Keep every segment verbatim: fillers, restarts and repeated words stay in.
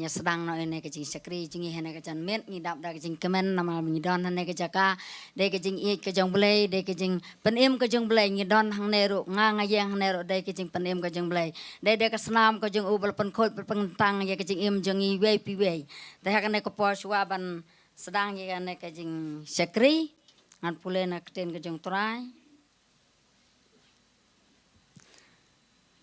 Ngi sdang noh ïa kane ka jingshakri jong ngi ha kane ka janmiet, ngi dap da ka jingkmen namar ngi don ha kane ka jaka. Dei ka jingïeit ka jong U Blei, dei ka jingpynim ka jong U Blei, ngi don hangne ruh, nga nga ïeng hangne ruh, dei ka jingpynim ka jong U Blei. Dei, dei ka snam ka jong u ba la pynkhuid, ba la pynkyntang ïa ka jingim jong ngi iwei pa iwei. Te ha kane ka por shuwa ban sdang ïa kane ka jingshakri, ngan pule na ka ktien ka jong U Trai.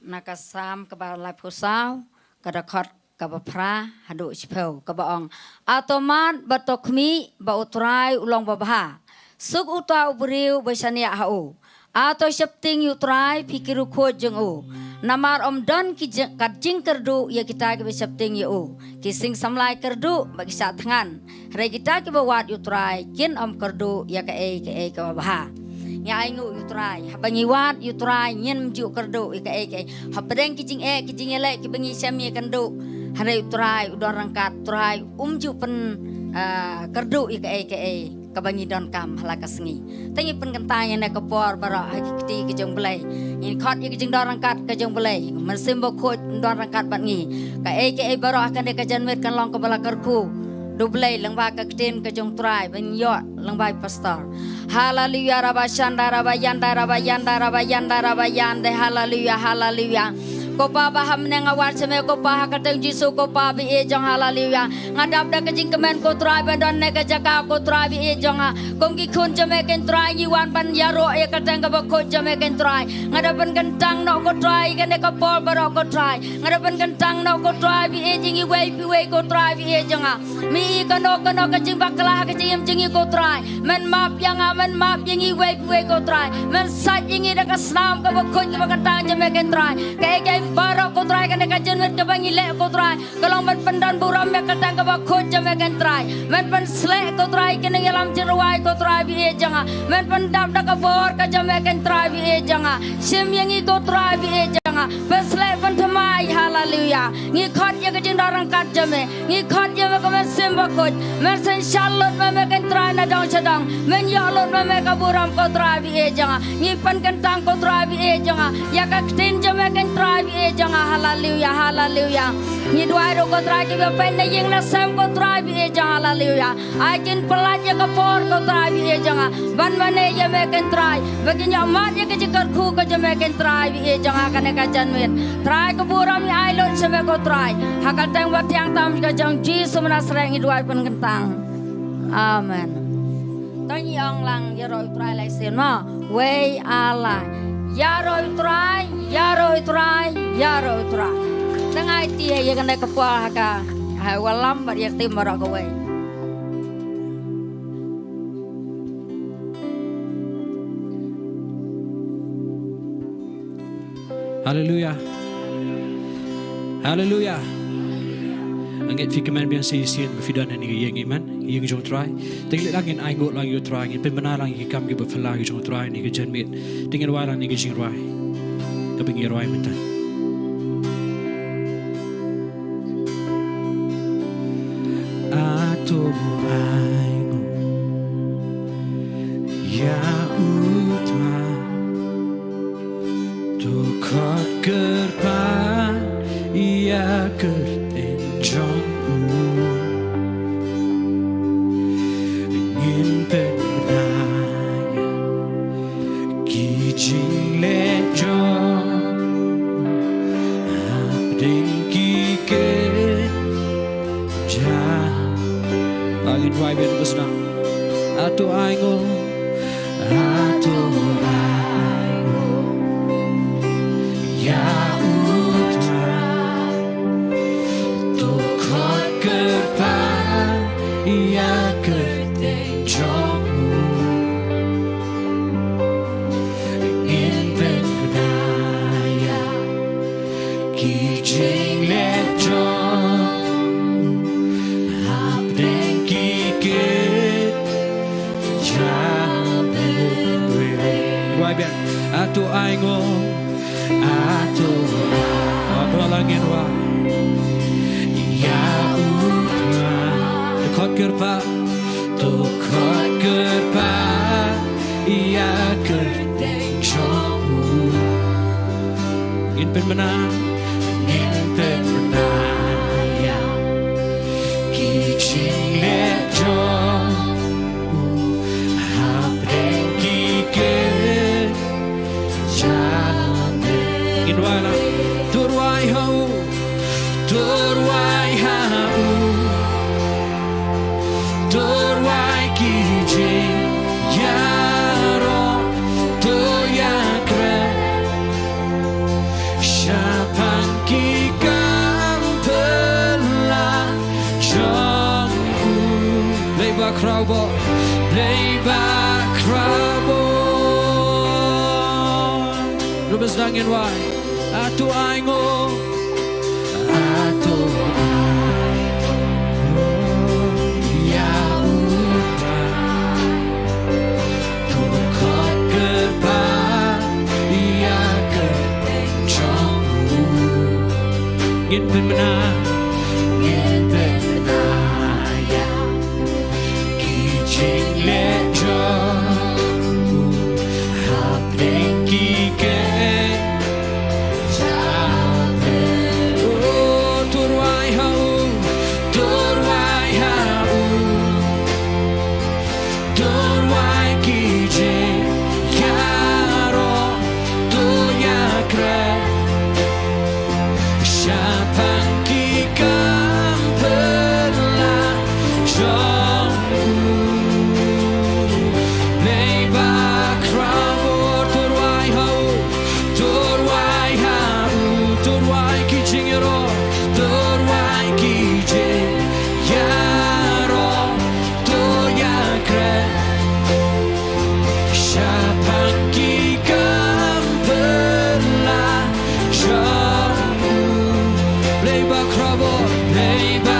Na ka Salm kaba laiphew saw, ka dkhot kaba phra haduh shiphew, kaba ong: A to mad bad to khmih ba U Trai u long babha. Suk uta u briew ba shaniah ha u. A to sheptieng ïa U Trai phi ki riewkhuid jong u. Namar ym don ki jing-, ka jingkyrduh ïa kita kiba sheptieng ïa u. Ki sing samla kyrduh bad ki shah thngan. Hynrei kita kiba wad ïa U Trai kin ym kyrduh ïa kaei kaei kaba bha. Ngi ainguh ïa U Trai, haba ngi wad ïa U Trai ngim ju kyrduh ïa kaei kaei. Hapdeng ki jingeh ki jingïaleh kiba ngi shem ïakynduh, hynrei U Trai u don ryngkat, U Trai um ju pyn, ah, kyrduh ïa kaei kaei kaba ngi donkam ha la ka sngi. Te ngi pynkyntang ïa kane ka por baroh ha ki kti ka jong U Blei. Ngi khot ïa ka jingdon ryngkat ka jong U Blei. Mynsiem Bakhuid don ryngkat bad ngi. Kaei kaei baroh ha kane ka janmiet kan long kaba la kyrkhu da U Blei lyngba ka ktien ka jong U Trai ban ïoh lyngba i pastor. Haleluya, raba shanda, raba yanda, raba yanda, raba yanda, raba yanda. Haleluya, haleluya. Ko Pa ba ha bneng, nga wad sha me, ko Pa, ha ka kyrteng Jisu, ko Pa ba ïeit jong nga, haleluya. Nga dap da ka jingkmen, ko Trai, ban don ha kane ka jaka, ko Trai ba ïeit jong nga. Kum ki khun jong me, ko Trai, ngi wan ban ïaroh ïa ka kyrteng kaba khuid jong me, ko Trai. Nga da pynkyntang noh, ko Trai, ïa kane ka por baroh, ko Trai. Nga da pynkyntang noh, ko Trai ba ïeit, ïa ngi iwei pa iwei, ko Trai ba ïeit jong nga. Me i kano kano ka jingbakla ha ka jingim jong ngi, ko Trai. Men map ïa nga, men map ïa ngi iwei pa iwei, ko Trai. Men sait ïa ngi da ka snam kaba khuid kaba kyntang jong me, ko Trai. Kaei kaei baroh, ko Trai, ha kane ka janmiet kaba ngi leh, ko Trai, ka long ban pyndon burom ïa ka kyrteng kaba khuid jong me, ko Trai. Men pynsleh, ko Trai, ïa ki nongïalam jingrwai, ko Trai ba ïeit jong nga. Men pyndap da ka bor ka jong me, ko Trai ba ïeit jong nga. Shim ïa ngi, ko Trai ba ïeit jong nga. Pynsleh, pynthymmai, haleluya. Ngi khot ïa ka jingdon ryngkat jong me. Ngi khot ïa me, ko Mynsiem Bakhuid. Men synshar lut ma me, ko Trai, na dong sha dong. Men ïoh lut ma me ka burom, ko Trai ba ïeit jong nga. Ngi pynkyntang, ko Trai ba ïeit jong nga, ïa ka ktien jong me, ko Trai ba ïeit jong nga. Haleluya, haleluya. Ngi duwai ruh, ko Trai, kiba peit na ïing na sem, ko Trai ba ïeit jong nga. Haleluya. Ai kin pyllait ïa ka por, ko Trai ba ïeit jong nga, ban mane ïa me, ko Trai, ba kin ïohmad ïa ka jingkyrkhu ka jong me, ko Trai ba ïeit jong nga, ha kane ka janmiet. Trai, ka burom ngi ai lut sha me, ko Trai. Ha ka kyrteng ba thiang tam ka jong Jisu Nasareth ngi duwai pynkyntang. Amen. To ngi ong lang, ïaroh ïa U Trai lai sien mo. Wei, ar, lai. Ïaroh ïa U Trai, ïaroh ïa U Trai, ïaroh ïa U Trai. Te nga aiti ïa kane ka por ha ka, ha wallam bad ïa ka team baroh kawei. Haleluya. Haleluya. Nga ngeit phi kmen biang shisien ba phi don ha kane ka ïing, amen. Ïing jong U Trai. Te ngin leit lang, ngin ainguh lang ïa U Trai, ngin pynbna lang ïa ki kam kiba phylla ki jong U Trai ha kane ka janmiet. Te ngin rwai lang kane ka jingrwai kaba ngi rwai mynta. A to ainguh ïa U Trai. To khot kyrpad ïa ka kyrteng jong u. Ngin pynbna ïa ki jingleh jong u hapdeng ki kynja. Ba ngin rwai biang, ba sdang. A to ainguh, a to ainguh ïa U Trai. To khot kyrpad ïa ka kyrteng jong u. Ngin pynbna ïa ki jingleh jong u hapdeng ki kynja. Rwai biang. A to ainguh, a to ainguh. Baroh lang ngin rwai. Ïa U Trai. To khot kyrpad, to khot kyrpad ïa ka kyrteng jong u. Ngin pynbna, ngin pynbna ïa Khraw bor, Blei ba khraw bor. Lubis dang in wai. A to ai ngo. A to ai ngo. Ïa u Trai. To khot kyrpad ïa ka kyrteng jong u. Ngin pynbna, ngin pynbna ïa ki jingleh jong u hapdeng ki kynja. Oh, to rwai ha u, to rwai ha u. To rwai ki jingïaroh, to ïakren shaphang ki kam pynlah jong u. Blei ba khraw bor, to rwai ha u, to rwai ha u, to rwai ki jingïaroh, to rwai ki jingïaroh. To ïakren shaphang ki kam pynlah jong u. Blei ba khraw bor, Blei ba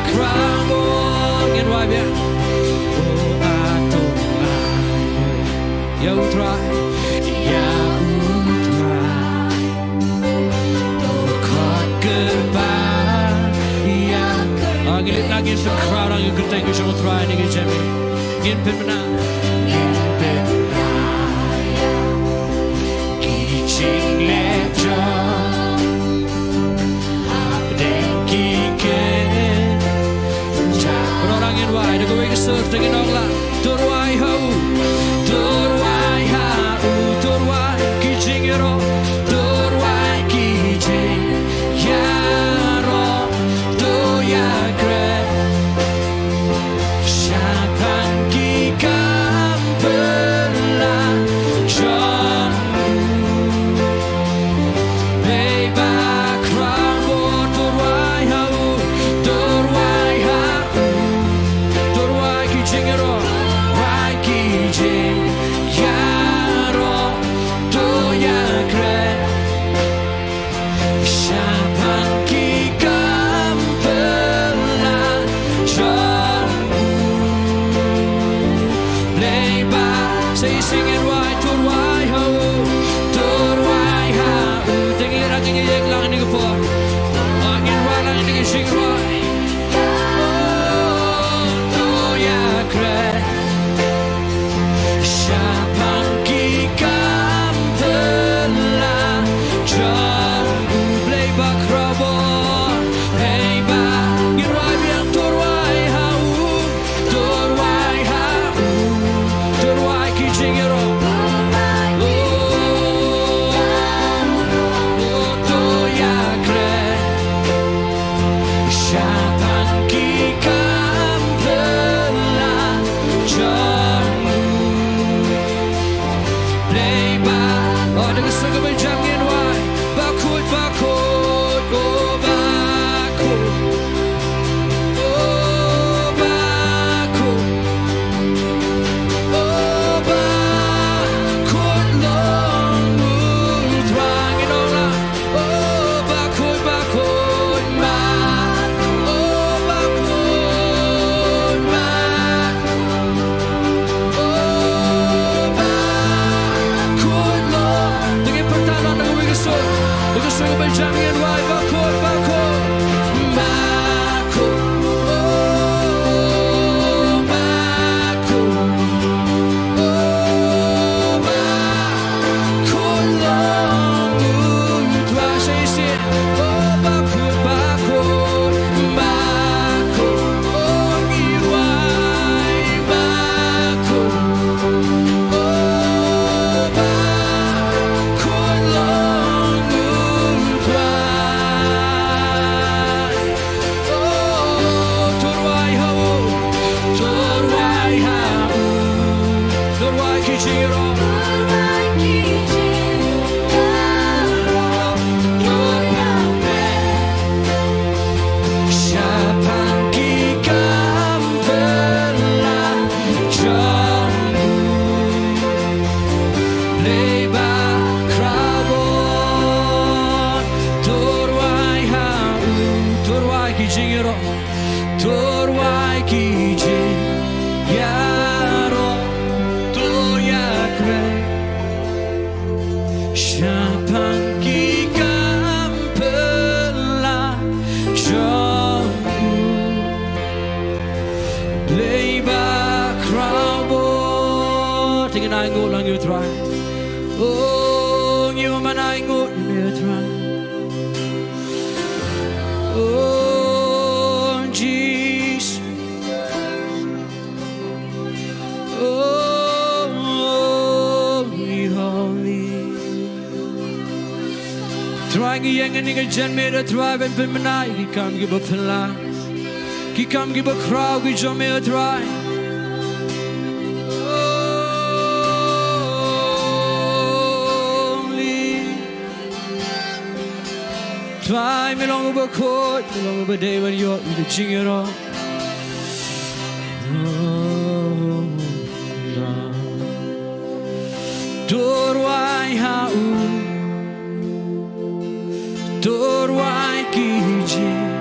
khraw bor. Ngin wai biang. Oh, a to ai ïa u Trai, ïa u Trai. To khot kyrpad ïa ka. Ah, ngin leit lang, ngin pynkhraw lang ïa ka kyrteng ka jong u Trai, ngin ïa jem. Ngin pynbna, ngin pynbna ïa ki jingleh jong u hapdeng ki kynja. Baroh nang ngin wai da kawei ka sur, te ngin ong lang. To rwai ha u, to rwai ha u, to rwai ki jingïaroh, to rwai ki jingïaroh, to ïakren shaphang ki kam pynlah jong u. Blei ba khraw bor, to rwai ha u, to rwai ha u, to rwai ki jingïaroh, To rwai ki jingïaroh, to ïakren shaphang ki kam phylla jong u Blei ba khraw bor. Te ngin ainguh lang ïa u Trai. Oh, ngi wan ban ainguh ïa me Trai. Oh, Jesus. Oh, holy, holy. Trai, ngi ïeng ha kane ka janmiet, Trai, ban pynbna ïa ki kam kiba phylla, ki kam kiba khraw ki jong me, Trai. Holy. Trai, me long uba khuid, me long uba dei ban ïoh ïa ka jingïaroh. To rwai ha u, to rwai ki jingïaroh,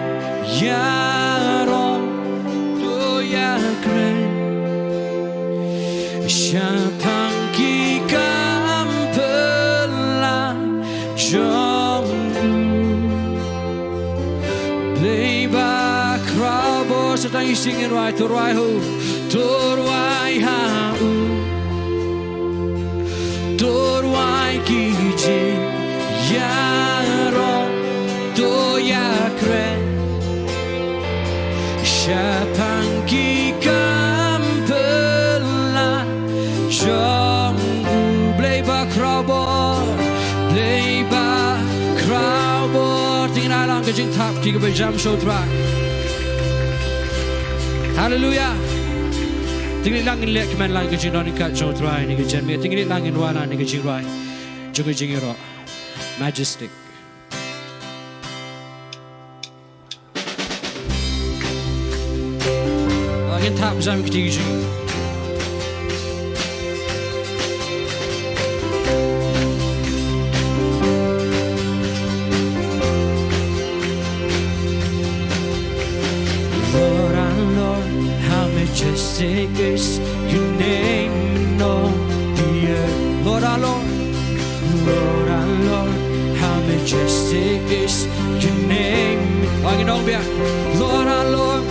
to ïakren shaphang ki kam phylla jong u Blei ba khraw bor. Sa tang isih ngin rwai, to rwai ha u, to rwai ha u, to rwai ki jingïaroh, to ïakren shaphang ki kam phylla jong u Blei ba khraw bor, Blei ba khraw bor. Te ngin ai lang ka jingthap ïa kiba jam sha u Trai. Haleluya. Te ngin lang ngin leh kmen lang ka jingdon ryngkat jong u Trai ha kane ka janmiet. Te ngin lang ngin wan ha kane ka jingrwai jong ka jingïaroh Majestic. Ngin thap jam kti ki jing. Lord our Lord, how majestic is your name in all the earth. Lord our Lord, Lord our Lord, how majestic is your name. Wan ngin ong biang. Lord our Lord,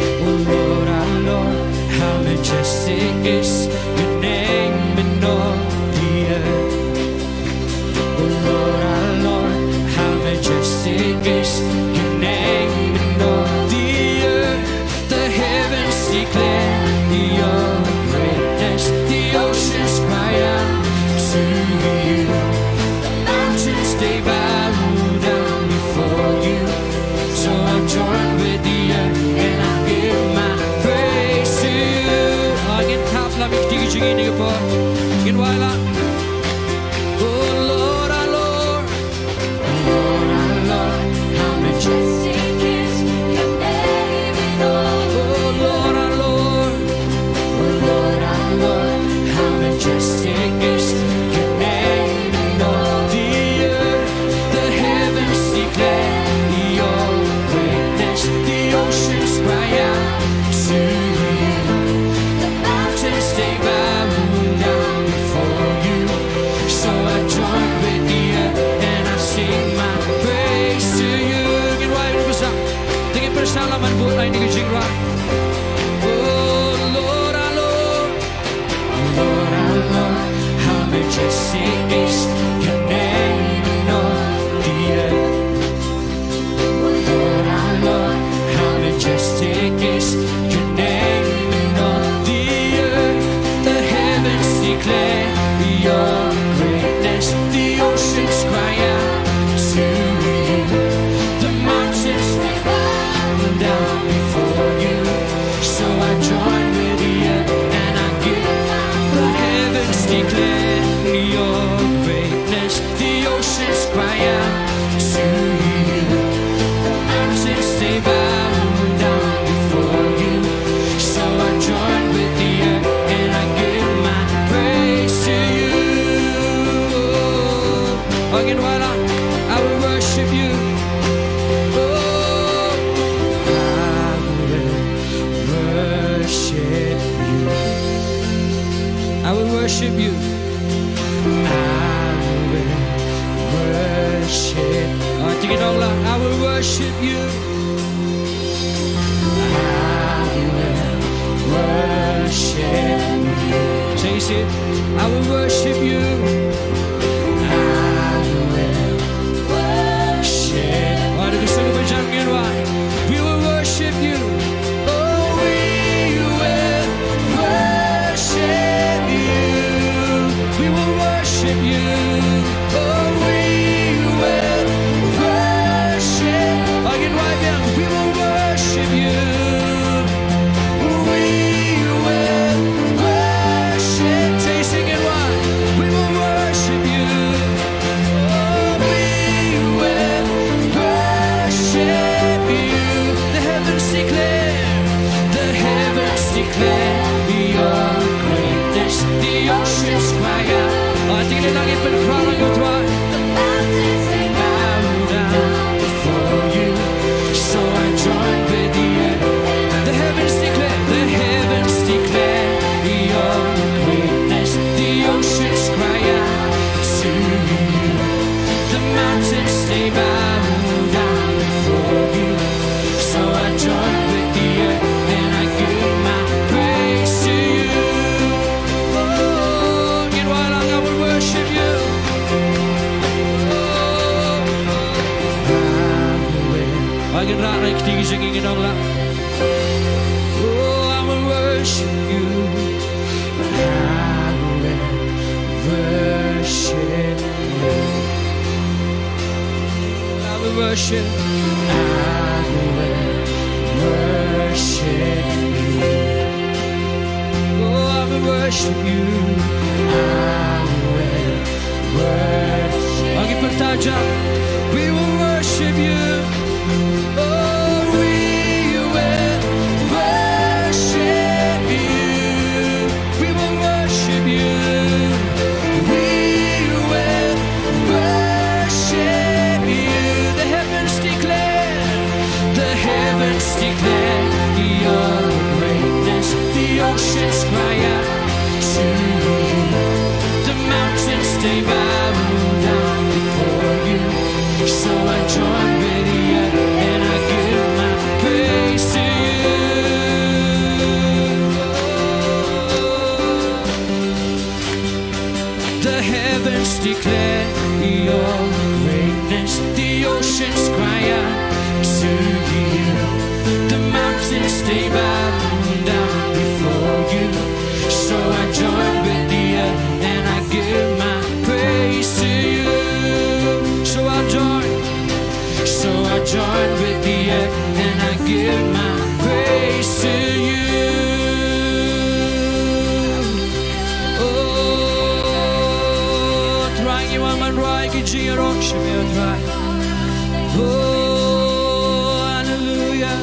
oh Lord our Lord, how majestic is your name in all the earth. Oh Lord our Lord, how majestic is your name in all the earth. The heavens declare your greatness, the oceans cry out to you. The mountains, they bow down before you. So I join with the earth and I give my praise to you. Ngin thap lang ïa kti ki jingim ïa ka por. Ngin wai lang. Oh Lord our Lord, Lord our Lord, how majestic is your name in all. Oh Lord our Lord, oh Lord our Lord, how majestic is your name in all the earth. The heavens declare your greatness, the oceans cry out to you. The mountains, they bow down before you. So I join with the earth and I sing my praise to you. Ngin wai ruh ba sah. Te ngin pyrshang lang ban bud lang ïa kane ka jingrwai. Oh Lord our Lord, Lord our Lord, how majestic is your name in all the earth. Lord our Lord, how majestic is your name in all the earth. The heavens declare your greatness, the oceans cry out to you. The mountains, they bow down before you. So I join with the earth and I give my. The heavens declare your greatness, the oceans cry out to you. The mountains, they bow down before you. So I join with the earth and I give my praise to you. Again, while I, I will worship you. Oh, I Worship you. I will worship. Ah, take it all out. I will worship you. I will worship you. Say it. I will worship you. I will worship. Ah, gusto ko ba dyan, yun, why? We will worship you. Oh, we will worship you. We will worship you. Oh, we will worship. Again, right now, we will worship you. We will worship. Say, sing it, why? We will worship you. Oh, we will worship you. The heavens declare, the heavens declare your greatness. The oceans cry out. Ah, tingnan langit, pynkhraw lang ïa u Trai. The mountains, they bow down before you. So I join with the earth. The heavens declare, the heavens declare your greatness. The oceans cry out to you. The mountains, they bow down before you. So I join with the earth and I give my praise to you. Oh, ngin wallang, I will worship you. Oh, I will. Ngin rah na ki kti jong ngi, ngin ong lang. Oh, I will worship you. I will worship you. I will worship. I will worship you. Oh, I will worship you. I will worship. Agi pertaja. We will worship you. Oh, we will worship you. We will worship you. We will worship you. The heavens declare, the heavens declare your greatness. The oceans cry out to you. The mountains, they bow down before you. So I join with the earth and I give my praise to you. The heavens declare your greatness. The oceans cry out to you. The mountains, they bow down before you. So I join with the earth and I give my praise to you. So I join. So I join with the earth and I give my praise to you. Oh, Trai, ngi wan ban rwai ki jingïarap sha me, oh Trai. Oh, hallelujah.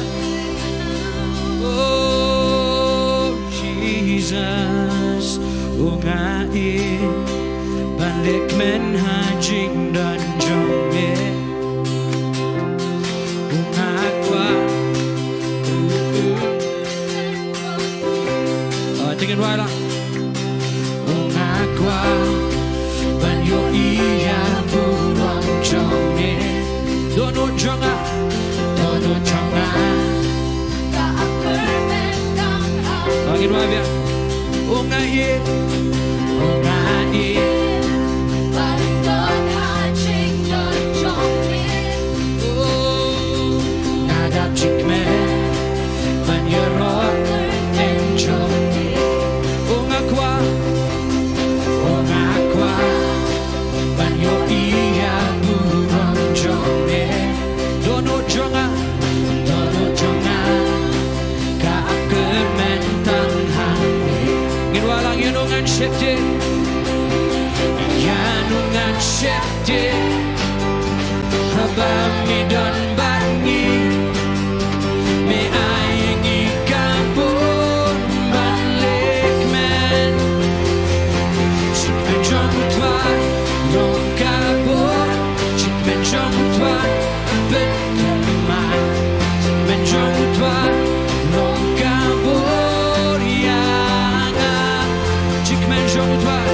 Oh, Jesus, u nga ïeit ban leh kmen ha jingdon jong me. U nga kwah. Ah, take it right up. U nga kwah ban ïohi ïa burom jong me. Dohnud jong nga. Dohnud jong nga. Ka ap kyrmen tang ha. Bagi dua biang. U nga ïeit. U nga ïeit. Ban don ha jingdon jong me. Oh. Nga dap jingkmen. Ban ïaroh kyrteng jong me. U nga kwah. U nga kwah. Ban ïohi ïa burom jong me. Dohnud jong nga. Dohnud jong nga. Ka ap kyrmen tang ha me. Ngin wallang ïa u ngan sheptieng. Ïa u ngan sheptieng. Haba me don bad ngi. Me ai ïa ngi ka bor ban leh kmen. Jingkmen jong u Trai long ka bor. Jingkmen jong u Trai bad ka man. Jingkmen jong u Trai long ka bor ïa nga. Jingkmen jong u Trai.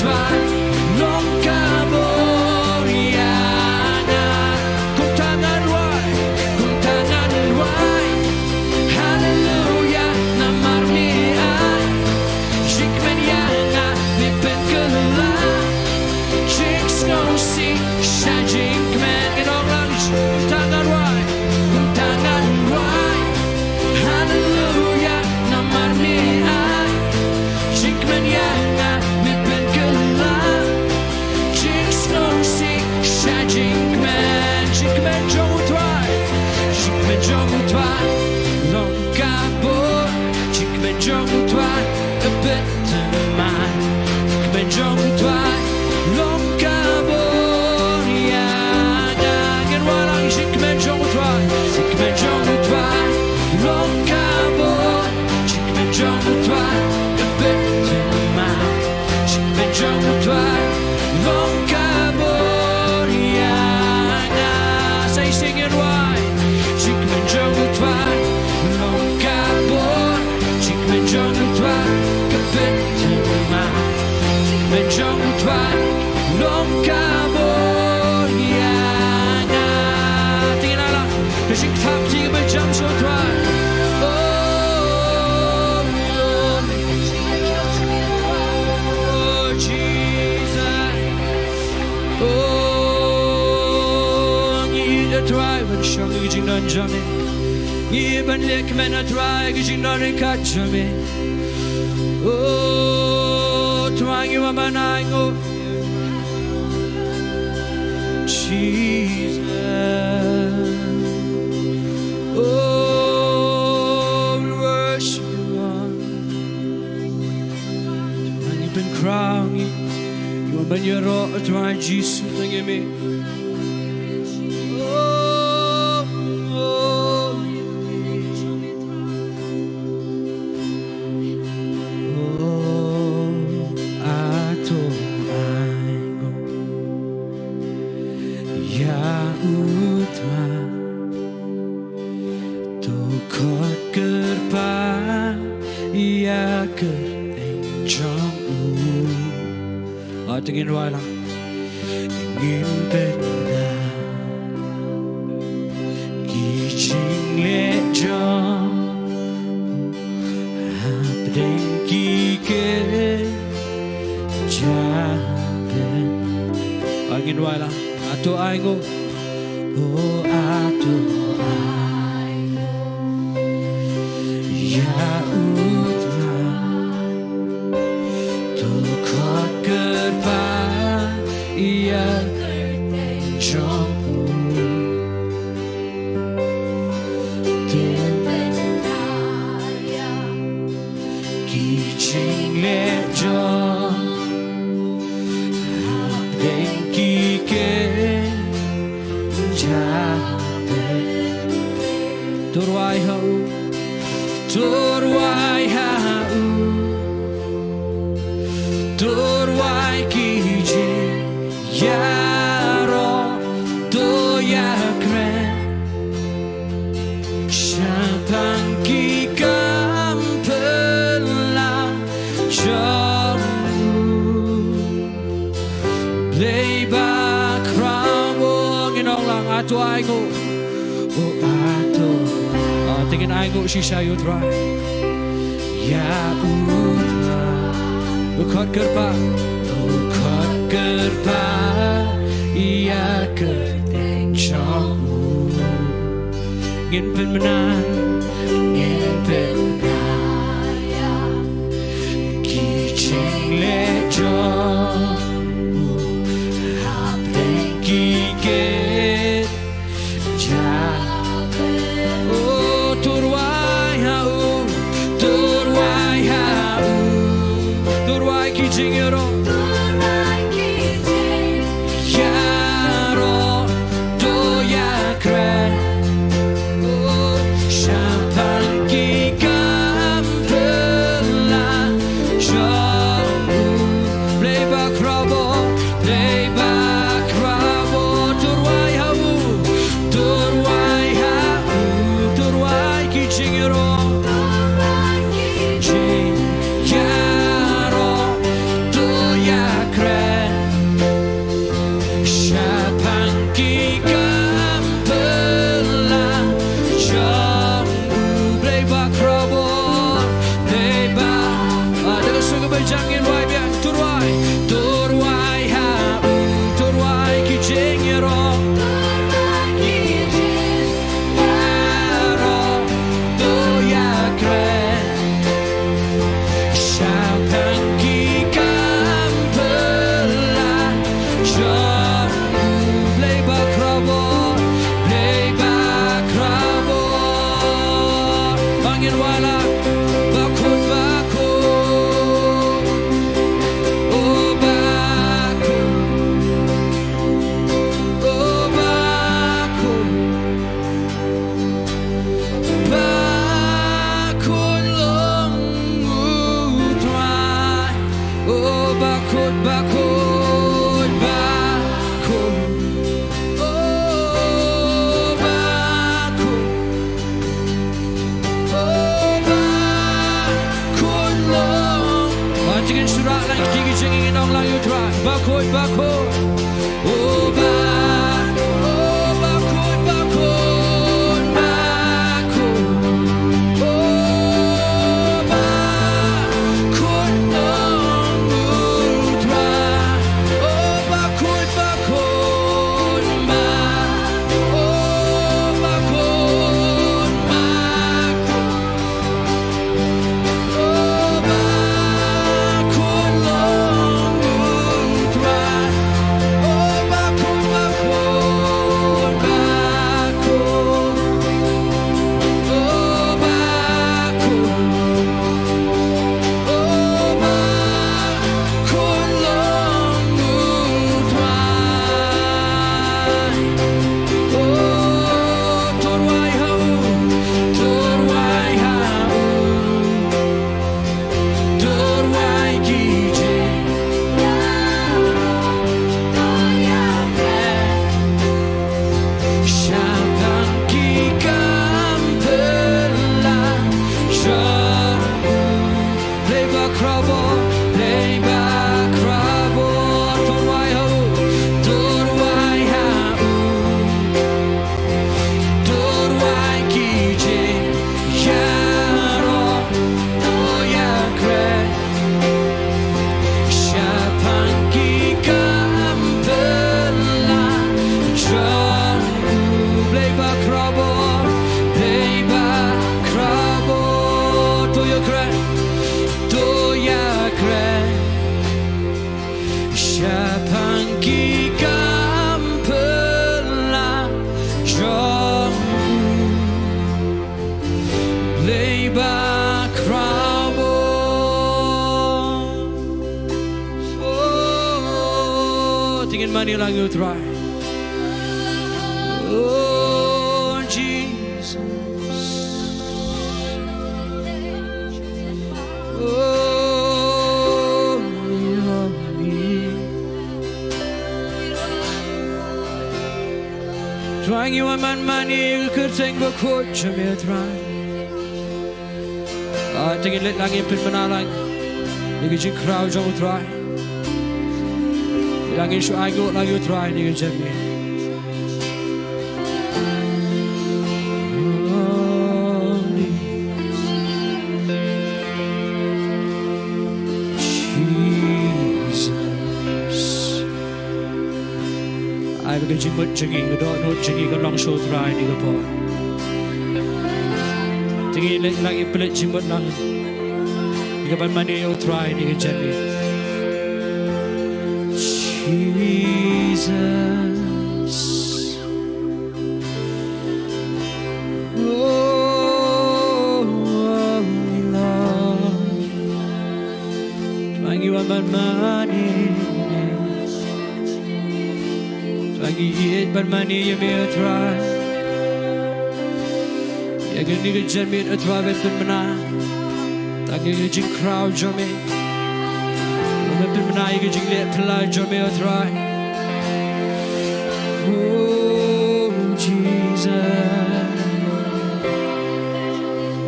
Trai, long ka bor ïa nga. Kumta ngan wai, kumta ngan wai. Haleluya, namar me ai jingkmen ïa nga, me pynkylla jingsngewsih sha jingkmen. Ngan ong lang, kumta ngan wai, kumta ngan wai. Haleluya, namar me ai jingkmen ïa nga, me pynkylla jingsngewsih sha jingkmen. Jingkmen jong U Trai, jingkmen jong U Trai long ka bor, jingkmen jong U Trai ka bit thymmai. Jingkmen jong U Trai long ka bor ïa nga. Ngan wai lang, jingkmen jong U Trai, jingkmen jong U Trai long ka bor, jingkmen jong U Trai ka bit thymmai. Jingkmen jong U Trai long ka bor ïa nga. Sa shisien ngan wai, jingkmen jong U Trai long ka bor, jingkmen jong U Trai ka bit thymmai. Jingkmen jong U Trai long ka bor ïa nga. Te ngan ong lang, ka jingthaw, ka jingbishar sha U Trai. Oh, oh, Jesus. Oh, ngi ïeit, A Trai, ban shong ha ka jingdon jong me. Ngi ïeit ban leh kmen, A Trai, ha ka jingdon ryngkat jong me. Oh, Trai, ngi wan ban ai nguh, Jesus. Oh, we worship you, Lord. Ngi pynkhraw, ngi wan ban ïaroh, A Trai Jisu, tang ïa me. Oh, oh. Oh, a to ai nguh ïa U Trai. To khot kyrpad ïa ka kyrteng jong u. Te ngin wai lang. Ngin pynbna ki jingleh jong u hapdeng ki kjat jabieng. Ngin wai lang. A to ai nguh. Oh, a to ai nguh ïa U Trai. To khot kyrpad ïa ka kyrteng jong u. To pynbna ïa ki jingleh jong u hapdeng ki kjat jabieng. To rwai ha u, to rwai ha u, to rwai ki jingïaroh, to ïakren shaphang ki kam pynlang jong u. Blei ba khraw, ngin ong lang, a to ai nguh. Oh, a to. Ah, te ngin ai nguh shisha ïa U Trai. Ïa U Trai. To khot kyrpad. To khot kyrpad ïa ka kyrteng jong u. Ngin pynbna, ngin pynbna ïa ki jingleh jong u hapdeng ki kjat jabieng. Oh, to rwai ha u, to rwai ha u, to rwai ki jingïaroh, to rwai ki jingïaroh, to ïakren, oh, sha Bakhuid, bakhuid. O ba, o bakhuid, bakhuid, bakhuid. O bakhuid, bakhuid, bakhuid. Blei ba khraw bor, Blei ba khraw bor, to rwai ha u, to rwai ha u, to rwai ki jingïaroh, to ïakren shaphang ki kam pynlong jong u. Blei ba khraw bor, Blei ba khraw bor, to ïakren, to ïakren shaphang ki kam pynlong jong u. Blei ba khraw bor. Oh, to ngin mane lang ïa u Trai. Oh, Jesus. Oh, Trai, ngi wan ban mane ïa ka kyrteng bakhuid jong me, Trai. Ah, to ngin leit lang, ngin pynbna lang ïa ka jingkhraw jong u Trai. Leit lang, ngin shu ainguh lang ïa u Trai ha kane ka jingmane. Jesus. Ai ba ka jingmut jong ngi, ka dohnud jong ngi kan long sha u Trai ha kane ka por. To ngin leit lang, ngin pynleit jingmut lang ïa kaban mane ïa u Trai ha kane ka jingmane. Jesus. Oh, Lord. Trai, ngi wan ban mane. Trai, ngi ïeit ban mane ïa me, Trai. Ïa kane ka janmiet, Trai, ban pynbna tang ïa ka jingkhraw jong me. Ban pynbna ïa ka jingleh phylla jong me, Trai. Oh, Jesus.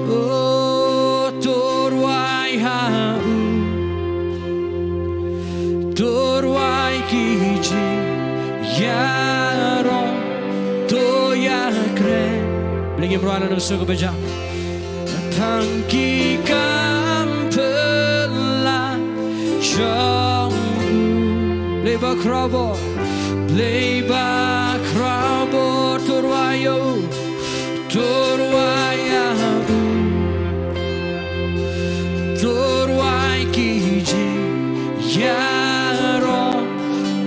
Oh, to rwai ha u. To rwai ki jingïaroh, to ïakren. Blei, ngim rwai lano shuh kaba jam. Tang ki kam phylla jong u. Blei ba khraw bor, Blei ba khraw bor, to rwai ïa u. To rwai ïa u, to rwai ki jingïaroh,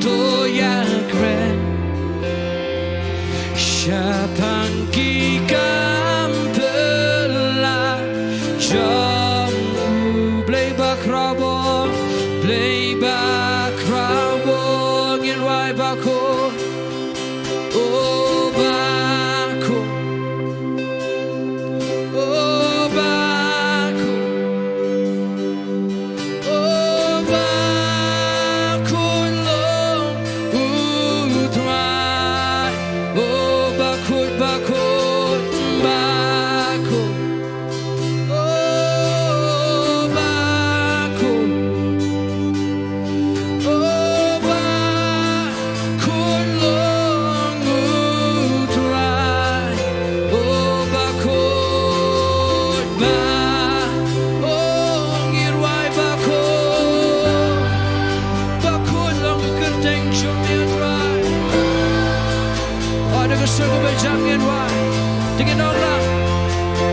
to ïakren shaphang ki kam phylla jong u. Blei ba khraw bor, Blei ba khraw bor, ngin rwai bakhuid. O bakhuid, o bakhuid, o bakhuid long u Trai. O bakhuid, bakhuid, bakhuid. O bakhuid, o Sing it out loud.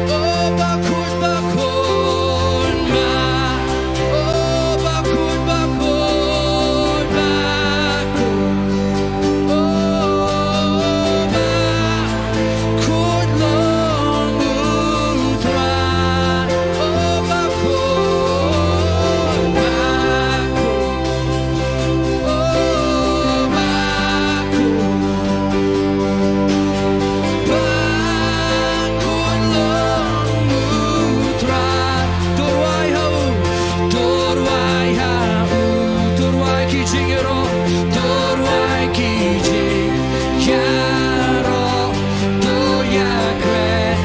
Oh, bakut, bakut, ma. Oh, bakut, bakut, bakut. Oh, bakut long u Trai. Oh, bakut, bakut. Oh, bakut, bakut long u Trai. To rwai ha u, to rwai ha u, to rwai ki jingïaroh, to rwai ki jingïaroh, to ïakren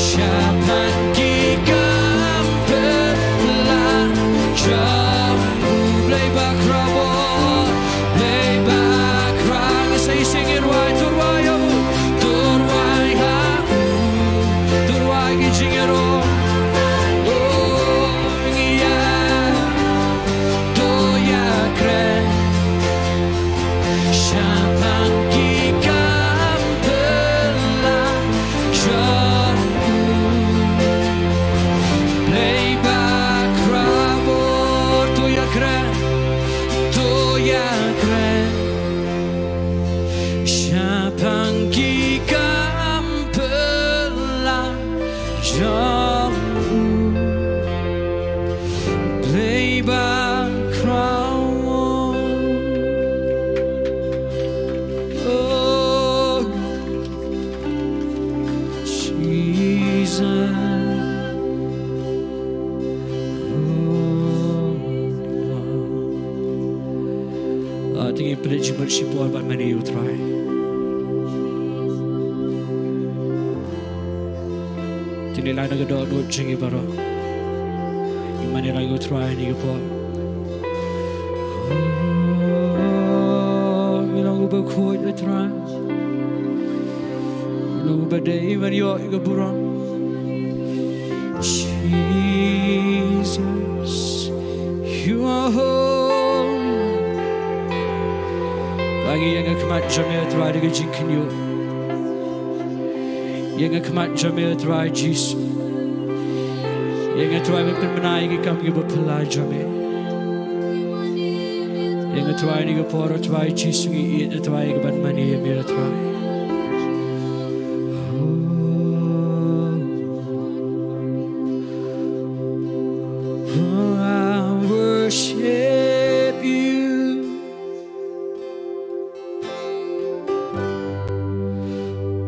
shaphang ki kam pynlah jong u. Blei ba khraw bor, Blei ba khraw. Ngin sa ïaseng, ngi rwai, to rwai ha u, to rwai ha u, to rwai ki jingïaroh. Oh, ngi ïa, to ïakren shaphang ki kam pynlah jong u. Blei ba khraw bor, to ïakren, to ïakren shaphang ki kam pynlah jong u. Blei ba khraw. Oh, Jesus. Oh, Lord. Ah, te ngin pynleit jingmut shipor bad mane ïa u Trai. Te ngin ïaid na ka dohnud jong ngi baroh. Ngin mane ïa u Trai ha kane ka por. Oh, ngi long uba khuid, a Trai. Ngi long uba dei ban ïoh ïa ka burom. Jesus, you are holy. Ba ngi ïeng ha khmat jong me, a Trai, da ka jingkynnoh. Ïeng ha khmat jong me, a Trai Jisu. Ïeng, a Trai, ban pynbna ïa ki kam kiba phylla jong me. Ïeng, a Trai, ha kane ka por, a Trai Jisu, ngi ïeit, a Trai, ïa ka ban mane ïa me, a Trai. Oh, I worship you.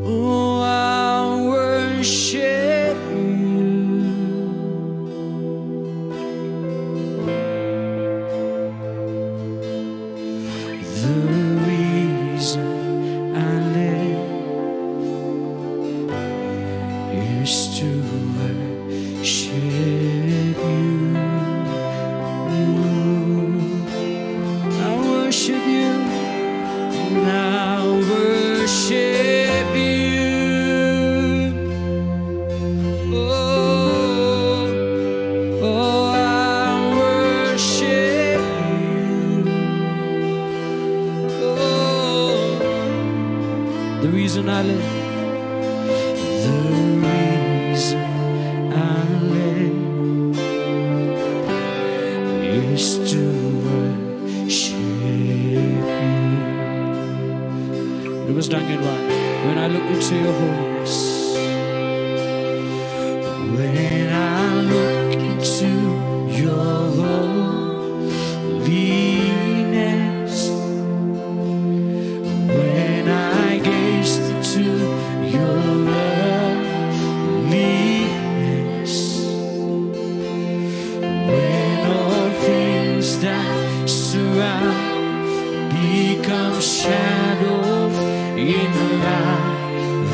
Oh, I worship you. The reason I live is to worship you. I worship you. I worship you. Oh, oh, I worship you. Oh, the reason I live, the reason I live is to worship you. It was done in one. When I look into your holiness, when I look into your holiness, when I gaze into your loveliness, when all things that surround become shadows in the light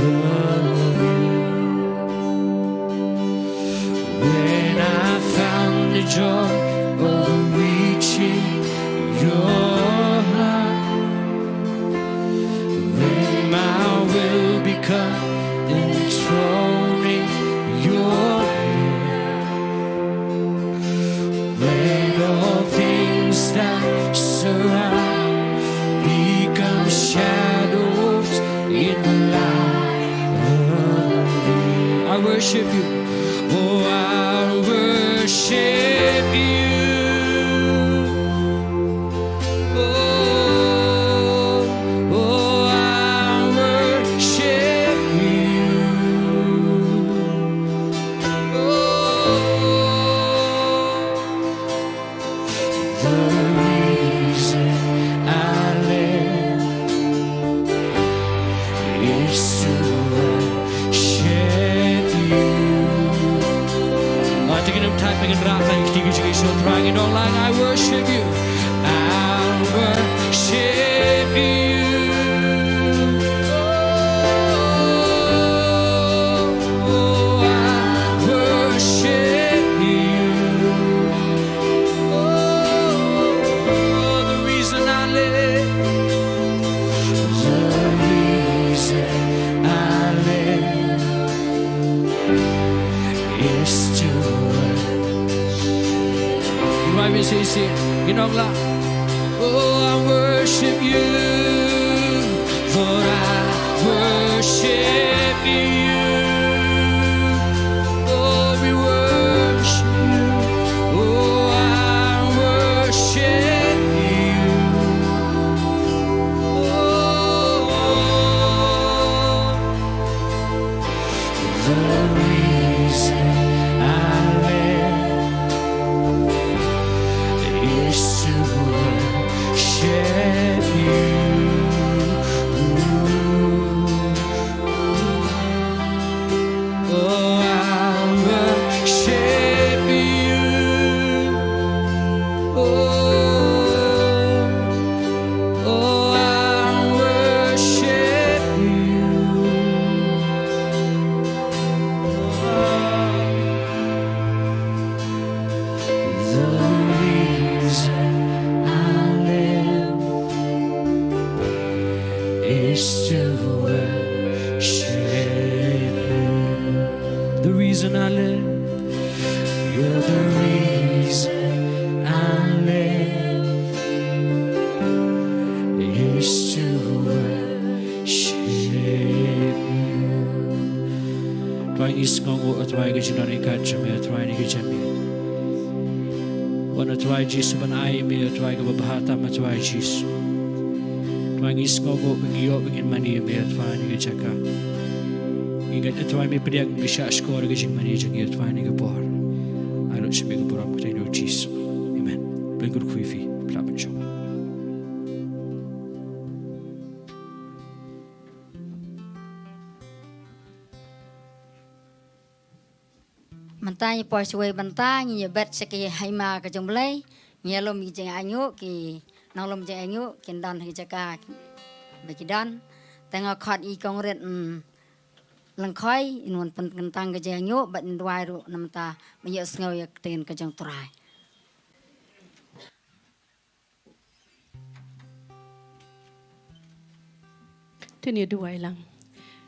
of you. When I found the joy of reaching your heart, when my will become enthroned in your hand, when all things that surround become shadows in the light worship you. Oh, I worship you. Oh, oh, I worship you. Oh, the reason I live is to worship you. Mata ngin ym thait, ngin rah lang ïa ka kti ka jong u Trai, ngin ong lang, I worship you. I worship you. Oh, I worship you. Oh, the reason I live, the reason I live is to worship. Ngin wan mih shisien, ngin ong lang. Oh, I worship you, Lord, I worship you. Oh, we worship you. Oh, I worship you. Oh, the reason I live is to worship you. Oh, I worship you. Oh, oh, I worship you. The reason I live is to worship you. The reason I live, you're the reason I live, is to worship you. Trai, ngi sngewnguh, Trai, ka jingdon ryngkat jong me, Trai, ha kane ka jingim. Wan, Trai Jisu, ban ai ïa me, Trai, kaba bha tam, Trai Jisu. Trai, ngi sngewnguh ba ngi ïoh ba ngin mane ïa me, Trai, ha kane ka jaka. Ngi ngeit, Trai, me pdiang, me shahshkor ïa ka jingmane jong ngi, Trai, ha kane ka por. Ai lut sha me ka burom, ha ka kyrteng u Jisu. Amen. Ban kyrkhu ïa phi, phi lah ban shong. Mynta ngi poi shawei bynta, ngi ïa bet sha ki hima ka jong U Blei. Ngi ïalum ki jingaiñguh, ki nonglum jingaiñguh kin don ha ki jaka ba ki don. Te nga khot ïa i Kong Rit, mm, Lyngkhoi, in wan pynkyntang ka jingaiñguh bad in duwai ruh na bynta ban ïohsngew ïa ka ktien ka jong U Trai. Te ngin ïa duwai lang.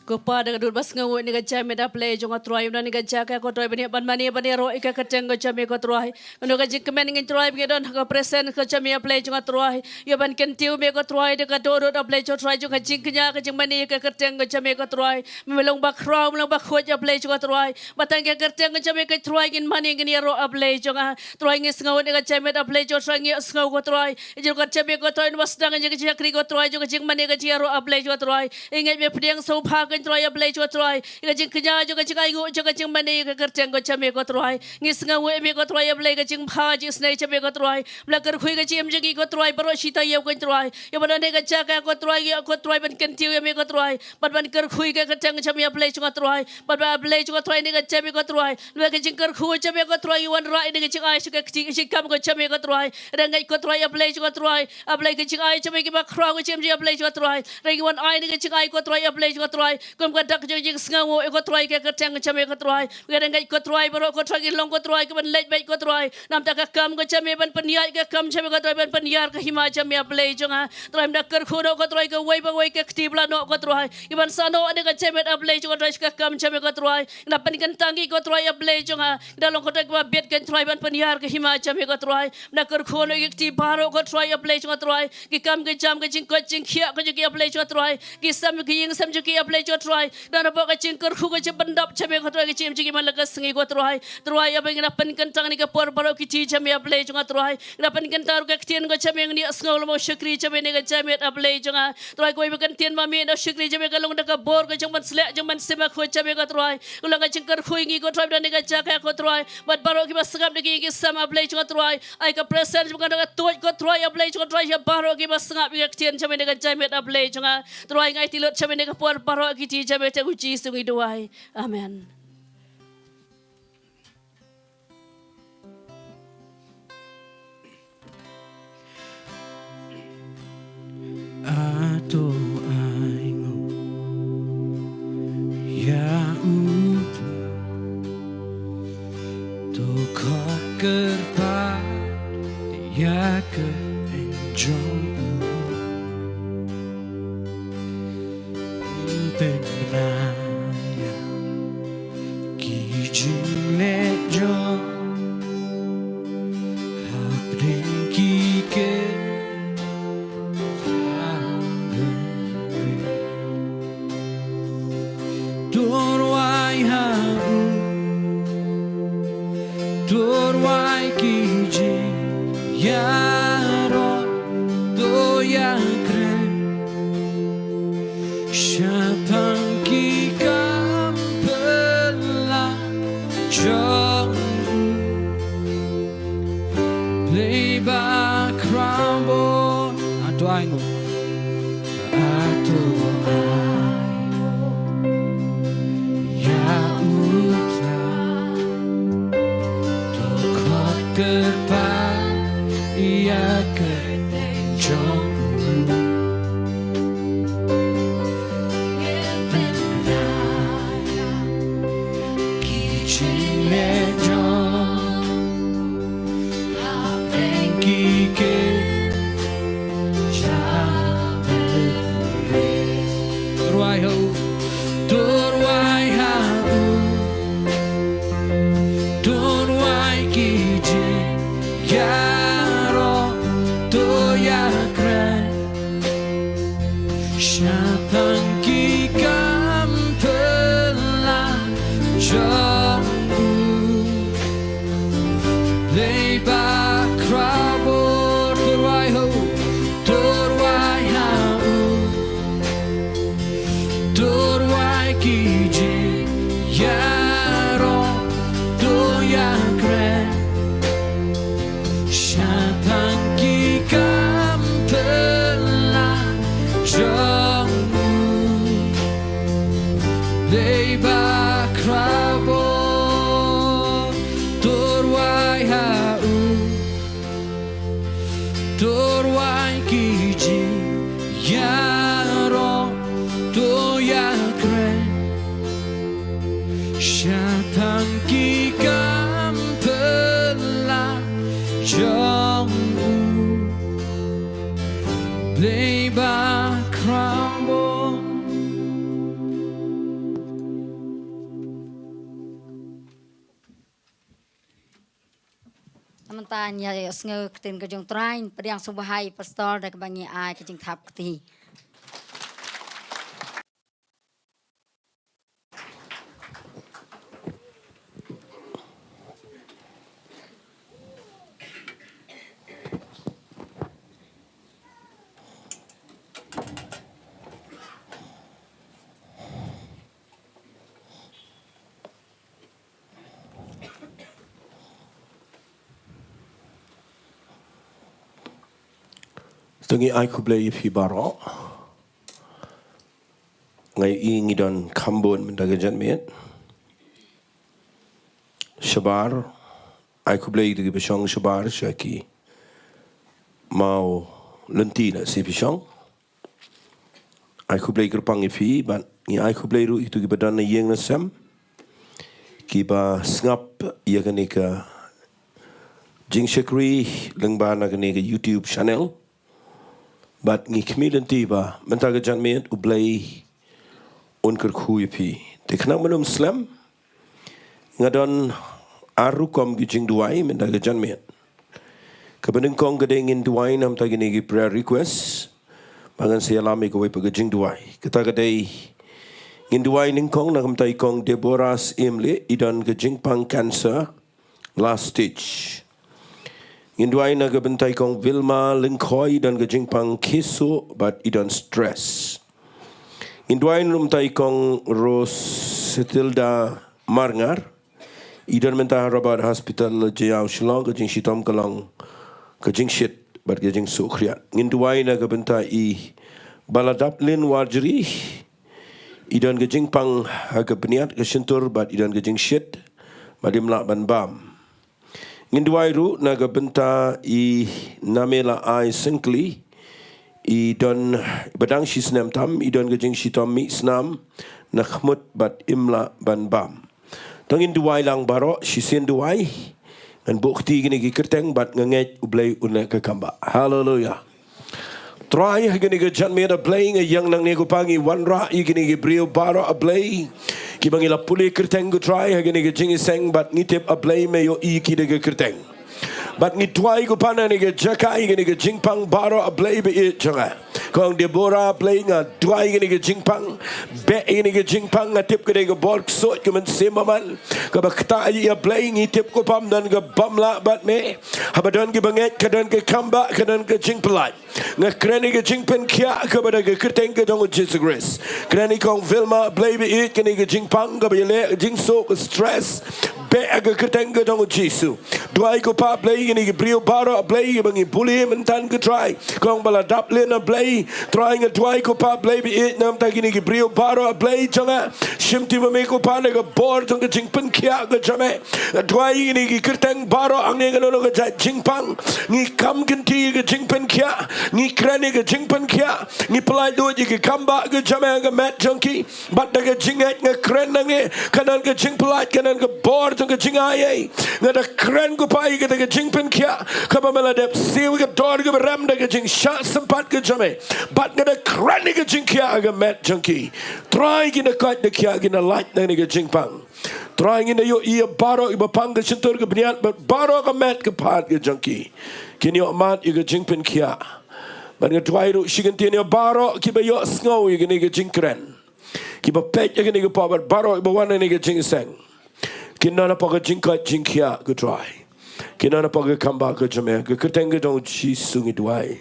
Ko Pa, da ka dohnud ba sngewnguh ïa kane ka jingmut, A Blei jong nga Trai, ïa kane ka jaka ko Trai, ban ïa, ban mane, ban ïaroh ïa ka kyrteng ka jong me ko Trai. Kano ka jingkmen ngin Trai, ba ngi don ha ka presence ka jong me, A Blei jong nga Trai. Ïa ban kyntiew me ko Trai, da ka dohnud, A Blei jong nga Trai, jong ka jingkñia, ka jingmane ïa ka kyrteng ka jong me ko Trai. Me long ba khraw, me long ba khuid, A Blei jong nga Trai. Ba tang ïa ka kyrteng ka jong me ko Trai ngin mane, ngin ïaroh, A Blei jong nga. Trai, ngi sngewnguh ïa ka jingmut, A Blei jong nga Trai, ngi sngew ko Trai. Ïa jong ka jingmut ko Trai, ngi sdang ïa ka jingshakri ko Trai, jong ka jingmane ka jingïaroh, A Blei jong nga Trai. Ngi ngeit me pdiang sngewbha ko Trai, A Blei jong nga Trai. Ïa ka jingkñia, jong ka jingainguh, jong ka jingmane ïa ka kyrteng ka jong me ko Trai. Ngi sngewnguh ïa me ko Trai, A Blei, ka jingbha jingisynei jong me ko Trai. Me la kyrkhu ïa ka jingim jong ngi ko Trai, baroh shi taïew ko Trai. Ïa ba don ha ka jaka ko Trai, ïa ko Trai ban kyntiew ïa me ko Trai. Bad ban kyrkhu ïa ka kyrteng ka jong me, A Blei jong nga Trai. Bad ba, A Blei jong nga Trai, ïa ka jingim jong me ko Trai. Lada ka jingkyrkhu jong me ko Trai, ïa wanrah ïa ka jingaiñ sha ka kti, ka jingkam ka jong me ko Trai. Ïa ngeit ko Trai, A Blei jong nga Trai. A Blei, ka jingaiñ jong me kiba khraw ka jingim jong ngi, A Blei jong nga Trai. Ïa ngi wan ai ïa ka jingaiñ ko Trai, A Blei jong nga Trai. Kum ka dak jong ka jingsngewnguh ïa ko Trai, ka kyrteng ka jong me ko Trai. Ïa ngeit ko Trai, baroh ko Trai, ngi long ko Trai, kiban leit beit ko Trai. Na bynta ka kam ka jong me, ban pynïaid ka kam jong me ko Trai, ban pynïar ka hima jong me, A Blei jong nga. Trai, me da kyrkhu noh ko Trai, kawei pa kawei ka kti ba la noh ko Trai. Kiban sah noh ïa ka jingmut, A Blei jong nga Trai, sha ka kam jong me ko Trai. Ngi da pynkyntang ïa ki ko Trai, A Blei jong nga. Ngi da long ko Trai kiba biang ko Trai, ban pynïar ka hima jong me ko Trai. Me da kyrkhu noh ïa ki kti baroh ko Trai, A Blei jong nga Trai. Ki kam ki jam, ki jingkoit jingkhiah ko jong ki, A Blei jong nga Trai. Ki sem, ki ïing sem jong ki, A Blei jong nga Trai, da na ba ka jingkyrkhu ka jingpyndap jong me ko Trai, ka jingim jong ki man la ka sngi ko Trai. Trai, ïa ba ngi la pynkyntang ïa ka por baroh ki jingim jong me A Blei jong nga Trai. Ngi la pynkyntang ruh ka ktien ko jong me, ngi ïa sngew lem u shakri jong me ne ka jingim A Blei jong nga. Trai, ko ïa ba ka ktien ma me na u shakri jong me ka long da ka bor ka jingpynsleh jingpynsima ko jong me ko Trai. Ka long ka jingkyrkhu ïa ngi ko Trai, da ne ka jaka ko Trai. Bad baroh ki ba sngap da ki ïa ki sam A Blei jong nga Trai. Ai ka presence ba ka da ka tuid ko Trai A Blei jong nga Trai, ïa baroh ki ba sngap ïa ka ktien jong me ne ka jingim A Blei jong nga. Trai, ngai ti lut sha me ne ka por baroh ki jingim jong me, te u Jisu ngi duwai. Amen. Ato ainguh ïa u Trai, to khot kyrpad ïa ka kyrteng jong u. Pynbna ïa ki jingleh jong hapdeng ki kyrteng. To rwai ha u, to rwai ki jingïaroh, to ïakren shaphang ki kam pynlah jong u Blei bakhraw. Ato ainguh, ato ainguh ïa u Trai, to khot kyrpad ïa ka kyrteng jong u. Pynbna ïa ki jingleh jong hapdeng ki kyrteng. To rwai ha u, to rwai ha u, to rwai ki jingïaroh, to ïakren shaphang ki kam pynlah jong u Blei bakhraw bor. To rwai ha u, to rwai ha u, to rwai ki jingïaroh, to ïakren shaphang ki kam pynlah jong u Blei bakhraw bor. To rwai ha u, to rwai ki jingïaroh, to ïakren shaphang ki kam pynlah jong u Blei bakhraw bor. Mynta ngin ïa sngew ktien ka jong u Trai, pdiang sngewbha ïa i pastor da kaba ngi ai ka jingthap kti. To ngi ai khublei ïa phi baroh. Nga ïohi ngi don kham bun mynta ka janmiet. Shabar, ai khublei ïa kito kiba shong shabar sha ki maw lynti na sha phi shong. Ai khublei kyrpang ïa phi, bad ngi ai khublei ruh ïa kito kiba don na ïing na sem, kiba sngap ïa kane ka jingshakri lyngba na kane ka YouTube channel. Bad ngi khmih lynti ba mynta ka janmiet U Blei un kyrkhu ïa phi. Te khnang ban ym slem, nga don ar rukom ki jingduwai mynta ka janmiet. Kaba nyngkong ka dei ngin duwai na bynta kine ki prayer request. Ba ngan sa ïalam ïa kawei pat ka jingduwai. Kata ka dei Ngin duwai nyngkong na ka bynta i Kong Deborah Syiem Lieh, i don ka jingpang cancer last stage. Ngin duwai na ka bynta i Kong Vilma Lyngkhoi, i don ka jingpang khesuh bad i don stress. Ngin duwai na ka bynta i Kong Rose Setilda Marngar, i don mynta ha Robert Hospital, Jaïaw Shillong, ka jingshitom ka long ka jingshit bad ka jingsuhkhriat. Ngin duwai na ka bynta i Baladaplin Warjri, i don ka jingpang ha ka bniat ka shyntur bad i don ka jingshit bad im lah ban bam. Ngin duwai ruh na ka bynta i Namela Ai Syngkli, i don ba dang shi snem tam, i don ka jingshitom mih snam na khmut bad im lah ban bam. To ngin duwai lang baroh shisien duwai. Ngan buh kti kine ki kyrteng bad nga ngeit U Blei un leh ka kam ba. Haleluya. Trai, ha kine ki janmiet, A Blei, nga ïeng nangne ko Pa, ngi wanrah ïa kine ki briew baroh, A Blei, kiba ngi la pule kyrteng, ko Trai, ha kine ki jingïaseng, bad ngi tip, A Blei, me ïohi ïa ki da ki kyrteng. Bad ngi duwai ko Pa na kane ka jaka, ïa kane ka jingpang baroh, A Blei ba ïeit jong nga. Kong Deborah, A Blei, nga duwai ïa kane ka jingpang. Beh ïa kane ka jingpang, nga tip ka dei ka bor ksuid ka mynsiem bymman, kaba ktah ïa i, A Blei. Ngi tip ko Pa, ym don kaba ym lah bad me. Haba don kiba ngeit, ka don ka kam ba, ka don ka jingpyllait. Nga kren ïa ka jingpynkhiah kaba da ka kyrteng ka jong U Jisu Khrist. Kren ïa i Kong Vilma, A Blei ba ïeit, kane ka jingpang kaba ïaleh ka jingsuh, ka stress. Beh ha ka kyrteng ka jong U Jisu. Duwai ko Pa, A Blei, ïa kine ki briew baroh, A Blei, ba ngi pule mynta, ko Trai. Kong Baladaplin, A Blei, Trai, nga duwai ko Pa, A Blei ba ïeit, namar kine ki briew baroh, A Blei jong nga. Shim ti ma me ko Pa na ka bor jong ka jingpynkhiah ka jong me. Nga duwai ïa kine ki kyrteng baroh, hangne kano kano ka jait jingpang. Ngi kam kynti ïa ka jingpynkhiah, ngi kren ïa ka jingpynkhiah, ngi pyllait lut ïa ka kam ba ka jong me ha ka met jong ki. Bad da ka jingngeit nga kren nangne, kan don ka jingpyllait, kan don ka bor jong ka jingai ei. Nga da kren ko Pa ïa kata ka jingpynkhiah kaba me la dep siew ïa ka dor kaba rem da ka jingshah sympat ka jong me. Bad nga da kren ïa ka jingkhiah ha ka met jong ki. Trai, ki da koit da khiah, ki da lait na kane ka jingpang. Trai, ngin da ïohi ïa baroh kiba pang ka shyntur ka bniat bad baroh ka met ka phad ka jong ki. Kin ïoh mad ïa ka jingpynkhiah. Bad nga duwai ruh shi kyntien ïa baroh kiba ïohsngew ïa kane ka jingkren, kiba peit ïa kane ka por, bad baroh kiba wan ha kane ka jingïaseng, kin don hapoh ka jingkoit jingkhiah, ko Trai. Kin don hapoh ka kam ba ka jong me. Ha ka kyrteng ka jong U Jisu ngi duwai.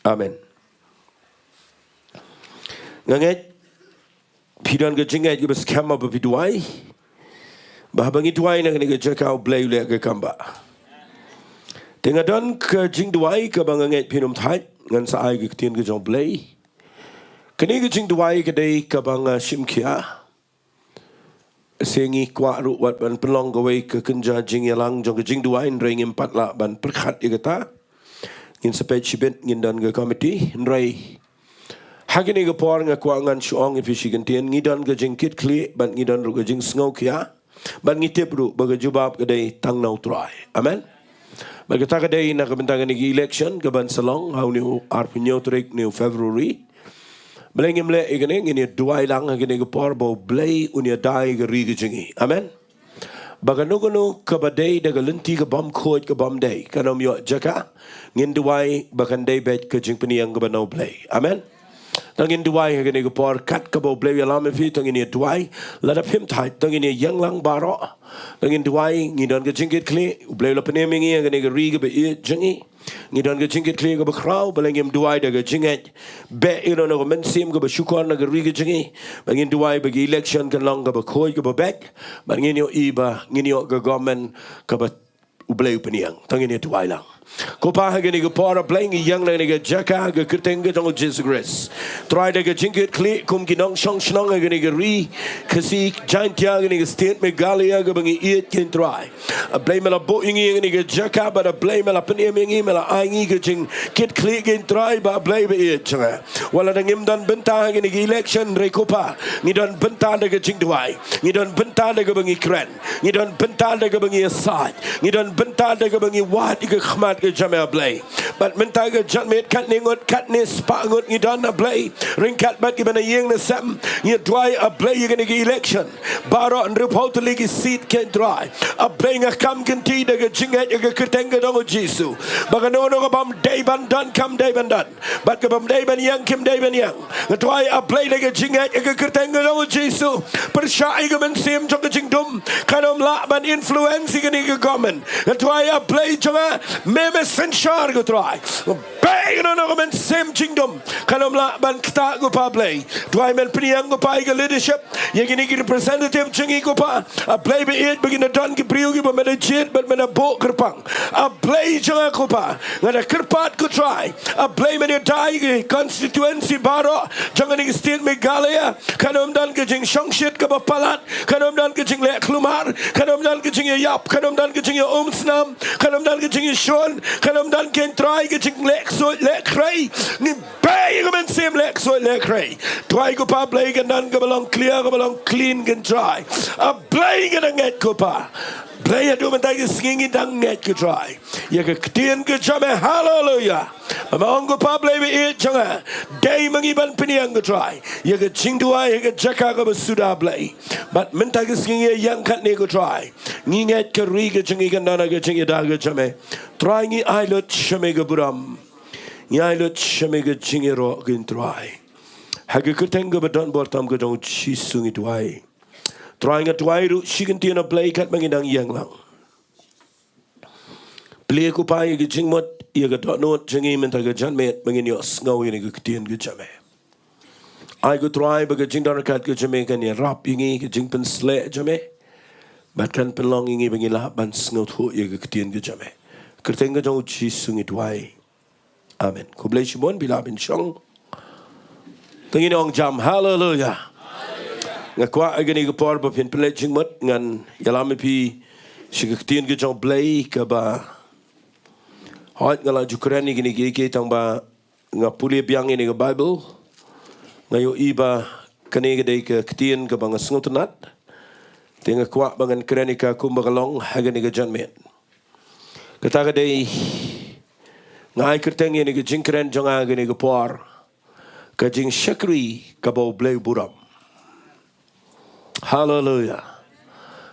Amen. Nga ngeit phi don ka jingngeit kaba skhem ba phi duwai, ba haba ngi duwai na kane ka jaka, U Blei u leh ka kam ba. Te nga don ka jingduwai kaba nga ngeit phin ym thait, ngan sa ai ka ktien ka jong U Blei. Kane ka jingduwai ka dei kaba nga shim khia. Shisha ngi kwah ruh wat ban pynlong kawei ka kynja jingïalang jong ka jingduwai, hynrei ngim pat lah ban pyrkhat ïa kata. Ngin sa peit shibit, ngin don ka komiti, hynrei ha kane ka por nga kwah ngan shu ong ïa phi shi kyntien, ngi don ka jingkitkhlieh bad ngi don ruh ka jingsngewkhia. Bad ngi tip ruh ba ka jubab ka dei tang na U Trai. Amen. Bad kata ka dei na ka bynta kane ka election kaban sa long ha une u arphew hynñiew tarik une u February. Balei ngim leh ïa kane? Ngin ïa duwai lang ha kane ka por ba U Blei un ïada ïa ka ri ka jong ngi. Amen. Ba kano kano kaba dei da ka lynti ka bym khuid ka bym dei, kan ym ïoh jaka. Ngin duwai ba kan dei beit ka jingpynïeng kaba na U Blei. Amen. To ngin duwai ha kane ka por, kat kaba U Blei u ïalam ïa phi, to ngin ïa duwai. Lada phim thait, to ngin ïa ïeng lang baroh. To ngin duwai, ngi don ka jingkitkhlieh, U Blei u la pynim ïa ngi ha kane ka ri kaba ïeit jong ngi. Ngi don ka jingkitkhlieh kaba khraw, balei ngim duwai da ka jingngeit? Beh ïa kano kano ka mynsiem kaba shukor na ka ri ka jong ngi. Ba ngin duwai ba ka election kan long kaba khuid kaba beit. Ba ngin ïohi ba ngin ïoh ka government kaba U Blei u pynïeng. To ngin ïa duwai lang. Ko Pa, ha kane ka por, A Blei, ngi ïeng na kane ka jaka ha ka kyrteng ka jong U Jisu Khrist. Trai, da ka jingkitkhlieh kum ki nongshong shnong ha kane ka ri Khasi Jaiñtia, kane ka state Meghalaya kaba ngi ïeit, ko Trai. A Blei, me la buh ïa ngi ha kane ka jaka, bad A Blei, me la pynim ïa ngi, me la ai ngi ka jingkitkhlieh, ko Trai, ba A Blei ba ïeit jong nga. Wat la da ngim don bynta ha kane ka election, hynrei ko Pa, ngi don bynta da ka jingduwai, ngi don bynta da kaba ngi kren, ngi don bynta da kaba ngi ïasaid, ngi don bynta da kaba ngi wad ïa ka khmat ka jam, A Blei. Bad mynta ka janmiet katne ngut, katne spah ngut ngi don, A Blei. Ryngkat bad kiba na ïing na sem, ngi duwai, A Blei, ïa kane ka election. Baroh hynriewphew tylli ki seat, ko Trai. A Blei, nga kam kynti da ka jingngeit ïa ka kyrteng ka jong u Jisu, ba kano kano ka bym dei ban don kam dei ban don, bad ka bym dei ban ïeng kim dei ban ïeng. Nga duwai, A Blei, da ka jingngeit ïa ka kyrteng ka jong u Jisu, pyrshah ïa ka mynsiem jong ka jingdum, kan ym lah ban influence ïa kane ka government. Nga duwai, A Blei jong nga, me, me synshar, ko Trai. Beh, kano kano ka mynsiem jingdum kan ym lah ban ktah, ko Pa Blei. Duwai men pynïeng, ko Pa, ïa ka leadership, ïa kine ki representative jong ngi, ko Pa. A Blei ba ïeit, ba kin da don ki briew kiba men da jied bad men da buh kyrpang. A Blei jong nga, ko Pa, nga da kyrpad, ko Trai. A Blei, men ïada ïa ki constituency baroh jong kane ka state Meghalaya. Kan ym don ka jingshongshit kaba palat, kan ym don ka jingleh khlumar, kan ym don ka jingïaïap, kan ym don ka jingïaumsnam, kan ym don ka jingïashun, kan ym don, ko Trai, ka jingleh ksuid leh khrei. Ngi beh ïa ka mynsiem leh ksuid leh khrei. Duwai, ko Pa Blei, kan don kaba long clear, kaba long clean, ko Trai. A Blei, ngi da ngeit, ko Pa. Blei, haduh mynta ka sngi ngi dang ngeit, ko Trai, ïa ka ktien ka jong me. Haleluya. Ba me ong, ko Pa Blei ba ïeit jong nga, dei ma ngi ban pynïeng, ko Trai, ïa ka jingduwai ha ka jaka kaba suda, Blei. Bad mynta ka sngi ngi ïeng katne, ko Trai, ngi ngeit ka ri ka jong ngi kan don ha ka jingïada ka jong me. Trai, ngi ai lut sha me ka burom, ngi ai lut sha me ka jingïaroh, ko Trai. Ha ka kyrteng kaba don bor tam ka jong u Jisu ngi duwai. Trai, nga duwai ruh shi kyntien, A Blei, katba ngi dang ïeng lang. Plie, ko Pa, ïa ka jingmut, ïa ka dohnud jong ngi mynta ka janmiet ba ngin ïohsngew ïa kane ka ktien ka jong me. Ai, ko Trai, ba ka jingdon ryngkat ka jong me kan ïarap ïa ngi, ka jingpynsleh jong me, bad kan pynlong ïa ngi ba ngin lah ban sngewthuh ïa ka ktien ka jong me. Kyrteng ka jong u Jisu ngi duwai. Amen. Khublei shibun, phi lah ban shong. Te ngin ong jam, haleluya. Nga kwah ha kane ka por ba phin pynleit jingmut, ngan ïalam ïa phi sha ka ktien ka jong u Blei kaba, hooid, nga la ju kren ïa kine kiei kiei, tang ba nga pule biang ïa kane ka Baibl, nga ïohi ba kane ka dei ka ktien kaba nga sngewtynnat. Te nga kwah ba ngan kren ïa ka kumba ka long ha kane ka janmiet. Kata ka dei, nga ai kyrteng ïa kane ka jingkren jong nga ha kane ka por, ka jingshakri kaba U Blei u burom. Haleluya.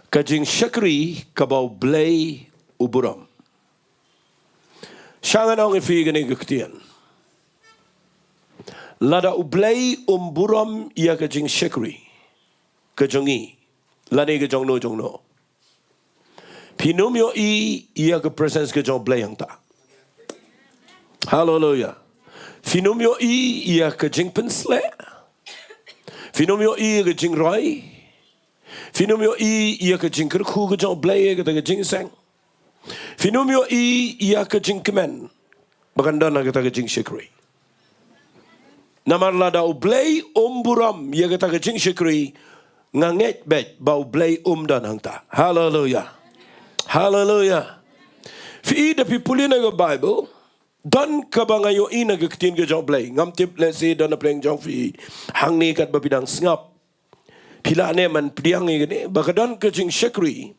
Ka jingshakri kaba U Blei u burom. Sha ngan ong ïa phi kane ka ktien, lada U Blei um burom ïa ka jingshakri ka jong ngi, lane ka jong no jong no, phin ym ïohi ïa ka presence ka jong U Blei hangta. Haleluya. Phin ym ïohi ïa ka jingpynsleh. Phin ym ïohi ïa ka jingroi. Phin ym ïohi ïa ka jingkyrkhu ka jong U Blei ha kata ka jingïaseng. Phin ym ïohi ïa ka jingkmen ba kan don ha kata ka jingshakri. Namar lada U Blei um burom ïa kata ka jingshakri, nga ngeit beit ba U Blei um don hangta. Haleluya. Haleluya. Phi i, da phi pule na ka Baibl, don kaba nga ïohi na ka ktien ka jong U Blei. Ngam tip lehse don na pdeng jong phi hangne katba phi dang sngap, phi lah ne ban pdiang ïa kane, ba ka don ka jingshakri.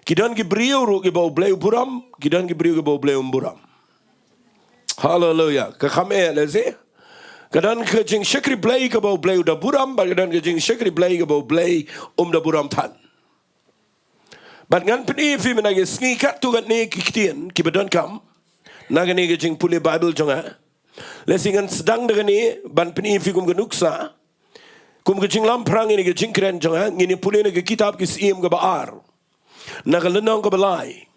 Ki don ki briew ruh kiba U Blei u burom, ki don ki briew kiba U Blei um burom. Haleluya. Ka kham eh lehse. Ka don ka jingshakri Blei kaba U Blei u da burom, bad ka don ka jingshakri Blei kaba U Blei um da burom than. Bad ngan pyni ïa phi mynta ka sngi katto katne ki ktien kiba donkam na kane ka jingpule Baibl jong nga. Lehse ngan sdang da kane ban pyni ïa phi kum ka nuksa, kum ka jinglamphrang ïa kane ka jingkren jong nga. Ngin ïa pule na ka kitab Ki Syiem kaba ar, na ka lynnong kaba lai.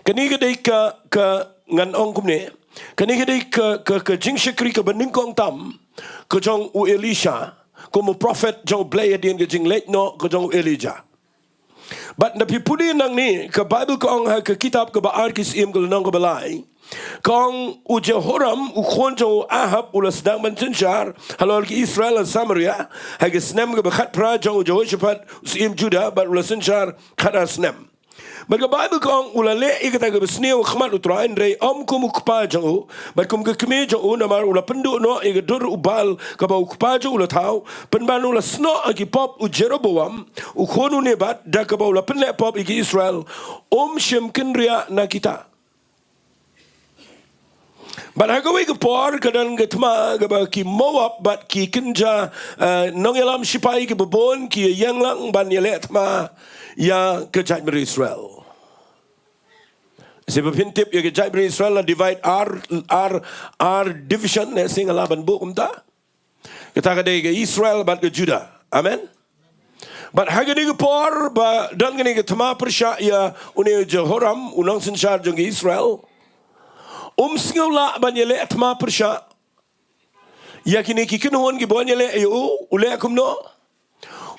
Kane ka dei ka, ka, ngan ong kumne, kane ka dei ka, ka, ka jingshakri kaba nyngkong tam ka jong u Elisha, kum u prophet jong U Blei hadien ka jingleit noh ka jong u Elijah. Bad da phi pule nangne, ka Baibl ka ong ha ka kitab kaba ar Ki Syiem ka lynnong kaba lai, ka ong, u Jehoram u khun jong u Ahab u la sdang ban synshar halor ki Israel ha Samaria ha ka snem kaba khatphra jong u Jehoshaphat u syiem Judah, bad u la synshar khatar snem. Bad ka Baibl ka ong, u la leh ïa kata kaba sniew ha khmat U Trai, hynrei ym kum u kpa jong u bad kum ka kmie jong u, namar u la pynduh noh ïa ka dur u Baal kaba u kpa jong u la thaw. Pynban u la snoh ha ki pop u Jeroboam u khun u Nebat, da kaba u la pynleh pop ïa ki Israel, um shym kynriah na kita. Bad ha kawei ka por ka don ka thma kaba ki Moab bad ki kynja, eh, nongïalam shipai kiba bun ki ïeng lang ban ïaleh thma ïa ka jaitbynriew Israel. Sngewbha phin tip ïa ka jaitbynriew Israel la divide ar, ar, ar division, ne sngewbha lah ban buh kumta. Kata ka dei ka Israel bad ka Judah. Amen. Bad ha kane ka por ba don kane ka thma pyrshah ïa une u Jehoram, u nongsynshar jong ka Israel. Um sngew lah ban ïaleh thma pyrshah ïa kine ki kynhun kiba wan ïaleh ïa u, u leh kumno?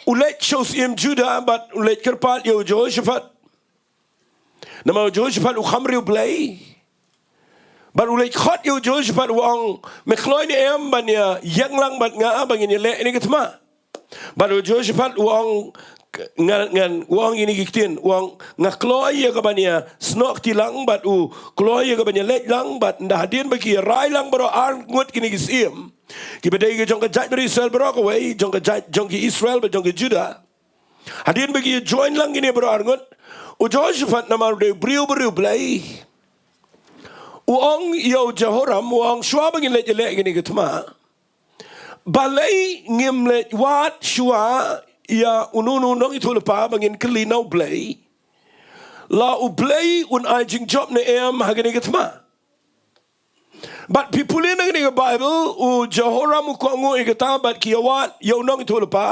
U leit sha u syiem Judah bad u leit kyrpad ïa u Jehoshaphat. Namar u Jehoshaphat u kham riewblei. Bad u leit khot ïa u Jehoshaphat u ong, me kloi ne em ban ïa ïeng lang bad nga ba ngin ïaleh ïa kane ka thma. Bad u Jehoshaphat u ong, ngan, ngan, u ong ïa kine ki ktien, u ong, nga kloi ïa ka ban ïa snoh kti lang bad u kloi ïa ka ban ïa leit lang bad ynda hadien ba ki rai lang baroh ar ngut kine ki syiem. Kiba dei ki jong ka jaitbynriew Israel baroh kawei, jong ka jait, jong ki Israel bad jong ki Judah. Hadien ba ki join lang kine baroh ar ngut, u Jehoshaphat namar u dei u briew ba riewblei, u ong ïa u Jehoram, u ong shuwa ba ngin leit ïaleh kane ka thma, balei ngim leit wad shuwa ïa uno uno u nongïathuhlypa ba ngin kylli na U Blei, la U Blei un ai jingjop ne em ha kane ka thma. Bad phi pule na kane ka Baibl, u Jehoram u kohnguh ïa kata bad ki ïawad ïa u nongïathuhlypa.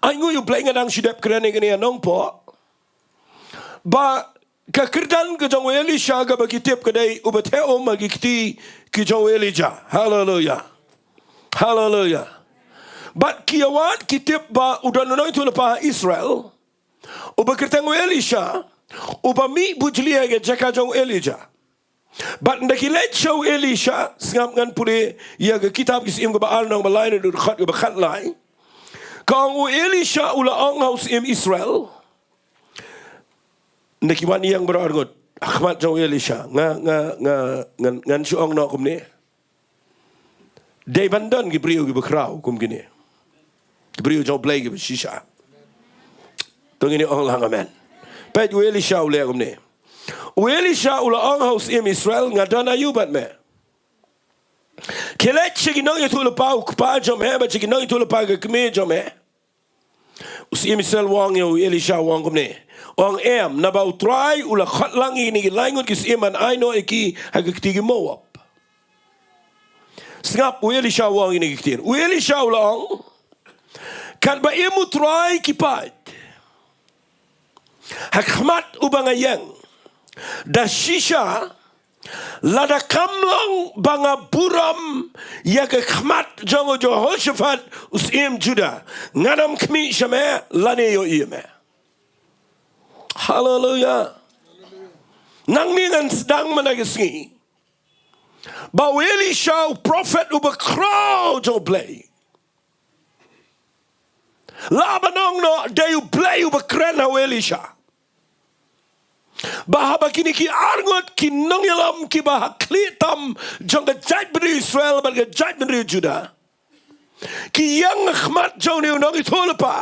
Ai nguh ïa U Blei, nga dang shu dep kren ïa kane ha Nongpoh. Ba ka kyrdan ka jong u Elisha kaba ki tip ka dei uba theh um ha ki kti ki jong u Elijah. Haleluya. Haleluya. Bad ki ïawad ki tip ba u don u nongïathuhlypa ha Israel uba kyrteng u Elisha, uba mih bujli ha ka jaka jong u Elijah. Bad ynda ki leit sha u Elisha, sngap, ngan pule ïa ka kitab Ki Syiem kaba ar, lynnong ba lai, na ka dkhot kaba khatlai. Ka ong, u Elisha u la ong ha u syiem Israel. Ynda ki wan ïeng baroh ar ngut ha khmat jong u Elisha, nga, nga, nga, ngan, ngan shu ong noh kumne. Dei ban don ki briew kiba khraw kum kine. Ki briew jong U Blei kiba shisha. To ngin ong lang amen. Peit u Elisha u leh kumne. U Elisha u la ong ha u syiem Israel, nga don aiu bad me? Khie leit sha ki nongïathuhlypa u kpa jong me bad sha ki nongïathuhlypa ka kmie jong me. U syiem Israel u ong ïa u Elisha, u ong kumne. U ong, em, naba U Trai u la khot lang ïa kine ki lai ngut ki syiem ban ai noh ïa ki ha ka kti ki Moab. Sngap, u Elisha u ong ïa kine ki ktien. U Elisha u la ong, katba im U Trai ki paid ha khmat uba nga ïeng, da shisha lada kam long ba nga burom ïa ka khmat jong u Jehoshaphat u syiem Judah, ngan ym khmih sha me lane ïohi ïa me. Haleluya. Nangne ngan sdang mynta ka sngi ba u Elisha u prophet uba khraw jong U Blei. Lah ban ong noh dei U Blei uba kren ha u Elisha. Ba haba kine ki ar ngut ki nongïalam kiba ha khlieh tam jong ka jaitbynriew Israel bad ka jaitbynriew Judah ki ïeng ha khmat jong une u nongïathuhlypa,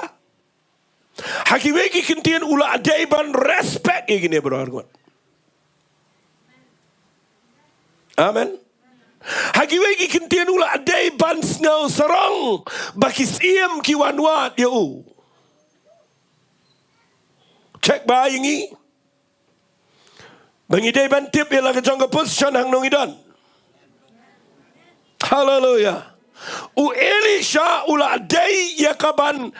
ha kiwei ki kyntien u la dei ban respect ïa kine baroh ar ngut. Amen. Ha kiwei ki kyntien u la dei ban sngew sarong ba ki syiem ki wan wad ïa u. Check ba ïa ngi. Ba ngi dei ban tip ïa la ka jong ka position hangno ngi don. Haleluya. U Elisha u la dei ïa ka ban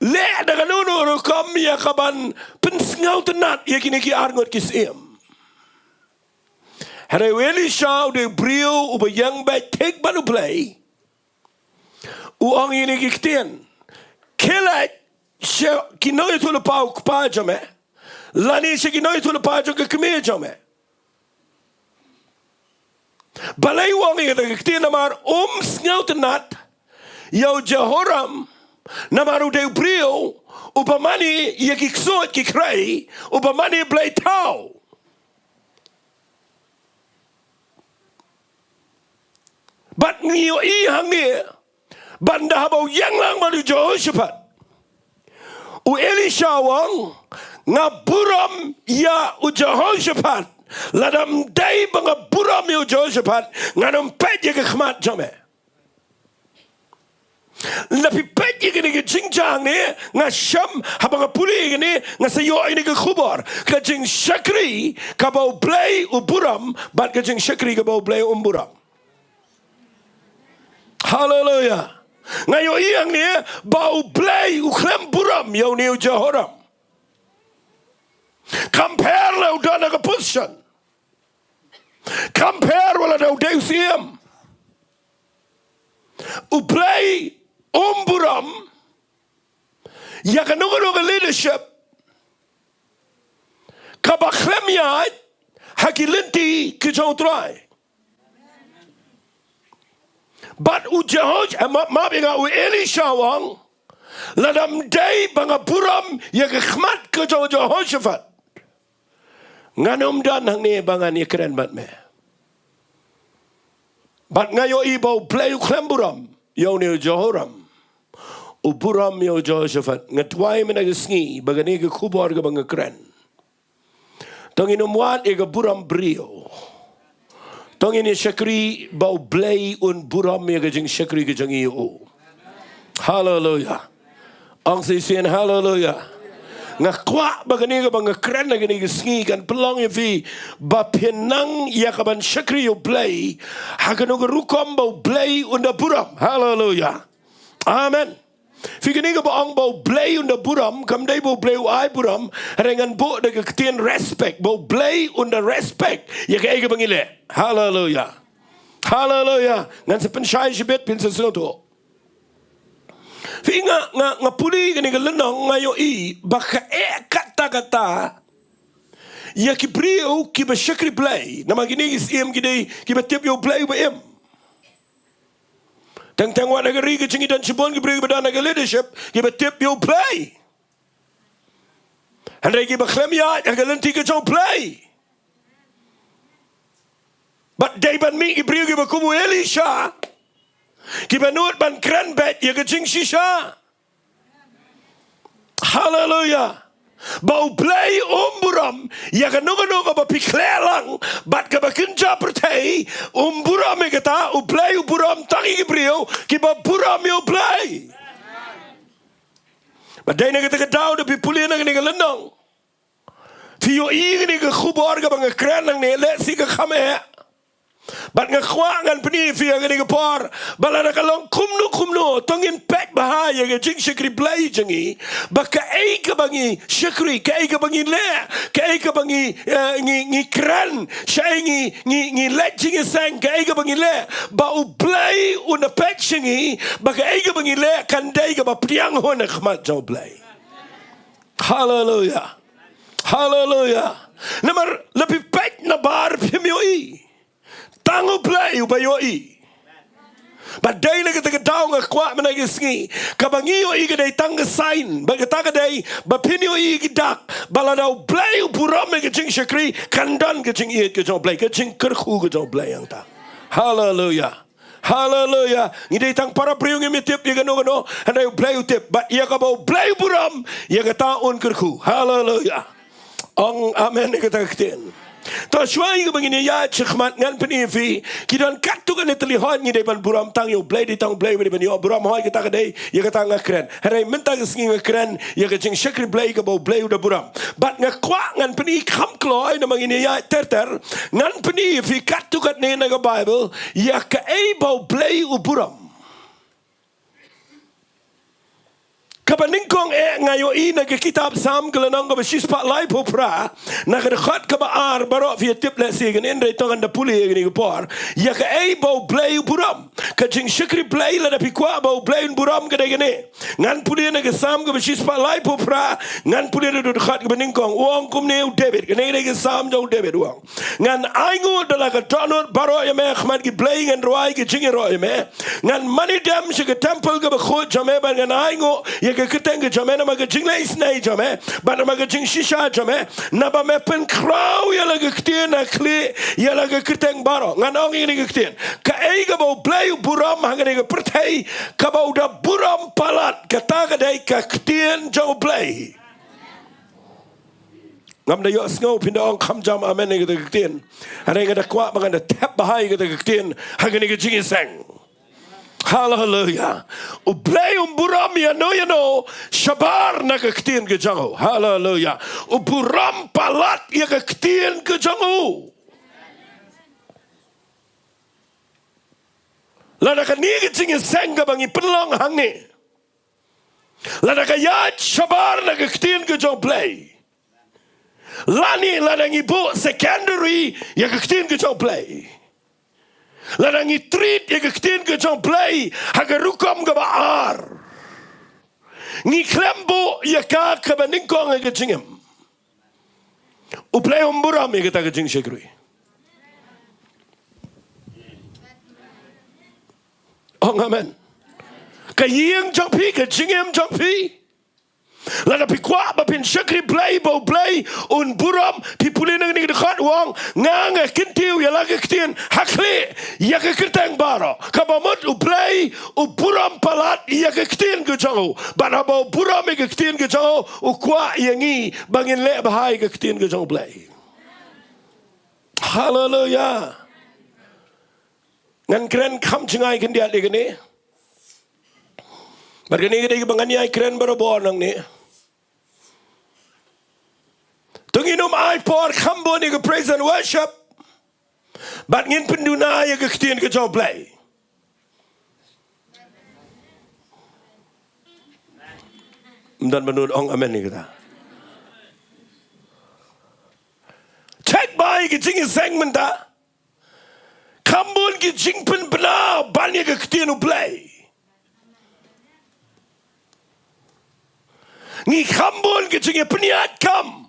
leh da kano kano ka rukom ïa ka ban pynsngewtynnat ïa kine ki ar ngut ki syiem. Hynrei u Elisha u dei u briew uba ïeng beit thik bad U Blei. U ong ïa kine ki ktien. Khie leit sha ki nongïathuhlypa u kpa jong me, lane sha ki nongïathuhlypa jong ka kmie jong me. Balei u ong ïa kata ka ktien? Namar um sngewtynnat ïa u Jehoram, namar u dei u briew uba mane ïa ki ksuid ki khrei, uba mane blei thaw. Bad ngi ïohi hangne, bad ynda haba u ïeng lang bad u Jehoshaphat, u Elisha u ong, nga burom ïa u Jehoshaphat Lada ym dei ba nga burom ïa u Jehoshaphat, ngan ym peit ïa ka khmat jong me. Lada phi peit ïa kane ka jingjia hangne, nga shem haba nga pule ïa kane, nga sa ïoh ïa kane ka khubor. Ka jingshakri kaba U Blei u burom, bad ka jingshakri kaba U Blei um burom. Haleluya. Nga ïohi hangne ba U Blei u khlem burom ïa une u Jehoram. Kam pher la u don ha ka position. Kam pher wat la da u dei u siem. U Blei um burom ïa kano kano ka leadership kaba khlem ïaid ha ki lynti ki jong U Trai. Bad u Jehosh-, eh, map, map ïa nga, u Elisha u ong, lada ym dei ba nga burom ïa ka khmat ka jong u Jehoshaphat, ngan ym don hangne ba ngan ïakren bad me. Bad nga ïohi ba U Blei u khlem burom ïa une u Jehoram. U burom ïa u Jehoshaphat. Nga duwai mynta ka sngi ba kane ka khubor kaba nga kren, to ngin ym wad ïa ka burom briew. To ngin ïa shakri ba U Blei un burom ïa ka jingshakri ka jong ngi ïa u. Haleluya. Ong shisien haleluya. Nga kwah ba kane kaba nga kren ha kane ka sngi kan pynlong ïa phi ba phin nang ïa kaban shakri ïa U Blei ha kano ka rukom ba U Blei un da burom. Haleluya. Amen. Phi, kane kaba ong ba U Blei un da burom, kam dei ba U Blei u ai burom. Hynrei ngan buh da ka ktien respect, ba U Blei un da respect ïa kaei kaba ngi leh. Haleluya. Haleluya. Ngan sa pynshai shibit, phin sa sngewthuh. Phi, nga, nga, nga pule kane ka lynnong, nga ïohi ba ka eh katta katta ïa ki briew kiba shakri Blei. Namar kine ki siem ki dei kiba tip ïa U Blei uba im. Teng teng wat ha ka ri ka jong ngi don shibun ki briew kiba don ha ka leadership kiba tip ïa U Blei. Hynrei kiba khlem ïaid ha ka lynti ka jong U Blei. Bad dei ban mih ki briew kiba kum u Elisha, kiba nud ban kren beit ïa ka jingshisha. Haleluya. Ba U Blei um burom ïa kano kano kaba phi khleh lang bad kaba kynja pyrthei, um burom ïa kata. U Blei u burom tang ïa ki briew kiba burom ïa U Blei. Bad dei na kata ka daw, da phi pule na kane ka lynnong, phi ïohi kane ka khubor kaba nga kren nangne, lehse ka kham eh. Bad nga kwah ngan pyni ïa phi ha kane ka por ba lada ka long kumno kumno, to ngin peit bha ïa ka jingshakri Blei jong ngi, ba kaei kaba ngi shakri, kaei kaba ngi leh, kaei kaba ngi, eh, ngi, ngi kren, shaei ngi, ngi, ngi leit jingïaseng, kaei kaba ngi leh, ba U Blei un da peit sha ngi, ba kaei kaba ngi leh kan dei kaba pdiang hun ha khmat jong U Blei. Haleluya. Haleluya. Namar lada phi peit nabar phim ïohi. Tang U Blei uba ïohi. Bad dei na kata ka daw nga kwah mynta ka sngi, kaba ngi ïohi ka dei tang ka sign, bad kata ka dei ba phin ïohi ki dak ba lada U Blei u burom ïa ka jingshakri, kan don ka jingïeit ka jong U Blei, ka jingkyrkhu ka jong U Blei hangta. Haleluya. Haleluya. Ngi dei tang para briew, ngim tip ïa kano kano, hynrei U Blei u tip. Bad ïa kaba U Blei u burom, ïa kata un kyrkhu. Haleluya. Ong amen ïa kata ka ktien. To shuwa ïa kaba ngin ïaid shakhmat, ngan pyni ïa phi, ki don katto katne tylli hooid ngi dei ban burom tang ïa U Blei, dei tang U Blei uba dei ban ïoh burom, hooid kata ka dei ïa kata nga kren. Hynrei mynta ka sngi nga kren ïa ka jingshakri Blei kaba U Blei u da burom. Bad nga kwah ngan pyni kham kloi namar ngin ïaid ter ter. Ngan pyni ïa phi katto katne na ka Baibl ïa kaei ba U Blei u burom. Kaba nyngkong eh nga ïohi na ka kitab Salm ka lynnong kaba shispah laiphew phra, na ka dkhot kaba ar, baroh phi ïa tip lehse kane, hynrei to ngan da pule ïa kane ka por. Ïa kaei ba U Blei u burom. Ka jingshakri Blei lada phi kwah ba U Blei un burom ka dei kane. Ngan pule na ka Salm kaba shispah laiphew phra, ngan pule na ka dkhot kaba nyngkong. U ong kumne u David, kane ka dei ka Salm jong u David, u ong: Ngan ainguh da la ka dohnud baroh ïa me, ha khmat ki blei ngan rwai ka jingïaroh ïa me. Ngan mane dem sha ka templ kaba khuid jong me, bad ngan ainguh ïa ka kyrteng ka jong me, namar ka jingleh isynei jong me, bad namar ka jingshisha jong me. Naba me pynkhraw ïa la ka ktien ha khlieh ïa la ka kyrteng baroh. Ngan ong ïa kane ka ktien. Kaei kaba U Blei u burom ha kane ka pyrthei, kaba u da burom palat, kata ka dei ka ktien jong U Blei. Ngam da ïohsngew phin da ong kham jam amen ïa kata ka ktien. Hynrei nga da kwah ba ngan da thep bha ïa kata ka ktien ha kane ka jingïaseng. Haleluya. U Blei um burom ïano ïano shabar na ka ktien ka jong u. Haleluya. U burom palat ïa ka ktien ka jong u. Lada kane ka jingïaseng kaba ngi pynlong hangne, lada ka ïaid shabar na ka ktien ka jong u Blei, lane lada ngi buh secondary ïa ka ktien ka jong u Blei, lada ngi treat ïa ka ktien ka jong u Blei ha ka rukom kaba ar, ngi khlem buh ïa ka kaba nyngkong ha ka jingim, u Blei um burom ïa kata ka jingshakri. Ong amen. Ka ïing jong phi, ka jingim jong phi, lada phi kwah ba phin shakri Blei, ba u Blei un burom, phi pule na kane ka dkhot u ong, nga nga kyntiew ïa la ka ktien ha khlieh ïa ka kyrteng baroh. Kaba mut u Blei u burom palat ïa ka ktien ka jong u. Bad haba u burom ïa ka ktien ka jong u, u kwah ïa ngi ba ngin leh bha ïa ka ktien ka jong u Blei. Haleluya. Ngan kren kham jngai khyndiat ïa kane. Bad kane ka dei kaba ngan ïai kren barabor nangne. To ngin ym ai por kham bun ïa ka praise and worship, bad ngin pynduna ïa ka ktien ka jong u Blei. Ym don ba nud ong amen ïa kata. Check bha ïa ka jingïaseng mynta. Kham bun ki jingpynbna ban ïa ka ktien u Blei. Ngi kham bun ki jingïapynïaid kam.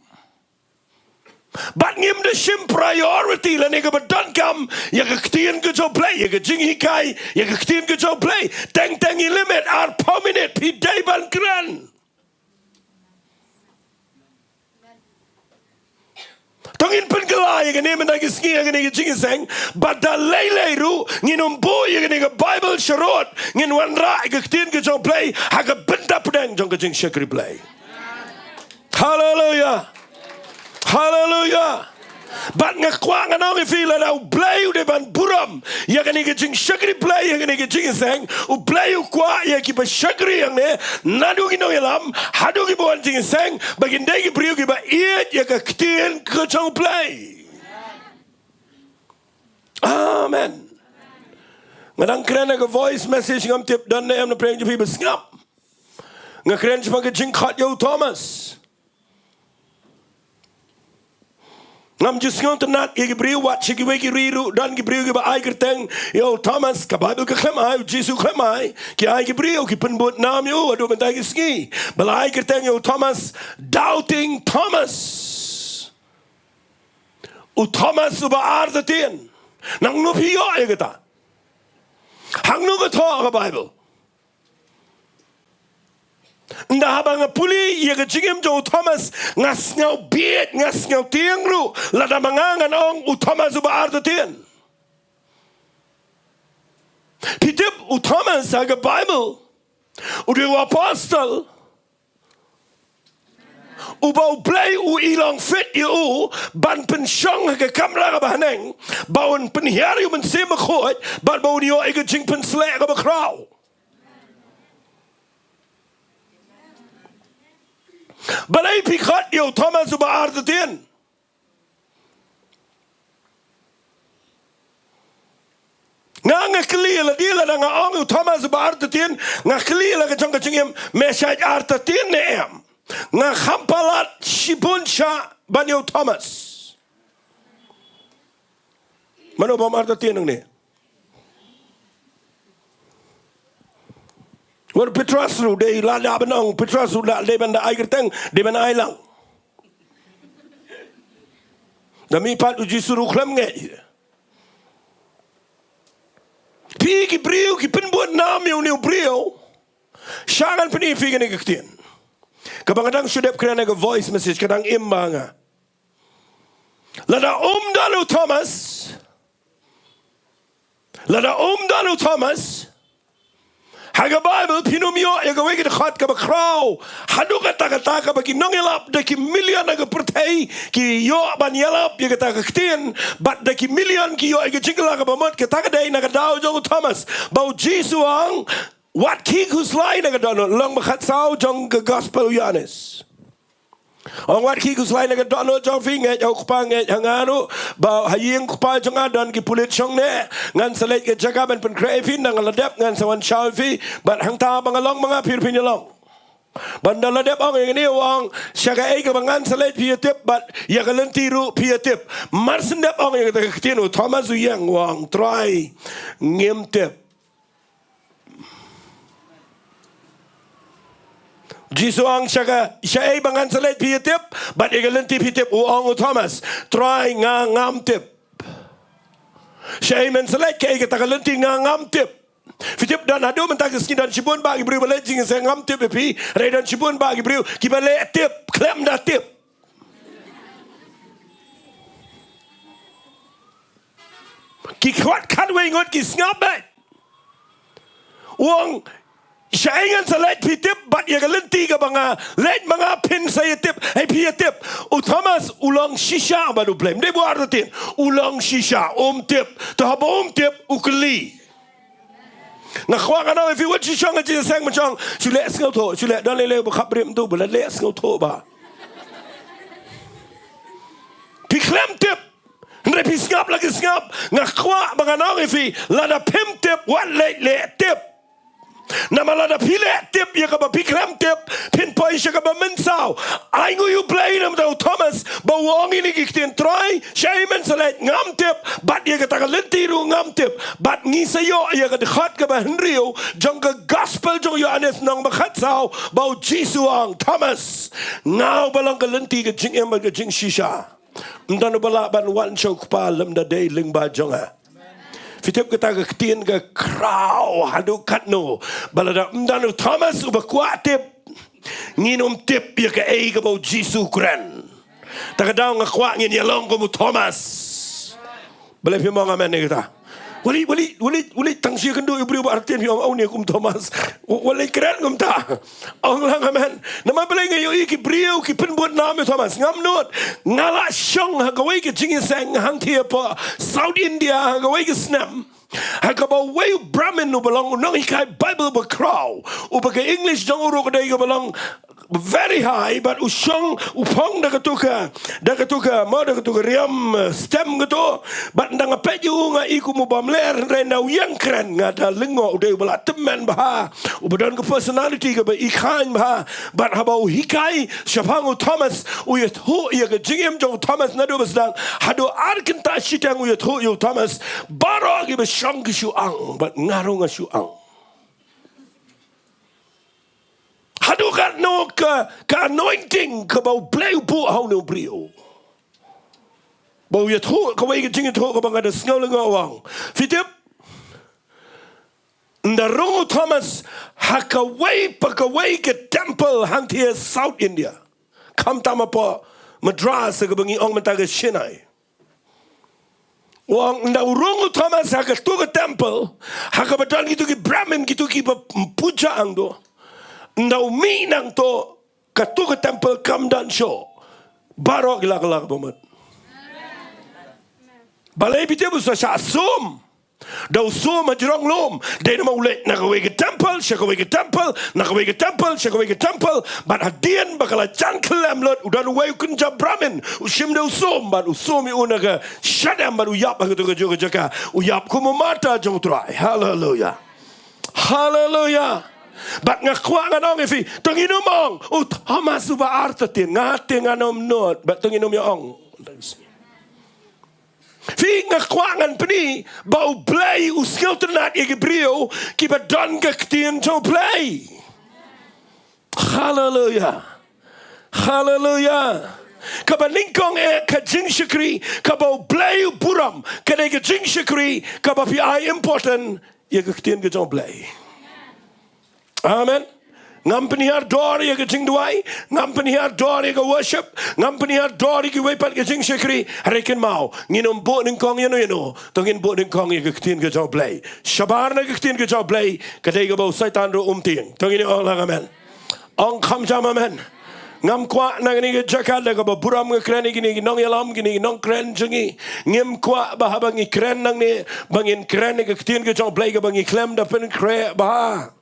Bad ngim da shim priority lane kaba donkam ïa ka ktien ka jong u Blei, ïa ka jinghikai ïa ka ktien ka jong u Blei. Teng teng i limit arphew minit phi dei ban kren. To ngin pynkylla ïa kane mynta ki sngi ha kane ka jingïaseng, bad da lei lei ruh ngin ym buh ïa kane ka Baibl sharud, ngin wanrah ïa ka ktien ka jong u Blei ha ka bynta pdeng jong ka jingshakri Blei. Haleluya. Haleluya. Bad nga kwah ngan ong ïa phi, lada u Blei u dei ban burom ïa kane ka jingshakri Blei ha kane ka jingïaseng, u Blei u kwah ïa kiba shakri hangne, naduh ki nongïalam haduh kiba wan jingïaseng, ba kin dei ki briew kiba ïeit ïa ka ktien ka jong u Blei. Amen. Nga dang kren ha ka voice message, ngam tip don ne em na pdeng jong phi ba sngap. Nga kren shaphang ka jingkhot ïa u Thomas. Ngam ju sngewtynnat ïa ki briew, wat sha kiwei ki ri ruh don ki briew kiba ai kyrteng ïa u Thomas. Ka Baibl ka khlem ai, u Jisu khlem ai, ki ai ki briew, ki pynbud nam ïa u haduh mynta ki sngi. Ba la ai kyrteng ïa u Thomas, Doubting Thomas. U Thomas uba artatien. Nangno phi ïoh ïa kata? Hangno ka thoh ha ka Baibl? Ynda haba nga pule ïa ka jingim jong u Thomas, nga sngewbit, nga sngewtieng ruh lada ma nga ngan ong u Thomas uba artatien. Phi tip, u Thomas ha ka Baibl u dei u apostol uba u Blei u i long fit ïa u ban pynshong ha ka kamra kaba haneng, ba un pynhiar ïa u Mynsiem Bakhuid, bad ba un ïoh ïa ka jingpynsleh kaba khraw. Balei phi khot ïa u Thomas uba artatien? Nga, nga kylli ïa lade, lada nga ong u Thomas uba artatien, nga kylli ïa la ka jong ka jingim, me shait artatien ne em? Nga kham palat shibun shah ban ïa u Thomas. Mano bym artatien nangne? Wat u Petros ruh dei, lada ban ong u Petros ruh dei ban da ai kyrteng, dei ban ai lang. Da mih pat u Jisu ruh khlem ngeit. Phi ki briew ki pynbud nam ïa une u briew. Sha ngan pyni phi kane ka ktien. Kaba nga dang shu dep kren ha ka voice message, ka dang im bha nga. Lada um don u Thomas, lada um don u Thomas Ha ka Baibl phin ym ïoh ïa kawei ka dkhot kaba khraw haduh katta katta kaba ki nongïalap da ki million ha ka pyrthei ki ïoh ban ïalap ïa kata ka ktien, bad da ki million ki ïoh ïa ka jingkylla kaba mut. Kata ka dei na ka daw jong u Thomas ba u Jisu u ong, wat khih khuslai, na ka dohnud lynnong ba khatsaw jong ka Gospel u Ïoannis. U ong, wat khih khuslai, na ka dohnud jong phi ngeit ha u Kpa, ngeit ha nga ruh, ba ha ïing u Kpa jong nga don ki pulit shong ne. Ngan sa leit ka jaka ban pynkhreh ïa phi, ynda nga la dep ngan sa wan shaw ïa phi, bad hangta ba nga long ma nga phi ruh phin ïalong. Bad ynda la dep ong ïa kane u ong, sha kaei kaba ngan sa leit phi ïa tip, bad ïa ka lynti ruh phi ïa tip. Mar shen dep ong ïa kata ka ktien u Thomas u ïeng u ong, Trai, ngim tip. Jisu u ong, sha ka, shaei ba ngan sa leit phi ïa tip, bad ïa ka lynti phi tip. U ong u Thomas, Trai, nga ngam tip. Shaei men sa leit, kaei kata ka lynti, nga ngam tip. Phi tip, don haduh mynta ka sngi don shibun bah ki briew ba leit jingïaseng ngam tip ïa phi, hynrei don shibun bah ki briew kiba leh tip khlem da tip. Ki khot khatwei ngut ki sngap beit. U ong, shaei ngan sa leit phi tip, bad ïa ka lynti kaba nga leit ma nga phin sa ïa tip, hei phi ïa tip. U Thomas u long shisha bad U Blei. Ym dei ba u artatien, u long shisha, um tip. Te haba um tip u kylli. Nga kwah ngan ong ïa phi, wat shu shong ha jingïaseng ban shong, shu leh sngewthuh, shu leh, don lei lei ba khapbriew tu ba la leh sngewthuh bah. Phi khlem tip. Hynrei phi sngap la ki sngap, nga kwah ba ngan ong ïa phi, lada phim tip, wat leit leh tip. Namar lada phi leh tip ïa kaba phi khlem tip, phin poi sha kaba mynsaw. Ai nguh ïa U Blei namar u Thomas ba u ong ïa kine ki ktien, Trai, shaei men sa leit, ngam tip, bad ïa kata ka lynti ruh ngam tip. Bad ngi sa ïoh ïa ka dkhot kaba hynriew jong ka Gospel jong u Ïoannis lynnong ba khatsaw, ba u Jisu u ong, Thomas, nga uba long ka lynti, ka jingim bad ka jingshisha. Ym don uba lah ban wan sha u Kpa lymda dei lyngba jong nga. Phi tip, kata ka ktien ka khraw haduh katno, ba lada ym don u Thomas uba kwah tip, ngin ym tip ïa kaei kaba u Jisu u kren. Ta ka daw nga kwah ngin ïalong kum u Thomas. Balei phim ong amen ïa kata? Wat leit, wat leit, wat leit, wat leit tang shi kynduh ïa u briew ba artatien, phi ong, aw, une kum u Thomas. Wat leit kren kumta. Ong lang amen. Namar balei? Nga ïohi ki briew ki pynbud nam ïa u Thomas. Ngam nud. Nga la shong ha kawei ka jingïaseng hangtei hapoh South India ha kawei ka snem, ha kaba uwei u Brahmin uba long u nonghikai Baibl ba khraw, uba ka English jong u ruh ka dei kaba long very high, bad u shong, u phong da katu ka, da katu ka, mo, da katu ka riam, eh, stem katu. Bad ynda nga peit ïa u nga i kum u bym leh, hynrei ynda u ïeng kren nga da lyngngoh, u dei uba la tymmen bha, uba don ka personality kaba i khaiñ bha. Bad haba u hikai shaphang u Thomas, u ïathuh ïa ka jingim jong u Thomas naduh ba sdang haduh ar kynta shiteng, u ïathuh ïa u Thomas, baroh kiba shong ki shu ang, bad nga ruh nga shu ang. Haduh katno ka, ka anointing kaba U Blei u buh ha une u briew, ba u ïathuh kawei ka jingïathuh kaba nga da sngew lyngngoh, u ong, phi tip, ynda rung u Thomas ha kawei pa kawei ka temple hangtei South India, khamtam hapoh Madras, kaba ngi ong mynta ka Chennai. U ong, ynda u rung u Thomas ha katu ka temple, ha kaba don kitu ki Brahmin, kitu kiba puja angtu, ynda u mih nangtu, katu ka temple kam don shuh. Baroh ki la kylla kaba mut. Balei? Phi tip, u sa shah sum. Da u sum hajrong lum. Dei namar u leit na kawei ka temple sha kawei ka temple, na kawei ka temple sha kawei ka temple. Bad hadien ba ka la jan khyllem lut, u don uwei u kynja Brahmin, u shim da u sum, bad u sum ïa u na ka shadem, bad u ïap ha katu kajuh ka jaka. U ïap kum u martyr jong u Trai. Haleluya. Haleluya. Bad nga kwah ngan ong ïa phi, to ngin ym ong u Thomas uba artatien, nga te ngan ym nud, bad to ngin ym ïa ong. Phi, nga kwah ngan pyni ba U Blei u sngewtynnad ïa ki briew kiba don ka ktien jong U Blei. Haleluya. Haleluya. Kaba nyngkong eh ka jingshakri kaba U Blei u burom, ka dei ka jingshakri kaba phi ai important ïa ka ktien ka jong U Blei. Amen. Ngam pynhiar dor ïa ka jingduwai, ngam pynhiar dor ïa ka worship, ngam pynhiar dor ïa kiwei pat ka jingshakri, hynrei kynmaw, ngin ym buh nyngkong ïano ïano, to ngin buh nyngkong ïa ka ktien ka jong U Blei. Shabar na ka ktien ka jong U Blei, ka dei kaba u Soitan ruh um tieng. To ngin ong lang amen. Ong kham jam amen. Ngam kwah na kane ka jaka da kaba burom nga kren ïa kine ki nongïalam, kine ki nongkren jong ngi. Ngim kwah ba haba ngi kren nangne, ba ngin kren ïa ka ktien ka jong U Blei kaba ngi khlem da pynkhreh bha.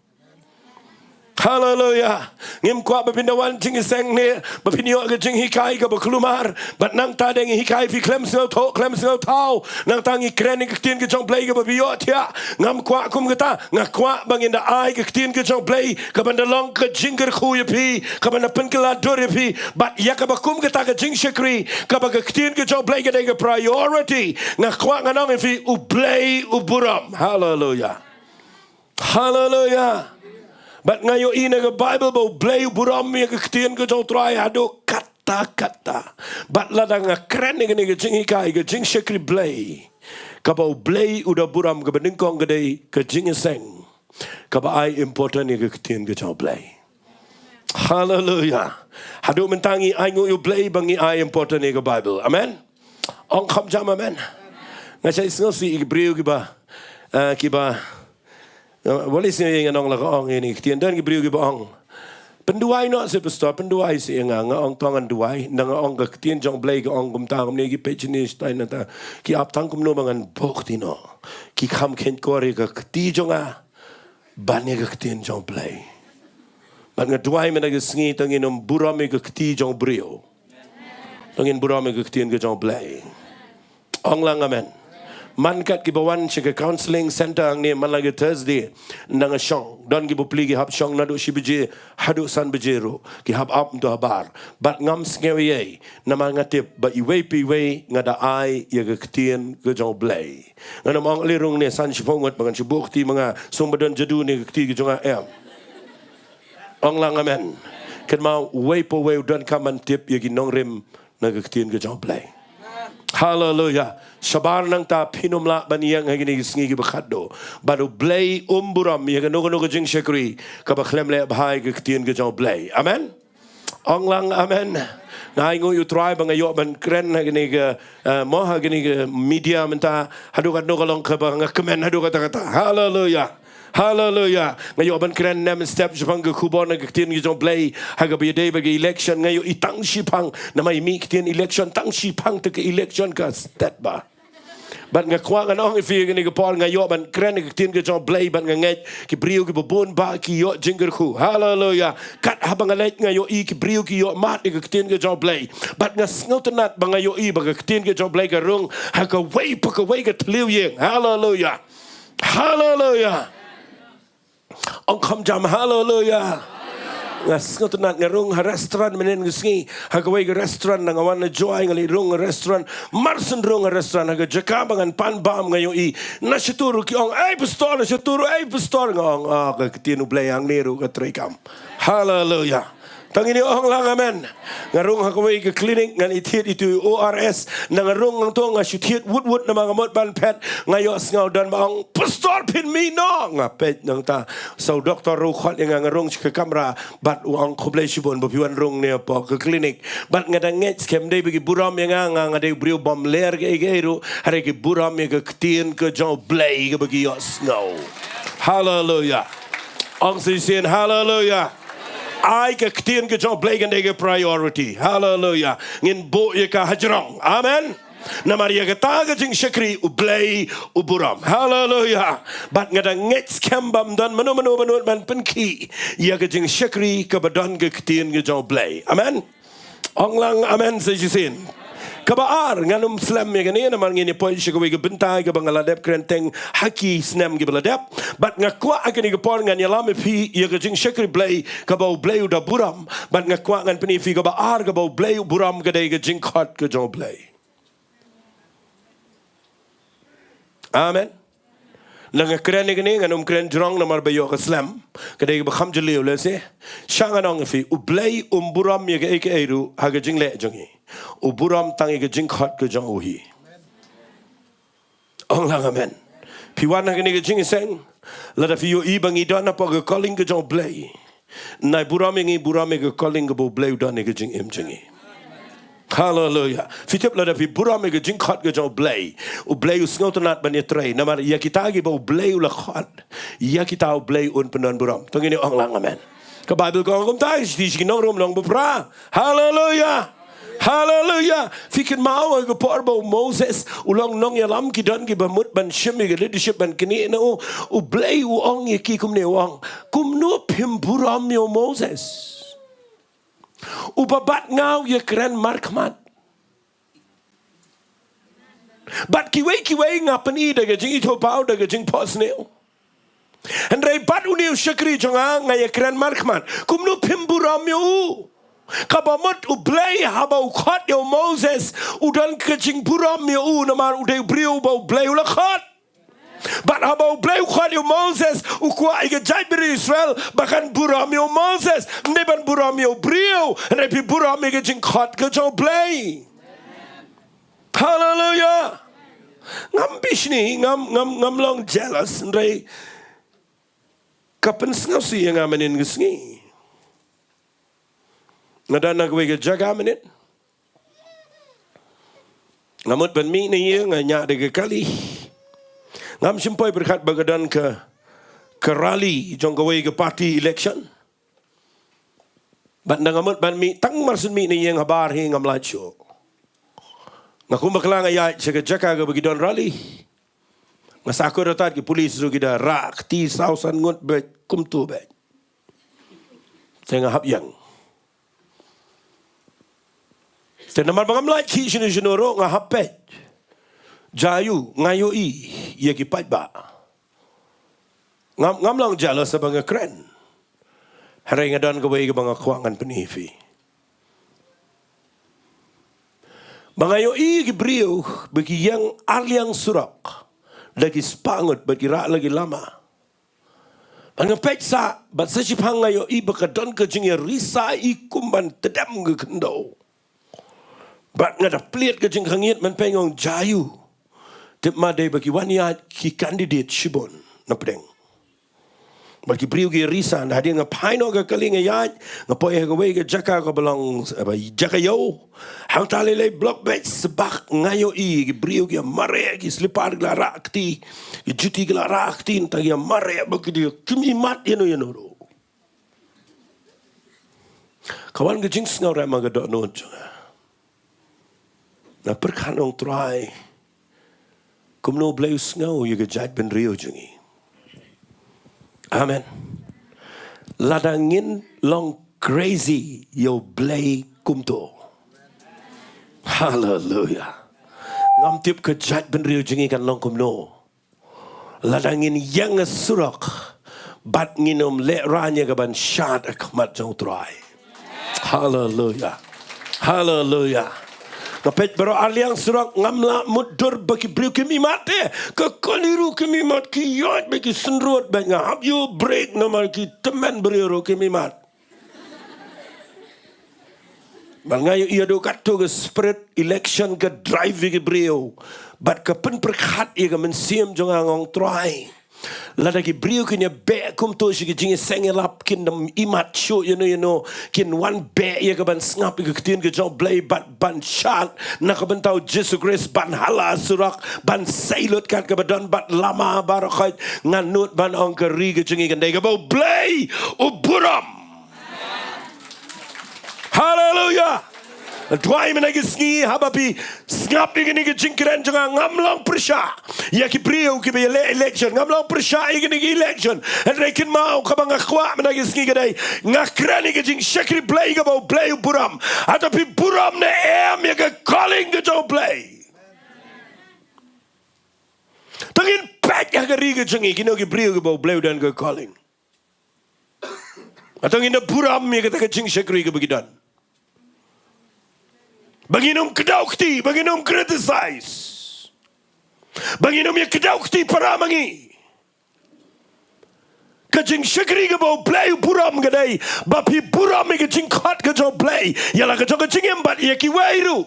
Haleluya. Ngim kwah ba phin da wan jingïaseng ne ba phin ïoh ka jinghikai kaba kulmar. Bad nangta dang hikai phi khlem sngewthuh, khlem sngewthaw. Nangta ngi kren ïa ka ktien ka jong U Blei kaba phi ïohthiah. Ngam kwah kum kata. Nga kwah ba ngin da ai ka ktien ka jong U Blei kaban da long ka jingkyrkhu ïa phi, kaban da pynkylla dur ïa phi. Bad ïa kaba kum kata ka jingshakri, kaba ka ktien ka jong U Blei ka dei ka priority. Nga kwah ngan ong ïa phi, U Blei u burom. Haleluya. Haleluya. Bad nga ïohi na ka Baibl ba U Blei u burom ïa ka ktien ka jong U Trai haduh katta katta. Bad lada nga kren ïa kane ka jinghikai, ka jingshakri Blei, kaba U Blei u da burom, kaba nyngkong ka dei ka jingïaseng, kaba ai important ïa ka ktien ka jong U Blei. Haleluya. Haduh mynta ngi ainguh ïa U Blei ba ngi ai important ïa ka Baibl. Amen. Ong kham jam amen. Nga sa sngewsih ïa ki briew kiba, eh, kiba, eh, wat la sngewsih ïa nga nong la ka ong ïa kine ki ktien, don ki briew kiba ong, pynduwai noh seh pastor, pynduwai seh ïa nga. Nga ong to ngan duwai, nda nga ong ka ktien jong U Blei ka ong kumta, kumne ki peit shane shatai nangta, ki ap tang kumno ba ngan buh kti noh. Ki kham kheiñ kor ïa ka kti jong nga ban ïa ka ktien jong U Blei. Bad nga duwai mynta ka sngi, to ngin ym burom ïa ka kti jong u briew, to ngin burom ïa ka ktien ka jong U Blei. Ong lang amen. Man kat kiba wan sha ka counseling center hangne man la ka Thursday, nda nga shong, don ki bapli ki hap shong naduh shi baje haduh san baje ruh, ki hap ap mynta habar. Bad ngam sngew ei ei, namar nga tip ba iwei pa iwei nga da ai ïa ka ktien ka jong U Blei. Ngan ym ong lei rung ne san shiphew ngut ba ngan shu buh kti ma nga, sngewbha don jadu ne ka kti ka jong nga, em. Ong lang amen. Kynmaw, uwei pa uwei u donkam ban tip ïa ki nongrim na ka ktien ka jong U Blei. Haleluya. Shabar nangta, phin ym lah ban ïeng ha kine ki sngi kiba khatduh. Bad U Blei um burom ïa kano kano ka jingshakri kaba khlem leh bha ïa ka ktien ka jong U Blei. Amen. Ong lang amen. Nga ainguh ïa U Trai ba nga ïoh ban kren ha kane ka, eh, mo ha kane ka media mynta, haduh katno ka long kaba nga kmen haduh katta katta. Haleluya. Haleluya. Nga ïoh ban kren nem step shaphang ka khubor na ka ktien ka jong U Blei ha kaba ïadei bad ka election. Nga ïohi tang shiphang, namar i mih ktien election, tang shiphang te ka election ka stet bha. Bad nga kwah ngan ong ïa phi kane ka por, nga ïoh ban kren ka ktien ka jong U Blei bad nga ngeit ki briew kiba bun ba ki ïoh jingkyrkhu. Haleluya. Kat haba nga leit nga ïohi ki briew ki ïoh mad ïa ka ktien ka jong U Blei. Bad nga sngewtynnat ba nga ïohi ba ka ktien ka jong U Blei ka rung ha kawei pa kawei ka thliew ïing. Haleluya. Haleluya. Ong kham jam haleluya. Nga sngewtynnat, nga rung ha restaurant mynhynnin ka sngi. Ha kawei ka restaurant, nda nga wan na Jowai nga leit rung ha restaurant. Mar shen rung ha restaurant, ha ka jaka ba ngan pan bam nga ïohi, na shatu ruh ki ong, "Ei pastor," na shatu ruh, "Ei pastor." Nga ong, "Ah, ka ktien U Blei hangne ruh ka treikam." Haleluya. To ngin ïa ong lang amen. Nga rung ha kawei ka klinik, ngan ïa thied itu i O R S. Nda nga rung hangto nga shu thied wut wut namar nga mut ban phet. Nga ïohsngew don ba ong, "Pastor, phin mih noh." Nga peit nangta, sa u doktor ruh u khot ïa nga, nga rung sha ka kamra. Bad u ong, "Khublei shibun ba phi wan rung ne hapoh ka klinik." Bad nga da ngeit skhem dei ba ki burom ïa nga, nga, nga dei u briew bym ler kaei kaei ruh, hynrei ki burom ïa ka ktien ka jong U Blei kaba ki ïohsngew. Haleluya. Ong shisien haleluya. Ai ka ktien ka jong U Blei kan dei ka priority. Haleluya. Ngin buh ïa ka hajrong. Amen. Namar ïa kata ka jingshakri U Blei u burom. Haleluya. Bad nga da ngeit skhem ba ym don mano mano ba nud ban pynkhih ïa ka jingshakri kaba don ka ktien ka jong U Blei. Amen. Ong lang amen sa shisien. Kaba ar, ngan ym slem ïa kane namar ngin ïa poi sha kawei ka bynta kaba nga la dep kren teng ha ki snem kiba la dep. Bad nga kwah ha kane ka por ngan ïalam ïa phi ïa ka jingshakri Blei kaba U Blei u da burom. Bad nga kwah ngan pyni ïa phi kaba ar kaba U Blei u burom ka dei ka jingkhot ka jong U Blei. Amen. Nda nga kren ïa kane, ngan ym kren jrong namar ba ïoh ka slem. Ka dei kaba kham jylliew lehse. Sha ngan ong ïa phi, U Blei um burom ïa kaei kaei ruh ha ka jingleh jong ngi. U burom tang ïa ka jingkhot ka jong u hi. Ong lang amen. Phi wan ha kane ka jingïaseng, lada phi ïohi ba ngi don hapoh ka calling ka jong U Blei, Nai burom ïa ngi, burom ïa ka calling kaba U Blei u don ïa ka jingim jong ngi. Haleluya. Phi tip lada phi burom ïa ka jingkhot ka jong U Blei, U Blei u sngewtynnad ban ïatrei. Namar ïa kita kiba U Blei u la khot, ïa kita U Blei un pyndon burom. To ngin ong lang amen. Ka Baibl ka ong kumta, shi, shi nongrum nongbaphra. Haleluya. Haleluya. Phi kynmaw ha ka por ba u Moses u long nongïalam, ki don kiba mut ban shim ïa ka leadership ban knieh na u. U Blei u ong ïa ki kumne, u ong, kumno phim burom ïa u Moses, uba bat nga u ïakren markhmat? Bad kiwei kiwei nga pyni da ka jingithuhpaw, da ka jingphohsniew. Hynrei bad une u shakri jong nga nga ïakren markhmat. Kumno phim burom ïa u? Kaba mut U Blei haba u khot ïa u Moses, u don ka jingburom ïa u namar u dei u briew ba U Blei u la khot. Bad haba U Blei u khot ïa u Moses, u kwah ïa ka jaitbynriew Israel ba kan burom ïa u Moses. Ym dei ban burom ïa u briew, hynrei phi burom ïa ka jingkhot ka jong U Blei. Haleluya. Ngam bishni, ngam, ngam, ngam long jealous, hynrei ka pynsngewsih ïa nga mynnin ka sngi. Nga don na kawei ka jaka mynnin. Nga mut ban mih na ïing, nga ñiah da ka kali. Ngam shym poi pyrkhat ba ka don ka, ka rally jong kawei ka party election. Bad ynda nga mut ban mih, tang mar shen mih na ïing habar hi ngam lait shuh. Nga kum bakla nga ïaid sha ka jaka kaba ki don rally. Nga sah kut, hato ki pulit ruh ki da rah kti saw san ngut beit, kumto beit. Te nga hap ïeng. Te namar ba ngam lait khih shano shano ruh nga hap peit. Jia aiu, nga ïohi ïa ki paidbah. Ngam, ngam long jealous haba nga kren. Hynrei nga don kawei kaba nga kwah ngan pyni ïa phi. Ba nga ïohi ki briew ba ki ïeng ar liang surok da ki spah ngut, ba ki rah la ki lama. Bad nga peit sah, bad sa shiphang nga ïohi ba ka don ka jingïarisa i kum ban tdem ka khyndew. Bad nga da plied ka jingkhangit, man peit nga ong, jia aiu? Tip ma dei ba ki wan ïaid ki candidate shibun na pdeng. Bad ki briew ki risa. Hadien nga phai noh ka kali nga ïaid, nga poi ha kawei ka jaka kaba long, eh, ba jaka ïew. Hangta lei lei block beit sbak nga ïohi ki briew ki mareh, ki slipar ki la rah kti, ki juti ki la rah kti, nangta ki mareh ba ki dei kim imat ïano ïano ruh. Ka wan ka jingsngewrem ha ka dohnud jong nga. Nga pyrkhat, ong Trai, kumno U Blei u sngew ïa ka jaitbynriew jong ngi? Amen. Lada ngin long crazy ïa U Blei kumto, haleluya, ngam tip ka jaitbynriew jong ngi kan long kumno. Lada ngin ïeng ha surok bad ngin ym lehraiñ ïa ka ban shad ha khmat jong U Trai. Haleluya. Haleluya. Nga peit baroh ar liang surok, ngam lah mutdur ba ki briew kim imat te. Ka kali ruh kim imat, ki ïoid beit, ki synrut beit, nga hap ïoh brake namar ki tymmen briew ruh kim imat. Bad nga ïohi haduh katto ka spirit election ka drive ïa ki briew. Bad ka pynpyrkhat ïa ka mynsiem jong nga, nga ong Trai, lada ki briew kin ïa beh kumto sha ki jingïaseng ïalap, kin ym imat shuh ïano ïano, kin wan beh ïa ka ban sngap ïa ka ktien ka jong U Blei bad ban shad na ka bynta U Jisu Khrist, ban hala surok, ban sei lut kat kaba don bad lama baroh khoit, nga nud ban ong ka ri ka jong ngi kan dei kaba U Blei u burom. Haleluya. Duwai mynta ki sngi haba phi sngap ïa kine ki jingkren jong nga, ngam long pyrshah ïa ki briew kiba ïaleh election, ngam long pyrshah ïa kine ki election. Hynrei kynmaw kaba nga kwah mynta ki sngi ka dei, nga kren ïa ka jingshakri Blei kaba U Blei u burom. Hato phi burom ne em ïa ka calling ka jong U Blei? To ngin peit ha ka ri ka jong ngi, kino ki briew kiba U Blei u don ka calling. Hato ngin da burom ïa kata ka jingshakri kaba ki don? Ba ngin ym kdew kti, ba ngin ym criticize, ba ngin ym ïa kdew kti para ma ngi. Ka jingshakri kaba U Blei u burom ka dei ba phi burom ïa ka jingkhot ka jong U Blei ïa la ka jong ka jingim bad ïa kiwei ruh.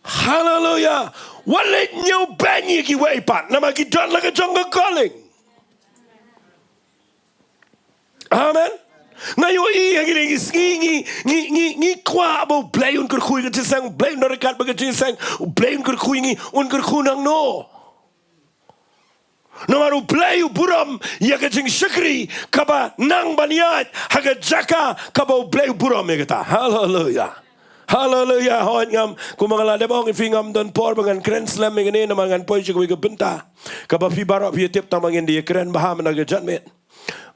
Haleluya. Wat leit ñiewbeiñ ïa kiwei pat namar ki don la ka jong ka calling. Amen. Nga ïohi ha kine ki sngi ngi, ngi, ngi, ngi kwah ba U Blei un kyrkhu ïa ka jingïaseng, U Blei un don ryngkat bad ka jingïaseng, U Blei un kyrkhu ïa ngi, un kyrkhu nangno. Namar U Blei u burom ïa ka jingshakri kaba nang ban ïaid ha ka jaka kaba U Blei u burom ïa kata. Haleluya. Haleluya. Hooid, ngam, kumba nga la dep ong ïa phi, ngam don por ba ngan kren slem ïa kane namar ngan poi sha kawei ka bynta kaba phi baroh phi tip, tang ba ngin da ïakren bha mynta ka janmiet.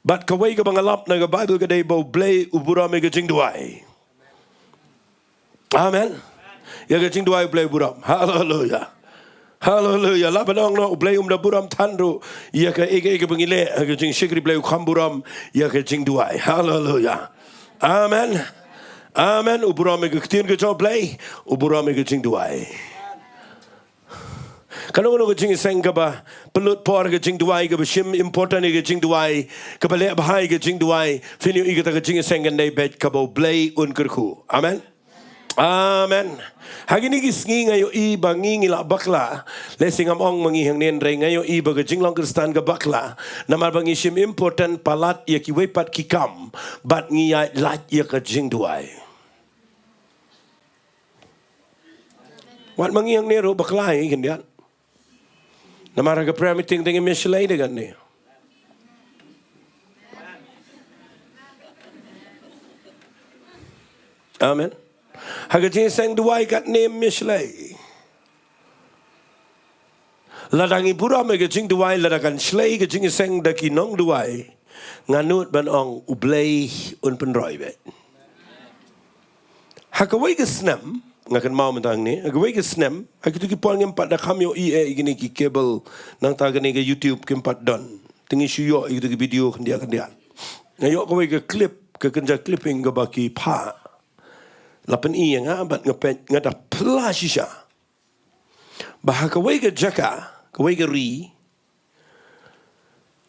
Bad kawei kaba nga lap na ka Baibl ka dei ba U Blei u burom ïa ka jingduwai. Amen. Ïa ka jingduwai U Blei u burom. Haleluya. Haleluya. Lah ban ong noh, U Blei um da burom than ruh ïa kaei kaei kaba ngi leh ha ka jingshakri, U Blei u kham burom ïa ka jingduwai. Haleluya. Amen. Amen. U burom ïa ka ktien ka jong U Blei, u burom ïa ka jingduwai. Kano kano ka jingïaseng kaba pynlut por ïa ka jingduwai, kaba shim important ïa ka jingduwai, kaba leh bha ïa ka jingduwai, phin ïohi kata ka jingïaseng kan dei beit kaba U Blei un kyrkhu. Amen. Amen. Ha kine ki sngi nga ïohi ba ngi ngi la bakla. Lehse ngam ong ma ngi hangne, hynrei nga ïohi ba ka jinglong Khristan ka bakla. Namar ba ngi shim important palat ïa kiwei pat ki kam bad ngi ïaid lait ïa ka jingduwai. Wat ma ngi hangne ruh bakla ïa ki khyndiat. Namar ha ka prayer meeting te ngim ïa shlei de kane. Amen. Ha ka jingïaseng duwai katne ngim ïa shlei. Lada ngi burom ïa ka jingduwai, lada kan shlei ka jingïaseng da ki nongduwai, nga nud ban ong U Blei un pynroi beit. Ha kawei ka snem, nga kynmaw mynta hangne, ha kawei ka snem, ha kito ki por ngim pat da kham ïohi ïa kine ki cable, nangta kane ka YouTube kim pat don. Te ngi shu ïoh ïa kito ki video khyndiat khyndiat. Nga ïoh kawei ka clip, ka kynja clipping kaba ki phah. La pyni ïa nga bad nga peit, nga da pla shisha. Ba ha kawei ka jaka, kawei ka ri,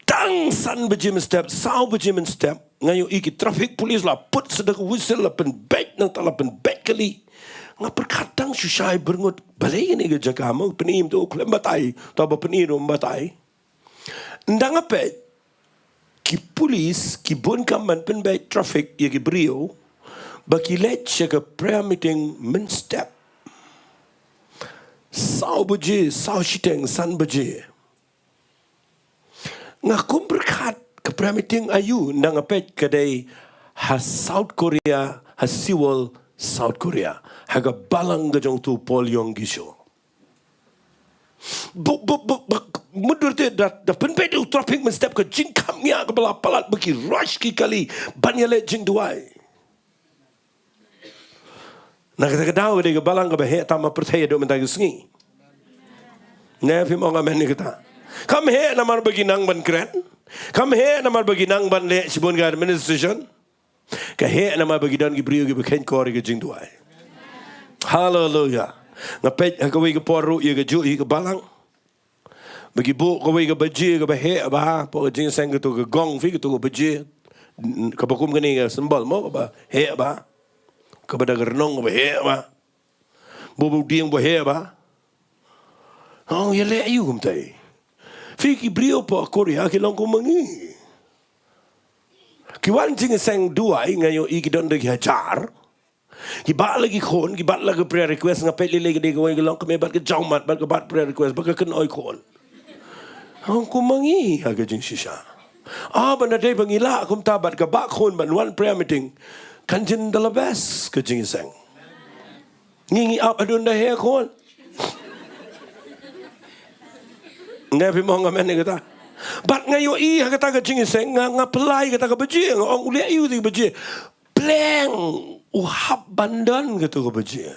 tang san baje mynstep, saw baje mynstep, nga ïohi ki traffic police la put sa da ka whistle, la pynbeit nangta, la pynbeit kali. Nga pyrkhat tang shu shai byrngut, balei kane ka jaka mo, pyni mynta u khlem batai, ta ba pyni ruh ym batai. Ynda nga peit, ki police ki bun kam ban pynbeit traffic ïa ki briew ba ki leit sha ka prayer meeting mynstep. Saw baje, saw shiteng, san baje. Nga kum pyrkhat ka prayer meeting aïu, ynda nga peit ka dei ha South Korea, ha Seoul, South Korea. Ha ka balang ka jong utu u Paul Yong Gisho. Bu, bu, bu, bu, mutdur te da, da pynbeit u traffic mynstep, ka jingkham ïa kaba la palat ba ki rush ki kali ban ïaleh jingduwai. Na kata ka daw ka dei ka balang kaba heh tam ha pyrthei haduh mynta ka sngi. Ne phim ong amen ïa kata? Kam heh namar ba ki nang ban kren. Kam heh namar ba ki nang ban leh shibun ka administration. Ka heh namar ba ki don ki briew kiba kheiñ kor ïa ka jingduwai. Haleluya. Nga peit ha kawei ka por ruh ïa kajuh hi ka balang. Ba ki buh kawei ka baje kaba heh bha, hapoh ka jingïaseng, kato ka gong, phi, kato ka baje. Kaba kum kane ka symbol mo, kaba heh bha. Kaba da ka rnong kaba heh bha. Buh, buh dieng ba heh bha. Ong ïaleh aïu kumta. Phi, ki briew hapoh Korea ki long kum ma ngi. Ki wan jingïaseng duwai nga ïohi ki don da ki hajar. Ki bat la ki khun, ki bat la ki prayer request, nga peit lei lei ka dei kawei ka long kmie bad ka jawmat, bad ka bat prayer request, bad ka kynoi khun. Ong kum ma ngi ha ka jingshisha. Ah, ban da dei ba ngi lah kumta bad ka bah khun ban wan prayer meeting, kan jin da la best ka jingïaseng. Ngi ngi ap haduh da heh khun. Nga phi mong amen ïa kata. Bad nga ïohi ha kata ka jingïaseng, nga, nga plie kata ka baje, nga ong u leh aïu kata ka baje. Pleng, u hap ban don kata ka baje.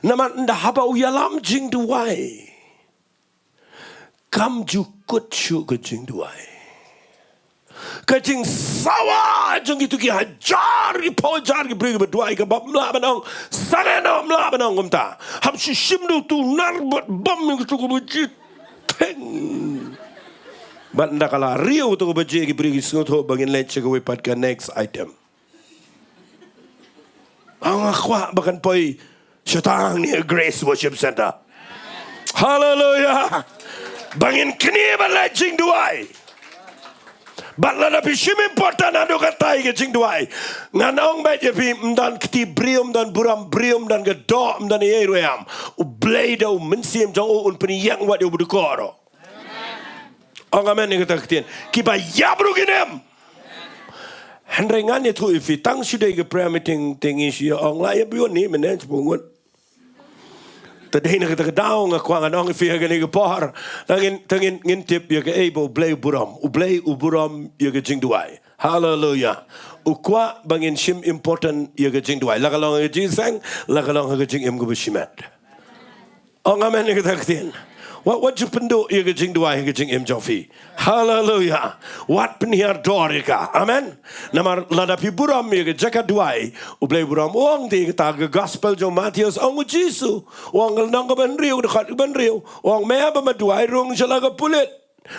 Namar ynda haba u ïalam jingduwai, kam ju kut shuh ka jingduwai. Ka jingsawa jong kito ki hajar, ki phew hajar ki briew kiba duwai, kaba ym lah ban ong sangeh noh, ym lah ban ong kumta. Hap shu shim da utu u nar bad bam ïa kito kiba jitheng. Bad ynda ka la riew kito kiba jia, ki briew ki sngewthuh ba ngin leit sha kawei pat ka next item. Nga kwah ba kan poi shatang ne Grace Worship Center. Haleluya. Ba ngin knieh ban leh jingduwai. Bad lada phi shim important haduh katta ïa ka jingduwai, ngan ong beit ïa phi, ym don kti briew, ym don burom briew, ym don ka doh, ym don ei ei ruh em. U Blei da u Mynsiem jong u un pynïeng wat ïa u ba dukor. Ong amen ïa kata ka ktien. Kiba ïap ruh kin im. Hynrei ngan ïathuh ïa phi, tang shu dei ka prayer meeting te ngi shu ïa ong la ïa bun ni mynne shu ngut. Te dei na kata ka daw nga kwah ngan ong ïa phi ha kane ka por. Tang ngin, tang ngin, ngin tip ïa kaei ba U Blei u burom. U Blei u burom ïa ka jingduwai. Haleluya. U kwah ba ngin shim important ïa ka jingduwai. La ka long ha ka jingseng, la ka long ha ka jingim kaba shimet. Ong amen ïa kata ka ktien. Wat, wat ju pynduh ïa ka jingduwai ha ka jingim jong phi. Haleluya. Wat pynhiar dor ïa ka. Amen. Namar lada phi burom ïa ka jaka duwai, U Blei u burom. U ong te kata ka gospel jong Mathaios, ong u Jisu, u ong ka lynnong kaba hynriew, dkhot kaba hynriew, u ong me haba me duwai rung sha la ka pulit.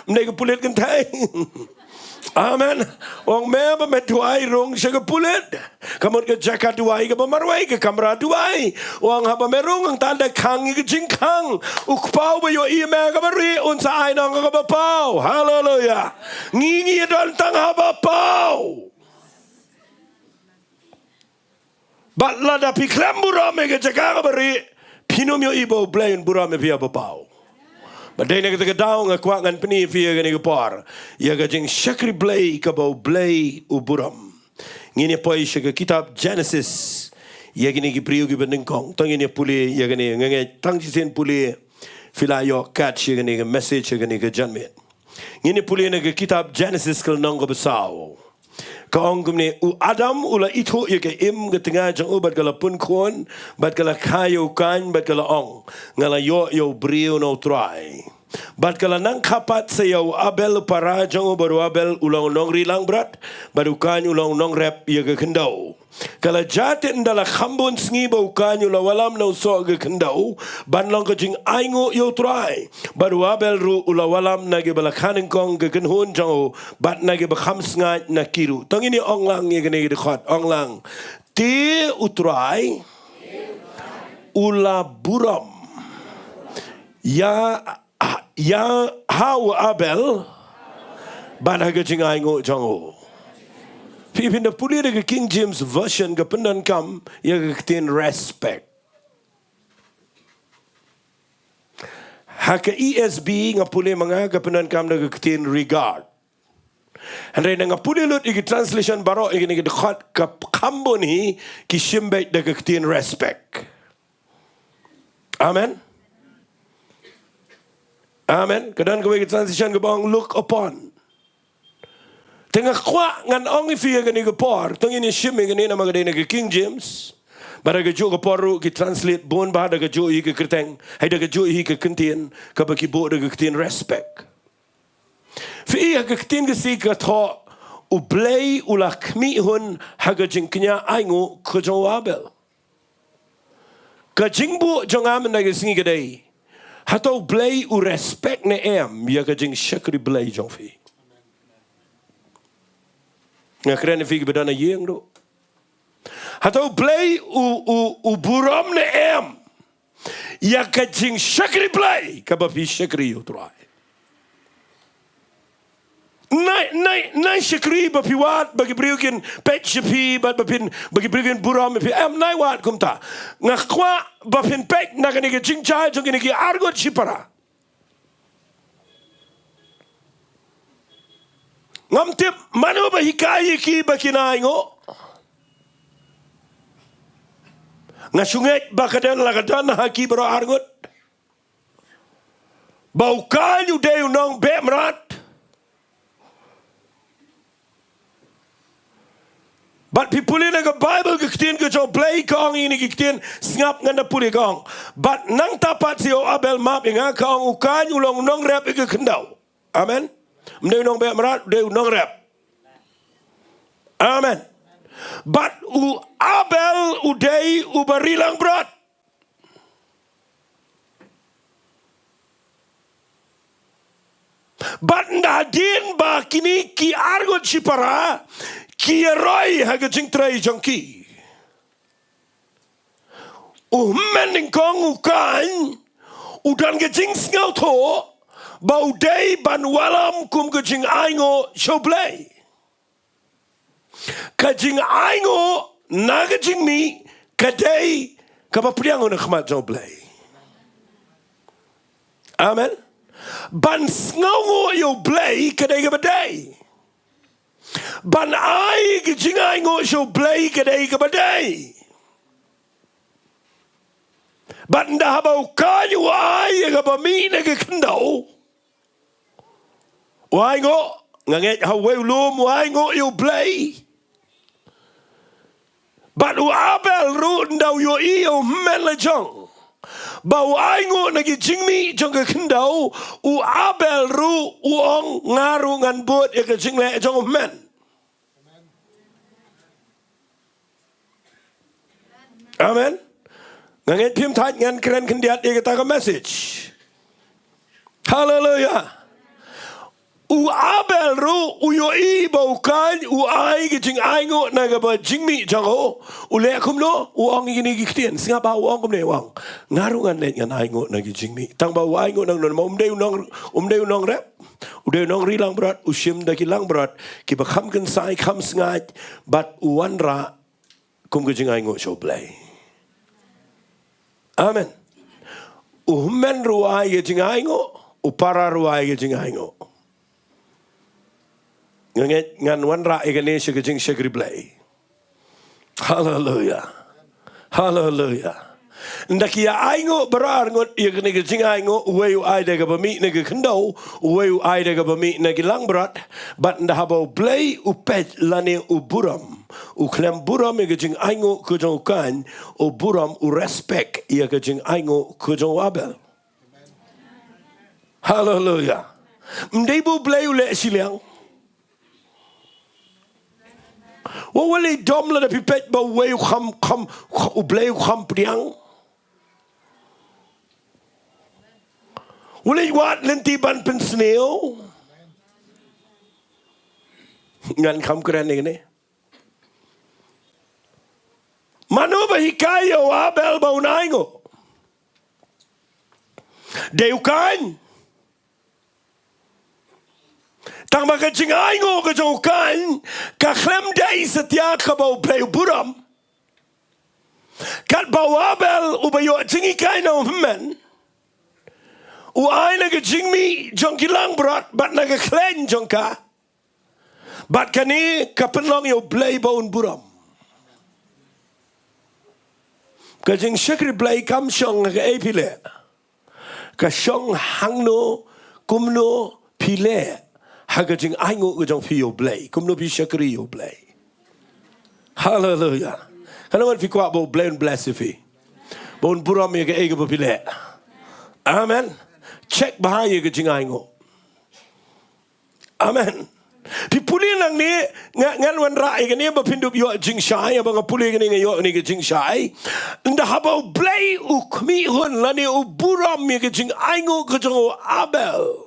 Ym dei ka pulit kynthei. Amen. U ong me haba me duwai rung sha ka pulit. Ka mut ka jaka duwai kaba marwei, ka kamra duwai. U ong haba me rung hangta da khang ïa ka jingkhang. U Kpa uba ïohi ïa me ha kaba rieh un sa ai noh ïa ka kaba paw. Haleluya. Ngi ngi don tang ha kaba paw. Bad lada phi khlem burom ïa ka jaka kaba rieh, phin ym ïohi ba U Blei un burom ïa phi ha kaba paw. Bad dei na kata ka daw nga kwah ngan pyni ïa phi ha kane ka por ïa ka jingshakri Blei kaba U Blei u burom. Ngin ïa poi sha ka kitab Genesis. Ïa kine ki briew kiba nyngkong. To ngin ïa pule ïa kane, nga ngeit tang shisien pule phi la ïoh catch ïa kane ka message ha kane ka janmiet. Ngin ïa pule na ka kitab Genesis ka lynnong kaba saw. Ka ong kumne, u Adam u la ithuh ïa ka im ka tnga jong u bad ka la pun khun, bad ka la kha ïa u Kain, bad ka la ong, nga la ïoh ïa u briew na U Trai. Bad ka la nang kha pat sa ïa u Abel u para jong u, bad u Abel u long u nongri langbrot, bad u Kain u long u nongrep ïa ka khyndew. Ka la jia te ynda la kham bun sngi ba u Kain u la wallam na u soh ka khyndew, ban long ka jingainguh ïa U Trai. Bad u Abel ruh u la wallam na kiba la kha nyngkong ka kynhun jong u, bad na kiba kham sngaid na ki ruh. To ngin ïa ong lang ïa kane ka dkhot, ong lang. Te U Trai u la burom ïa, ïa ha u Abel bad ha ka jingainguh jong u. Phi, phin da pule da ka King James Version ka pyndonkam ïa ka ktien respect. Ha ka E S V nga pule ma nga ka pyndonkam da ka ktien regard. Hynrei nga pule lut ïa ki translation baroh ïa kine ki dkhot ka kham bun hi ki shim beit da ka ktien respect. Amen. Amen. Ka don kawei ka translation kaba ong look upon. Te nga kwah ngan ong ïa phi ha kane ka por, to ngin ïa shim ïa kane namar ka dei na ka King James. Bad ha kajuh ka por ruh ki translate bun bha da kajuh hi ka kyrteng, hei da kajuh hi ka kyntien, kaba ki buh da ka ktien respect. Phi i ha ka ktien Khasi ka thoh, U Blei u la khmih hun ha ka jingkñia ainguh ka jong u Abel. Ka jingbuh jong nga mynta ka sngi ka dei, hato U Blei u respect ne em ïa ka jingshakri Blei jong phi? Nga kren ïa phi kiba don ha ïing ruh. Hato U Blei u, u, u burom ne em ïa ka jingshakri Blei kaba phi shakri ïa U Trai? Nai, nai, nai shakri ba phi wad ba ki briew kin peit sha phi, bad ba phin, ba ki briew kin burom ïa phi. Em, nai wad kumta. Nga kwah ba phin peit na kane ka jingjia jong kine ki arngut shipara. Ngam tip mano ba hikai ïa ki ba kin ainguh. Nga shu ngeit ba ka don la ka don ha ki baroh arngut ba u Kain u dei u nongbeh mrad. Bad phi pule na ka Baibl ka ktien ka jong U Blei ka ong ïa kine ki ktien, sngap ngan da pule ka ong. Bad nangta pat sa ïa u Abel, map ïa nga, ka ong u Kain u long u nongrep ïa ka khyndew. Amen. Ym dei u nongbeh mrad, u dei u nongrep. Amen. Bad u Abel u dei uba ri langbrot. Bad ynda hadien ba kine ki arngut shipara ki ïaroi ha ka jingtrei jong ki, u hynmen nyngkong u Kain u don ka jingsngewthuh ba u dei ban wallam kum ka jingainguh sha U Blei. Ka jingainguh na ka jingmih ka dei kaba pdiang na khmat jong U Blei. Amen. Ban sngewnguh ïa U Blei ka dei kaba dei. Ban ai ka jingainguh sha U Blei ka dei kaba dei. Bad ynda haba u kaiñ u ai ïa kaba mih na ka khyndew, u ainguh, nga ngeit ha uwei u lum u ainguh ïa U Blei. Bad u Abel ruh ynda u ïohi ïa u hynmen la jong ba u ainguh na ki jingmih jong ka khyndew, u Abel ruh u ong, nga ruh ngan bud ïa ka jingleh jong u hynmen. Amen. Nga ngeit phim thait ngan kren khyndiat ïa kata ka message. Haleluya. U Abel ruh u ïohi ba u kaiñ u ai ka jingainguh na kaba jingmih jong u. U leh kumno? U ong ïa kine ki ktien. Sngap ba u ong kumne, u ong, nga ruh ngan leit ngan ainguh na ki jingmih. Tang ba u ainguh nangno? Namar um dei u nong, um dei u nongrep. U dei u nongri langbrot, u shim da ki langbrot kiba kham kynsai, kham sngaid, bad u wanrah kum ka jingainguh sha U Blei. Amen. U hynmen ruh u ai ka jingainguh, u para ruh u ai ka jingainguh. Nga ngeit ngan wanrah ïa kane sha ka jingshakri Blei. Haleluya. Haleluya. Ynda ki ïa ainguh baroh arngut ïa kane ka jingainguh, uwei u ai da kaba mih na ka khyndew, uwei u ai da kaba mih na ki langbrot, bad ynda haba U Blei u peit lane u burom, u khlem burom ïa ka jingainguh ka jong u kaiñ, u burom, u respect ïa ka jingainguh ka jong u Abel. Haleluya. Ym dei ba U Blei u leh shiliang. Wat leh dom lada phi peit ba uwei u kham, kham, U Blei u kham pdiang. Wat leh wat lynti ban pynsniew. Ngan kham kren ïa kane. Mano ba hikai ïa u Abel ba un ainguh? Dei u kaiñ. Tang ba ka jingainguh ka jong u kaiñ ka khlem dei satia kaba U Blei u burom. Katba u Abel uba ïoh jinghikai na u hynmen, u ai na ka jingmih jong ki langbrot bad na ka khleiñ jong ka. Bad kane ka pynlong ïa U Blei ba un burom. Ka jingshakri Blei kam shong ha kaei phi leh. Ka shong hangno, kumno phi leh ha ka jingainguh ka jong phi ïa U Blei, kumno phi shakri ïa U Blei. Haleluya. Kane wat phi kwah ba U Blei un bless ïa phi, ba un burom ïa kaei kaba phi leh. Amen. Check bha ïa ka jingainguh. Amen. Phi pule nangne, nga, ngan wanrah ïa kane ba phin dup ïoh jingshai, ba nga pule kane nga ïoh kane ka jingshai. Ynda haba U Blei u khmih hun lane u burom ïa ka jingainguh ka jong u Abel,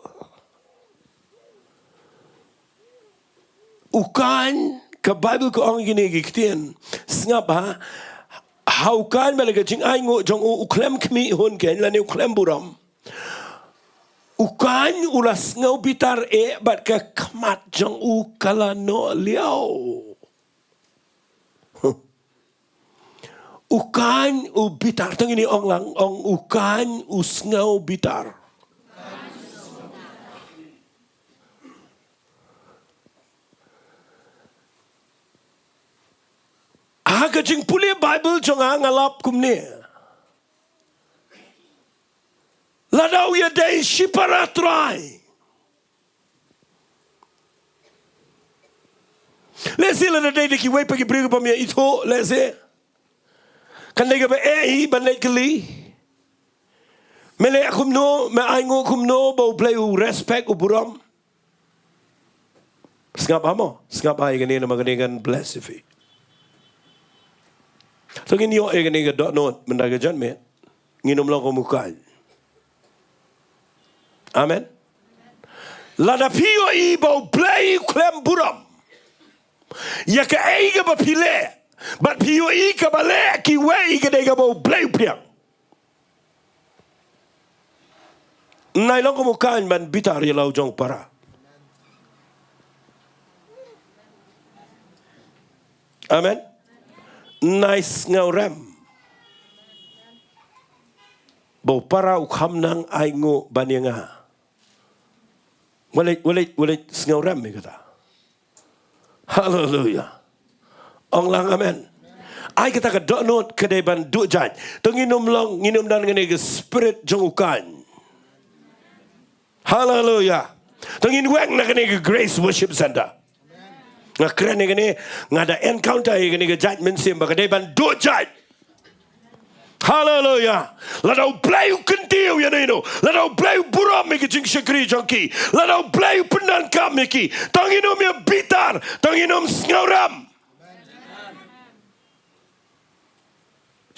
u kaiñ, ka Baibl ka ong ïa kine ki ktien. Sngap ha, ha u kaiñ ba la ka jingainguh jong u u khlem khmih hun keiñ lane u khlem burom. U kaiñ u la sngew bitar eh bad ka khmat jong u ka la noh liaw. U kaiñ u bitar, tang ini ong lang, ong u kaiñ u sngew bitar. Ha ka jingpule Baibl jong nga nga lap kumne. Lada u ïadei shipara Trai. Lehse lada dei da kiwei pat ki briew kiba ym ïa ithuh, lehse kan dei kaba eh hi ban leit kylli. Me leh kumno, me ainguh kumno ba U Blei u respect, u burom? Sngap ha mo, sngap ha ïa kane namar kane kan bless ïa phi. To ngin ïoh ïa kane ka dohnud mynta ka janmiet. Ngin ym long kum u kaiñ. Amen. Lada phi ïohi ba U Blei u khlem burom ïa kaei kaba phi leh, bad phi ïohi kaba leh kiwei ka dei kaba U Blei u pdiang. Nai long kum u kaiñ ban bitar ïa la u jong u para. Amen. Nai sngewrem ba u para u kham nang ainguh ban ïa nga. Walej, walej, walej sngewrem ïa kata. Haleluya. Ong lang amen. Ai kata ka dohnud ka dei ban duh jait. To ngin ym long, ngin ym don kane ka spirit jong u kaiñ. Haleluya. To ngin weng na kane ka Grace Worship Center. Nga kren ïa kane, nga da encounter ïa kane ka jait mynsiem ba ka dei ban duh jait. Haleluya. Lada u Blei u kyntiew ïano ïano, lada u Blei u burom ïa ki jingshakri jong ki, lada u Blei u pyndonkam ïa ki, to ngin ym ïa bitar, to ngin ym sngewrem.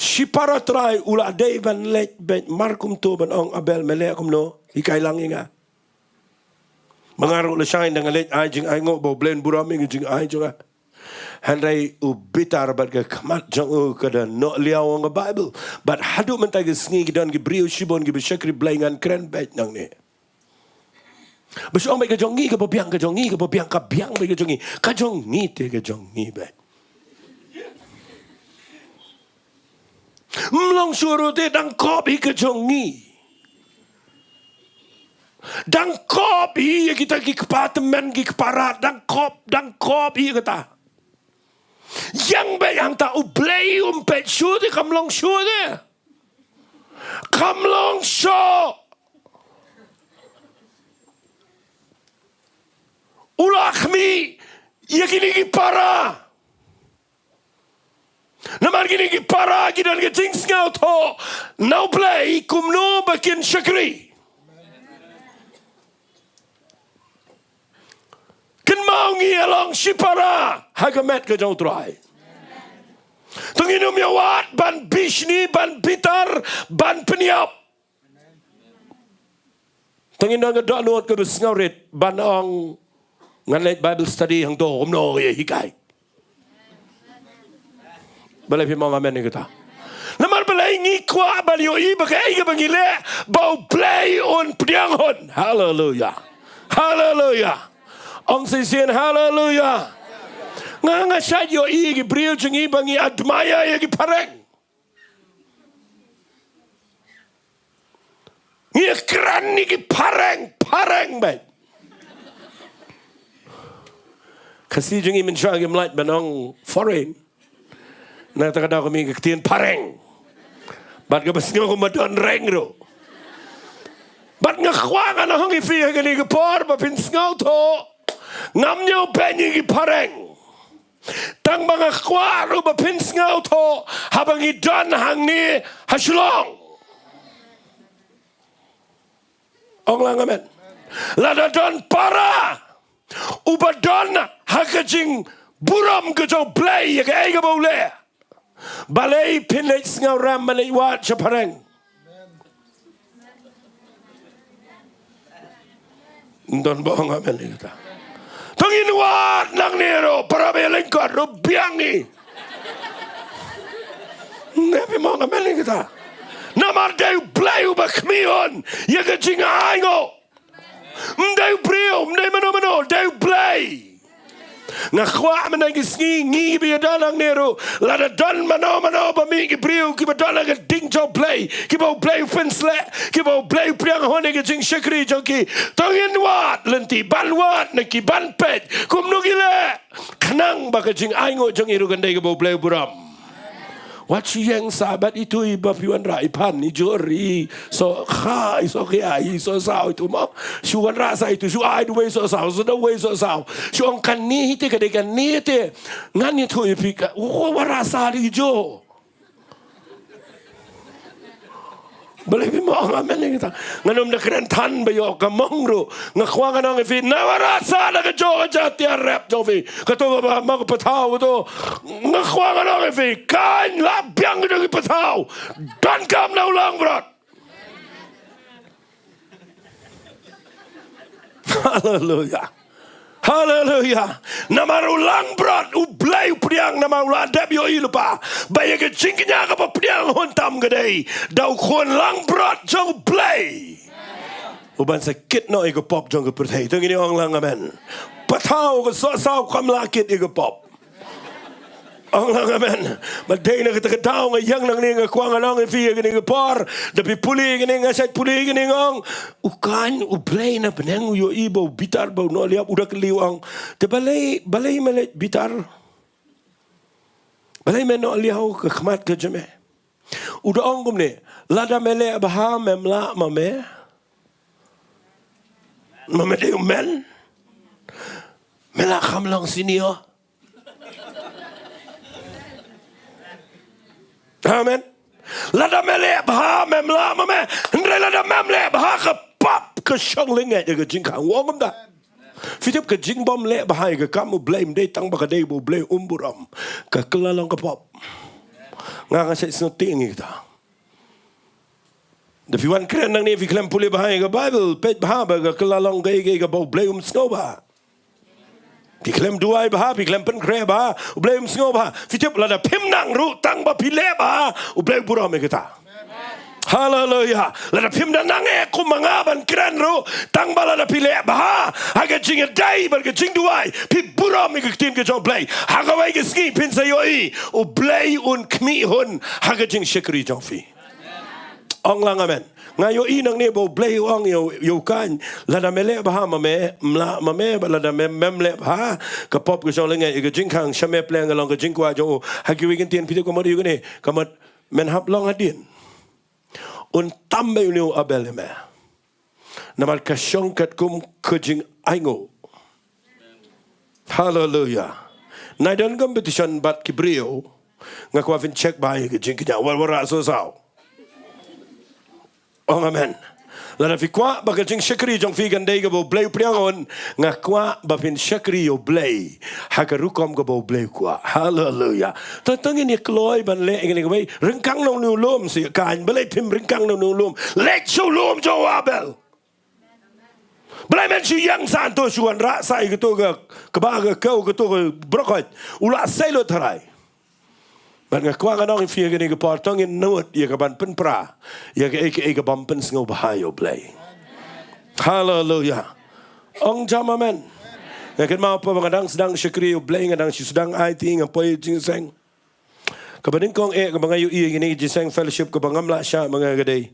Shipara Trai u la dei ban leit beit mar kumto ban ong, Abel, me leh kumno, hikai lang ïa nga. Ma nga ruh lashai, nda nga leit ai jingainguh ba u Blei un burom ïa ka jingai jong nga. Hynrei u bitar bad ka khmat jong u ka da noh liaw, ong ka Baibl. Bad haduh mynta ka sngi ki don ki briew shibun kiba shakri Blei, ngan kren beit nangne. Ba shu ong beit ka jong ngi kaba biang, ka jong ngi kaba biang, ka biang beit ka jong ngi. Ka jong ngi te ka jong ngi beit. Ym long shuh ruh te, dang kop hi ka jong ngi. Dang kop hi ïa kita ki kpa tymmen, ki kpa rat, dang kop, dang kop hi kata. Ïeng beit hangta, u Blei um peit shuh te, kam long shuh te. Kam long shuh. U la khmih ïa kine ki para. Namar kine ki para ki don ka jingsngewthuh na u Blei kumno ba kin shakri. Kynmaw, ngi ïa long shipara ha ka met ka jong u Trai. To ngin ym ïa wad ban bishni, ban bitar, ban pynïap. To ngin don ka dohnud kaba sngewrit ban ong, ngan leit Bible study hangto, kumno ïa hikai. Balei phim ong amen ïa kata? Namar balei? Ngi kwah ban ïohi ba kaei kaba ngi leh, ba u Blei un pdiang hun. Haleluya. Haleluya. Ong shisien haleluya. Nga, nga shait ïohi ïa ki briew jong ngi ba ngi admire ïa ki phareng. Ngi kren ïa ki phareng, phareng beit. Khasi jong ngi mynshuwa kim lah ban ong foreign. Na kata ka daw ka mih ka ktien phareng. Bad kaba sngew kumba don reng ruh. Bad nga kwah ngan ong ïa phi ha kane ka por ba phin sngewthuh. Ngam ñiew beiñ ïa ki phareng. Tang ba nga kwah ruh ba phin sngewthuh haba ngi don hangne ha Shillong. Ong lang amen. Lada don para uba don ha ka jingburom ka jong u Blei ïa kaei kaba u leh, balei phin leit sngewrem ban leit wad sha phareng? Don ba ong amen ïa kata? To ngin wad nangne ruh, para ba ïa lyngkot ruh biang ngi. Ne phim ong amen ïa kata? Namar dei u Blei uba khmih hun ïa ka jingainguh. Ym dei u briew, ym dei mano mano, dei u Blei. Nga kwah mynta ki sngi ngi ba ïa don hangne ruh, lada don mano mano ba mih, ki briew kiba don ha ka ding jong u Blei, kiba u Blei u pynsleh, kiba u Blei u pdiang hun ïa ka jingshakri jong ki, to ngin wad lynti ban wad na ki, ban peit kumno ki leh, khnang ba ka jingainguh jong ngi ruh kan dei kaba u Blei u burom. Wat shu ïeng sah bad itu i ba phi wanrah i phan i jur i soh kha i soh khia i soh saw itu mo. Shu wanrah sah itu, shu ai da uwei soh saw, soh da uwei soh saw. Shu ong kane hi te ka dei kane te. Ngan ïathuh ïa phi ka, u wanrah sah da i jur. Balei phim ong amen ïa kata? Ngan ym da kren than ba ïoh ka mong ruh. Nga kwah ngan ong ïa phi, nai wanrah sah da ka jur ka jatiar rep jong phi. Kato kaba ma ka pathaw kato. Nga kwah ngan ong ïa phi, kan lah biang kato ki pathaw. Donkam na u langbrot. Haleluya. Haleluya. Namar u langbrot u Blei u pdiang, namar u la dep ïohi lypa ba ïa ka jingkñia kaba pdiang hun tam ka dei da u khun langbrot jong u Blei. u ban sa kit noh ïa ka pop jong ka pyrthei. To ngin ong lang amen. Pathaw ka sohsaw kam lah kit ïa ka pop. Ong lang amen. Ba dei na kata ka daw nga ïeng nangne nga kwah ngan ong ïa phi ïa kane ka por. Da phi pule ïa kane nga shait pule ïa kane nga ong. U Kain u Blei na bneng u ïohi ba u bitar ba u noh liap u da kylli u ong. Te balei, balei me leit bitar? Balei me noh liaw ka khmat ka jong me? U da ong kumne, lada me leh bha mem lah ma me. Ma me dei u men. Me lah kham long senior. Amen. Lada me leh bha mem lah ma me. Hynrei lada mem leh bha ka pop ka shong lyngngoh ïa ka jingkhang. U ong kumta. Phi tip ka jingbym leh bha ïa ka kam u Blei ym dei tang ba ka dei ba u Blei um burom. Ka kylla long ka pop. Nga nga shait sngewthuh ïa kita. Da phi wan kren nangne phi khlem pule bha ïa ka Bible, peit bha ba ka kylla long kaei kaei kaba u Blei um sngewbha. Phi khlem duwai bha, phi khlem pynkhreh bha, u Blei um sngewbha. Phi tip lada phim nang ruh tang ba phi leh bha, u Blei u burom ïa kita. Haleluya. Lada phim da nang eh kum ma nga ban kren ruh tang ba lada phi leh bha ha ka jingïadei bad ka jingduwai phi burom ïa ka ktien ka jong u Blei. Ha kawei ka sngi phin sa ïohi u Blei un khmih hun ha ka jingshakri jong phi. Ong lang amen. Nga ïohi nangne ba u Blei u ong ïa u, ïa u Kain. Lada me leh bha ma me, mem lah ma me, bad lada me, mem leh bha, ka pop ka shong lyngngoh ïa ka jingkhang, sha me pleng ka long ka jingkwah jong u. Ha kiwei ki ktien phi tip ka mut ïa u kane, ka mut men hap long hadien. Un tam beit une u Abel ïa me. Namar ka shong katkum ka jingainguh. Haleluya. Nai don competition bad ki briew. Nga kwah phin check bha ïa ka jingkñia. Wat, wat rah sohsaw. Ong amen. Lada phi kwah ba ka jingshakri jong phi kan dei kaba u Blei u pdiang un, nga kwah ba phin shakri ïa u Blei ha ka rukom kaba u Blei u kwah. Haleluya. Tang tang ngin ïa kloi ban leh ïa kane kawei. Ryngkang na une u lum, sha u Kain. Balei phim ryngkang na une u lum? Leit sha u lum jong u Abel. Balei men shu ïeng sha to, shu wanrah sha ïa kato ka, kaba ka kew, kato ka brokot. U la sei lut tharai. Bad nga kwah ngan ong ïa phi ïa kane ka por, to ngin nud ïa ka ban pynpra ïa kaei kaei ka bym pynsngewbha ïa u Blei. Haleluya. Ong jam amen. Nga kynmaw pat ba nga dang sdang shakri ïa u Blei, nga dang shu sdang aiti, nga poi jingseng. Kaba nyngkong eh kaba nga ïohi ïa kane ka jingïaseng fellowship kaba ngam lah shah ma nga ka dei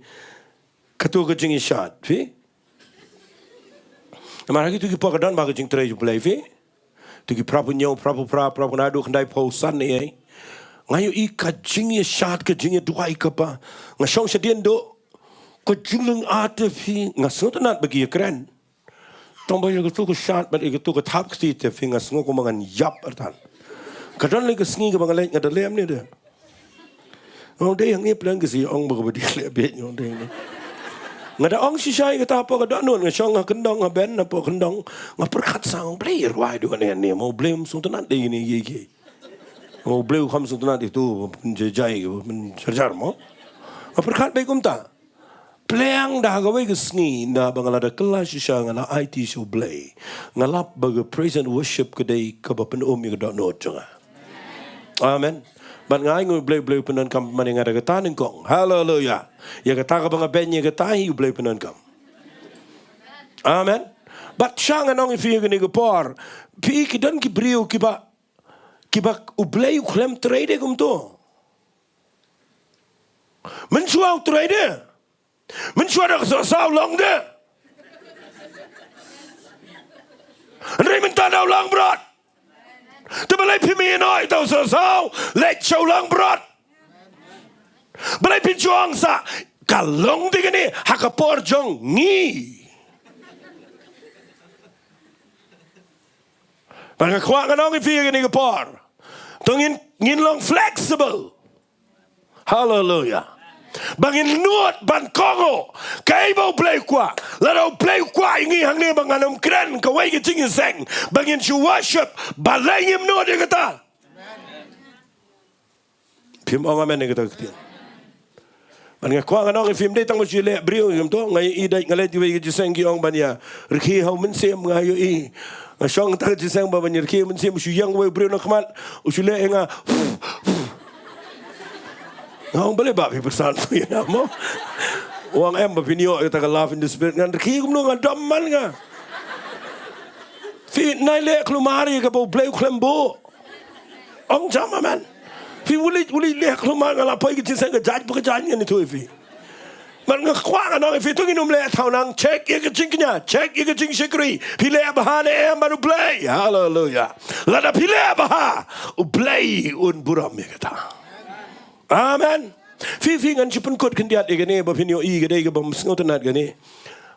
kato ka jingïashad, phi? Namar ha kito ki por ka don bha ka jingtrei jong u Blei, phi? To ki phra phew hynñiew, phra phew phra, phra phew khyndai, phra phew san, eh. Nga ïohi ka jingïashad, ka jingïaduwai kaba nga shong shadien, to ka jinglong, ah, te phi, nga sngewtynnat ba ki ïakren. Tang ba ïa kato ka shad bad ïa kato ka thap kti te phi, nga sngew kumba ngan ïap artat. Ka don lei ka sngi kaba nga leit, nga da leh kumne de. Nga ong dei hangne pleng ka sngi, ong ba kaba dei leh beit, nga ong dei hangne. Nga da ong shisha ïa kata hapoh ka dohnud, nga shong ha kyndong, ha ben hapoh kyndong. Nga pyrkhat sa, nga ong balei ïa rwai duh kane ne, ma u Blei um sngewtynnat de ïa kine kiei kiei. Ma u Blei u kham sngewtynnat ïa kito pynjai jai, pynjar jar mo. Nga pyrkhat beit kumta. Pleng da ha kawei ka sngi, ynda ba nga la da kylla shisha, nga la aiti sha u Blei. Nga lap ba ka praise and worship ka dei kaba pynum ïa ka dohnud jong nga. Amen. Bad nga ai nguh ïa u Blei, u Blei u pyndonkam, pynban ïa nga da kata nyngkong. Haleluya. Ïa kata kaba nga beiñ ïa kata hi u Blei u pyndonkam. Amen. Bad sha ngan ong ïa phi ïa kane ka por, phi, ki don ki briew kiba, kiba u Blei u khlem trei de kumto. Mynshuwa u trei de. Mynshuwa da ka sohsaw long de. Hynrei mynta da u langbrot. Te balei phim ïehnoh ïa uta u sohsaw, leit sha u langbrot? Balei phin shu ong sa, ka long de kane ha ka por jong ngi? Bad nga kwah ngan ong ïa phi ïa kane ka por, to ngin, ngin long flexible. Haleluya. Ba ngin nud ban kohnguh kaei ba u Blei u kwah. Lada u Blei u kwah ïa ngi hangne ba ngan ym kren kawei ka jingïaseng, ba ngin shu worship, balei ngim nud ïa kata? Phim ong amen ïa kata ka ktien. Bad nga kwah ngan ong ïa phi, ym dei tang ba shu leh briew kumto, nga ïohi da nga leit kiwei ki jingïaseng ki ong ban ïa rkhie ha u mynsiem, nga ïohi. Nga shong tang ka jingïaseng ba ban ïa rkhie ha u mynsiem, u shu ïeng uwei u briew na khmat, u shu leh ïa nga. Nga ong balei ba phi pyrshang ïa nga mo? Ong em ba phin ïoh ïa kata ka love in the spirit, ngan rkhie kumno, nga dom man nga. Phi nai leh khlumar ïa kaba U Blei u khlem buh. Ong jam amen. Phi u leit, u leit leh khlumar, nga la poi ka jingïaseng ka jaiñ pa ka jaiñ, ngan ïathuh ïa phi. Bad nga kwah ngan ong ïa phi, to ngin ym leh thaw nang, check ïa ka jingkñia, check ïa ka jingshakri. Phi leh bha ne em bad U Blei? Haleluia. Lada phi leh bha, U Blei un burom ïa kata. Amen. Phi, phi, ngan shu pynkut khyndiat ïa kane ba phin ïohi, ka dei kaba ym sngewtynnat kane.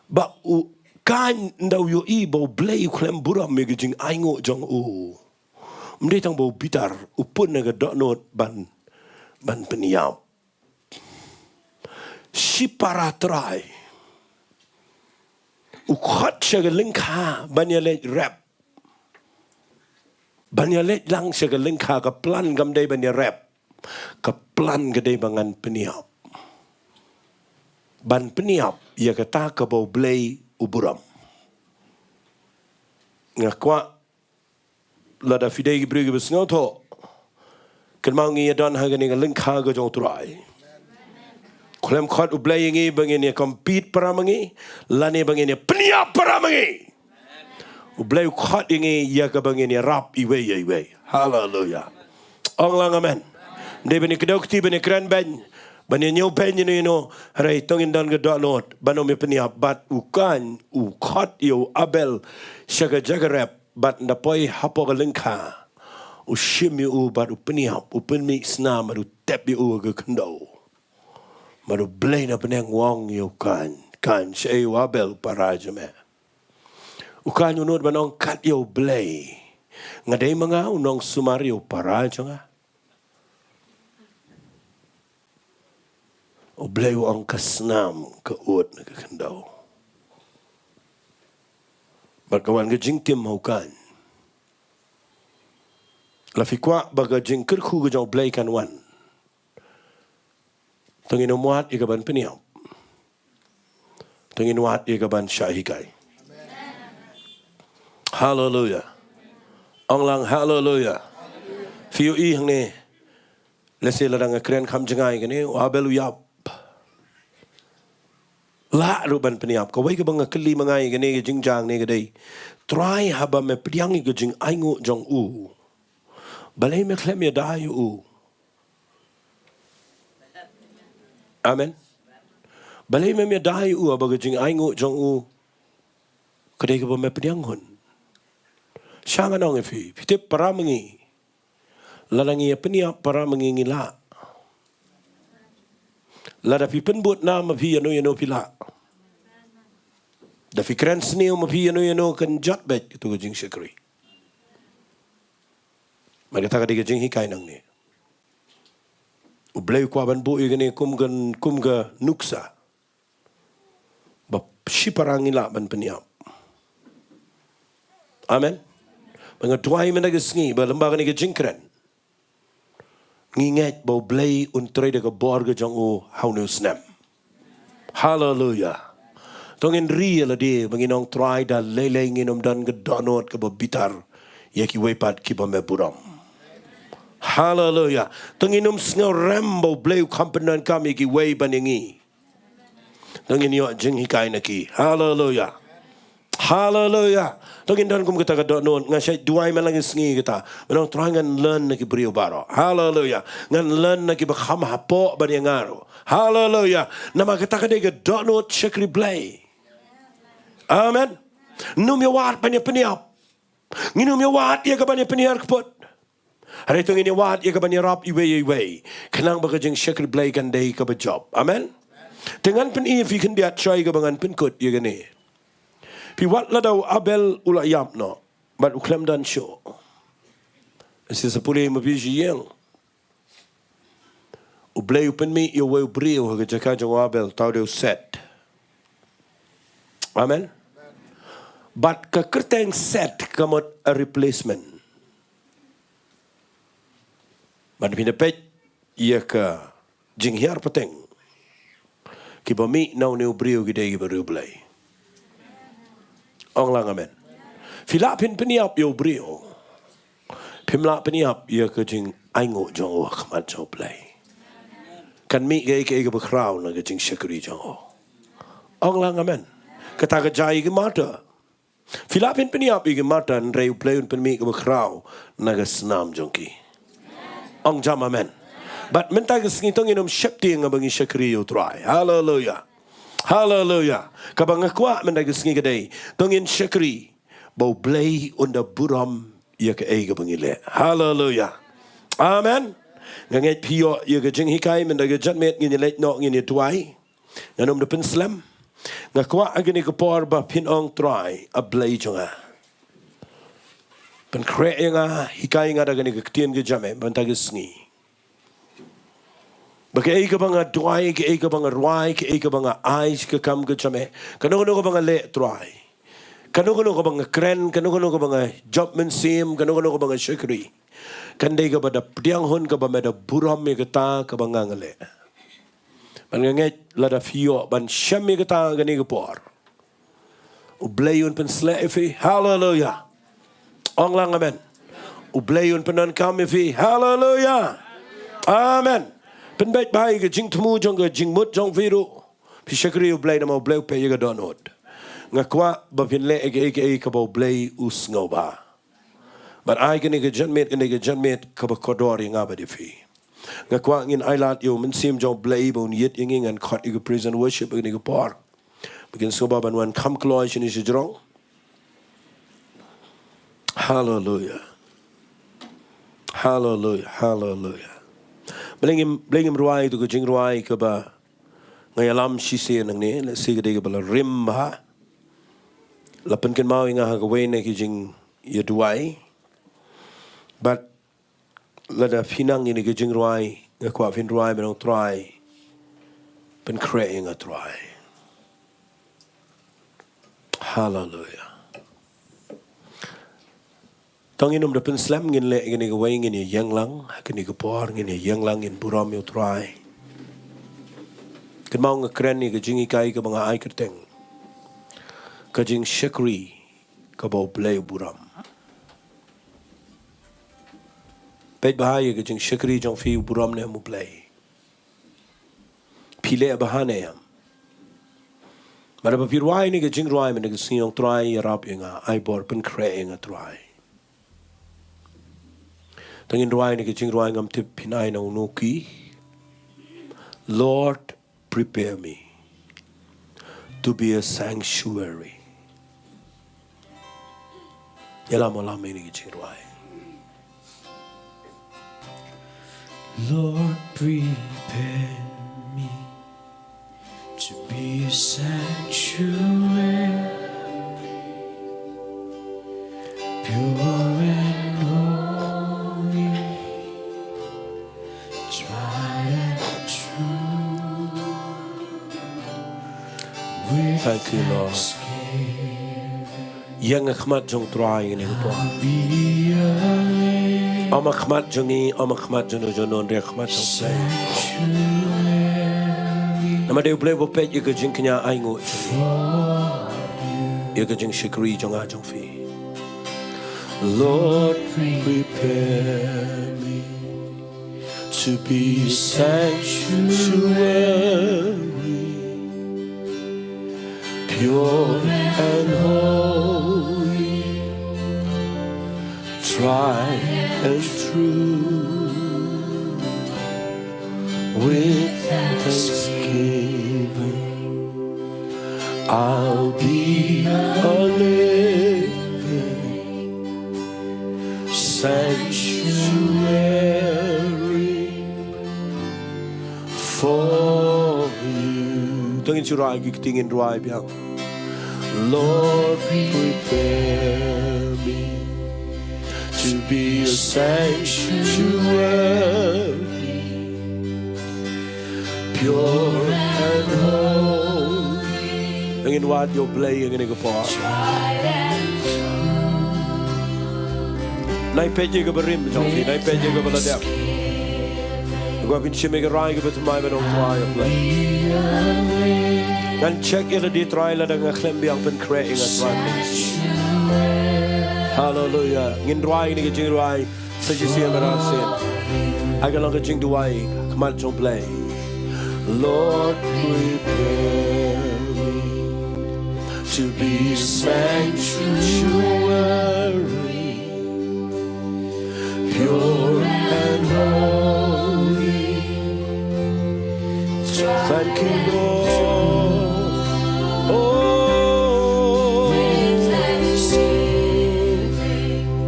Ba u Kain ynda u ïohi ba U Blei u khlem burom ïa ka jingainguh jong u, ym dei tang ba u bitar, u pun na ka dohnud ban, ban pynïap. Shipara trai. U khot sha ka lyngkha ban ïaleit rep. Ban ïaleit lang sha ka lyngkha, ka plan kam dei ban ïarep. Ka plan ka dei ba ngan pynïap. Ban pynïap ïa kata kaba U Blei u burom. Nga kwah lada phi dei ki briew kiba sngewthuh, kynmaw ngi ïa don ha kane ka lyngkha ka jong U Trai. Khlem khot U Blei ïa ngi ba ngin ïa compete para ma ngi, lane ba ngin ïa pynïap para ma ngi. U Blei u khot ïa ngi ïa kaba ngin ïarap iwei ïa iwei. Haleluia. Ong lang amen. Ym dei ban ïa kdew kti, ban ïa kren beiñ, ban ïa ñiew beiñ ïa no ïa no. Hynrei to ngin don ka dohnud ban ym ïa pynïap. Bad u Kain u khot ïa u Abel sha ka jaka rep, bad ynda poi hapoh ka lyngkha, u shim ïa u bad u pynïap, u pynmih snam bad u tep ïa u ha ka khyndew. Bad U Blei na bneng u ong ïa u Kain, Kain, shaei u Abel u para jong me? U Kain u nud ban ong, kat ïa U Blei, nga dei ma nga u nongsumar ïa u para jong nga? U Blei u ong, ka snam ka ud na ka khyndew. Bad ka wan ka jingtim ha u Kain. La phi kwah ba ka jingkyrkhu ka jong U Blei kan wan, to ngin ym wad ïa ka ban pynïap. To ngin wad ïa ka ban shah hikai. Haleluia. Ong lang haleluia. Phi ïohi hangne, lehse lada nga kren kham jngai kane, u Abel u ïap. Lah ruh ban pynïap. Kawei kaba nga kylli ma nga ïa kane ka jingjia ne ka dei, Trai, haba me pdiang ïa ka jingainguh jong u, balei me khlem ïada ïa u? Amen. Balei mem ïada ïa u haba ka jingainguh jong u ka dei kaba me pdiang hun? Sha ngan ong ïa phi, phi tip para ma ngi, lada ngi ïa pynïap para ma ngi ngi lah. Lada phi pynbud nam ma phi ïano ïano phi lah. Da phi kren sniew ma phi ïano ïano kan jot beit ïa tu ka jingshakri. Bad kata ka dei ka jinghikai nangne. U Blei u kwah ban buh ïa kane kum ka, kum ka nuksa ba shipara ngi lah ban pynïap. Amen. Ba nga duwai mynta ka sngi ba lyngba kane ka jingkren ngi ngeit ba U Blei un trei da ka bor ka jong u ha une u snem. Haleluia. To ngin ri ïa lade ba ngin ong, Trai, da lei lei ngin ym don ka dohnud kaba bitar ïa kiwei pat kiba me burom. Haleluia. To ngin ym sngew rem ba U Blei u kham pyndonkam ïa kiwei ban ïa ngi. To ngin ïoh jinghikai na ki. Haleluia. Haleluia. To ngin don kum kata ka dohnud. Nga shait duwai man la ka sngi kata, ban ong, Trai, ngan learn na ki briew baroh. Haleluia. Ngan learn na kiba kham hapoh ban ïa nga ruh. Haleluia. Namar kata ka dei ka dohnud shakri Blei. Amen. Ngin ym ïa wad ban ïa pynïap. Ngin ym ïa wad ïa ka ban ïa pynhiar kput. Hynrei to ngin ïa wad ïa ka ban ïarap iwei ïa iwei, khnang ba ka jingshakri Blei kan dei kaba jop. Amen. Te ngan pyni ïa phi khyndiat shaei kaba ngan pynkut ïa kane. Phi wad lada u Abel u la ïap noh bad u khlem don shuh, lehse sa pule ma phi sha ïing. U Blei u pynmih ïa uwei u briew ha ka jaka jong u Abel, thaw dei u Set. Amen. Bad ka kyrteng Set ka mut a replacement. Bad phin da peit ïa ka jinghiar pateng, kiba mih na une u briew ki dei kiba riewblei. Ong lang amen. Phi lah phin pynïap ïa u briew, phim lah pynïap ïa ka jingainguh jong u ha khmat jong U Blei. Kan mih kaei kaei kaba khraw na ka jingshakri jong u. Ong lang amen. Kata ka jia ïa ki martyr. Phi lah phin pynïap ïa ki martyr, hynrei U Blei un pynmih kaba khraw na ka snam jong ki. Ong jam amen. Bad mynta ka sngi to ngin ym sheptieng haba ngi shakri ïa U Trai. Haleluya. Haleluya. Kaba nga kwah mynta ka sngi ka dei, to ngin shakri ba U Blei un da burom ïa kaei kaba ngi leh. Haleluya. Amen. Nga ngeit phi ïoh ïa ka jinghikai, mynta ka janmiet ngin ïa leit noh, ngin ïa duwai. Ngan ym da pynslem. Nga kwah ha kane ka por ba phin ong, Trai, A Blei jong nga, pynkhreh ïa nga, hikai ïa nga da kane ka ktien ka jong me mynta ka sngi, ba kaei kaba nga duwai, kaei kaba nga rwai, kaei kaba nga ai sha ka kam ka jong me, kano kano kaba nga leh, Trai, kano kano kaba nga kren, kano kano kaba nga jop mynsiem, kano kano kaba nga shakri, kan dei kaba da pdiang hun, kaba me da burom ïa kata kaba nga nga leh. Bad nga ngeit lada phi ïoh ban shem ïa kata ha kane ka por, U Blei un pynshlur ïa phi. Haleluya. Ong lang amen. U Blei un pyndonkam ïa phi. Haleluya. Amen. Pynbeit bha ïa ka jingthmu jong ka jingmut jong phi ruh. Phi shakri U Blei namar U Blei u peit ïa ka dohnud. Nga kwah ba phin leh ïa kaei kaei kaba U Blei u sngewbha. Bad ai kane ka janmiet, kane ka janmiet kaba kordor ïa nga bad ïa phi. Nga kwah ngin ailad ïa U Mynsiem jong U Blei ba un ïit ïa ngi. Ngan khot ïa ka praise and worship ha kane ka por ba kin sngewbha ban wan kham kloi shane shajrong. Haleluya. Haleluya. Haleluya. Blei ngim, Blei ngim rwai ïa ka jingrwai kaba nga ïalam shisien nangne, lehse ka dei kaba la rim bha. La pynkynmaw ïa nga ha kawei na ki jingïaduwai. Bad lada phi nang ïa kane ka jingrwai, nga kwah phin rwai ban ong, Trai, pynkhreh ïa nga, Trai. Haleluya. To ngin ym da pynslem, ngin leh ïa kane kawei, ngin ïa ïeng lang ha kane ka por, ngin ïa ïeng lang, ngin burom ïa U Trai. Kynmaw nga kren ïa ka jinghikai kaba nga ai kyrteng, ka jingshakri kaba U Blei u burom. Peit bha ïa ka jingshakri jong phi, u burom ne em U Blei? Phi leh bha ne em? Bad haba phi rwai ïa kane ka jingrwai mynta ka sngi, ong, Trai, ïarap ïa nga, ai bor, pynkhreh ïa nga, Trai. To ngin rwai ïa kane ka jingrwai, ngam tip phin ai na uno ki. Lord, prepare me to be a sanctuary. Ïalam, ïalam ïa kane ka jingrwai. Lord, prepare me to be a sanctuary, pure and holy, tried and true. With Thank you, Lord. Thanksgiving. Ïeng ha khmat jong U Trai ha kane ka por. Ym ha khmat jong ngi, ym ha khmat jong no jong no, hynrei ha khmat jong U Blei. Namar dei U Blei uba peit ïa ka jingkñia ainguh jong ngi, ïa ka jingshakri jong nga jong phi. Lord, prepare me to be sanctuary, pure and holy, tried and true. With thanksgiving, I'll be a living sanctuary for you. To ngin shu rwai ki kti, ngin rwai biang. Lord, prepare me to be a sanctuary, pure and holy. Ngin wad ïa U Blei ha kane ka por. Nai peit ïa kaba rim jong phi, nai peit ïa kaba la dep. Nga kwah phin shim ïa ka rai kaba thymmai ban ong, Trai, ïa U Blei. Ngan check ïa lade, Trai, lada nga khlem biang, pynkhreh ïa nga, Trai. Haleluya. Ngin rwai ïa kane ka jingrwai sa shisien bad arsien. Ha ka long ka jingduwai ha khmat jong U Blei. Lord, prepare me To be sanctuary, pure and holy. Thank you, Lord. Oh,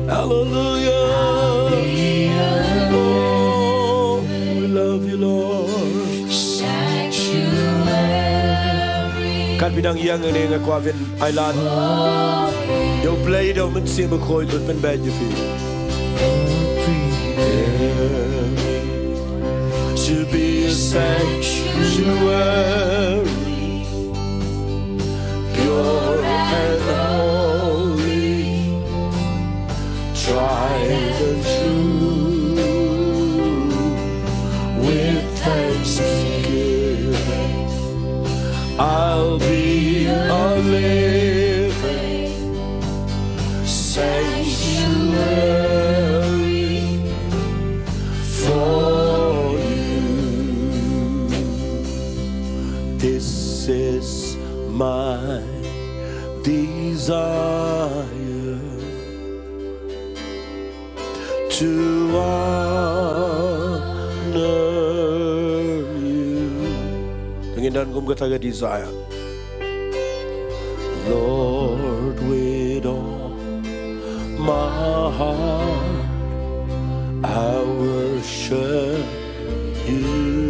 hallelujah. Oh, we love you, Lord. Kan pynang ïa nga ne nga kwah ban ai lad ïa U Blei da U Mynsiem Bakhuid ban pynbeit ïa phi. To be a sanctuary, pure and holy, tried and true, with thanksgiving, I'll be a living sanctuary for you. This is my desire, to honor you. Ngin don kum kata ka desire. Lord, with all my heart, I worship you.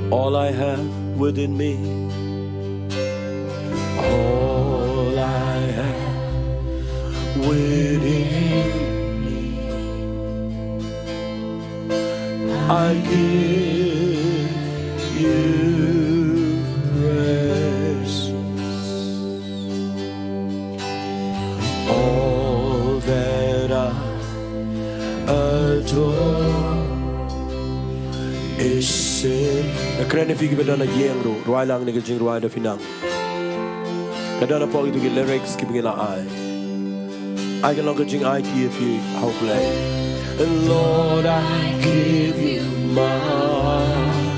All I have within me, all I have within me, I give you praise. All that I adore is in. Nga kren ïa phi kiba don ha ïing ruh, rwai lang kane ka jingrwai da phi nang. Ka don hapoh kito ki lyrics kiba ngi la ai. Ai ka long ka jingai ki ïa phi ha U Blei. And Lord, I give you my heart.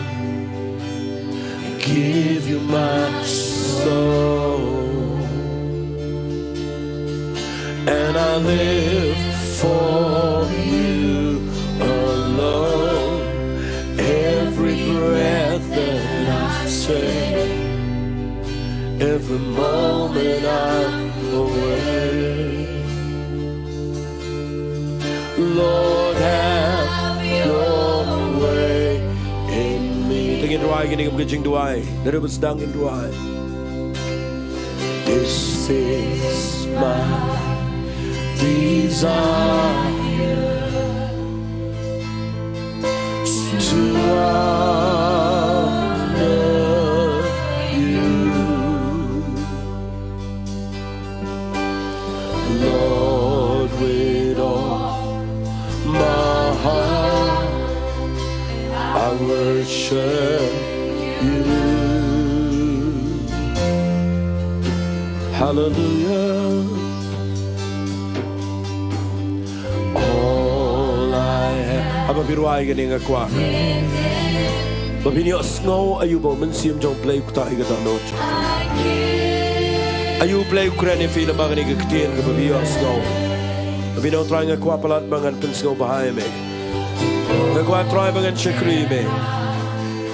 I give you my soul. And I live for you alone. Every breath that I take, every moment I'm awake, Lord, have your way in me. Te ngin rwai kane ka jingduwai. Naduh ba sdang ngin rwai. This is my desire, to honor you. Lord, with all my heart, I worship you. Hallelujah. All I have. Haba phi rwai kane nga kwah ba phin ïohsngew aïu ba U Mynsiem jong U Blei u ktah ïa ka dohnud. Aïu U Blei u kren ïa phi lyngba kane ka ktien kaba phi ïohsngew. Haba phi ong Trai nga kwah palat ba ngan pynsngew bha ïa me. Nga kwah Trai ba ngan shakri ïa me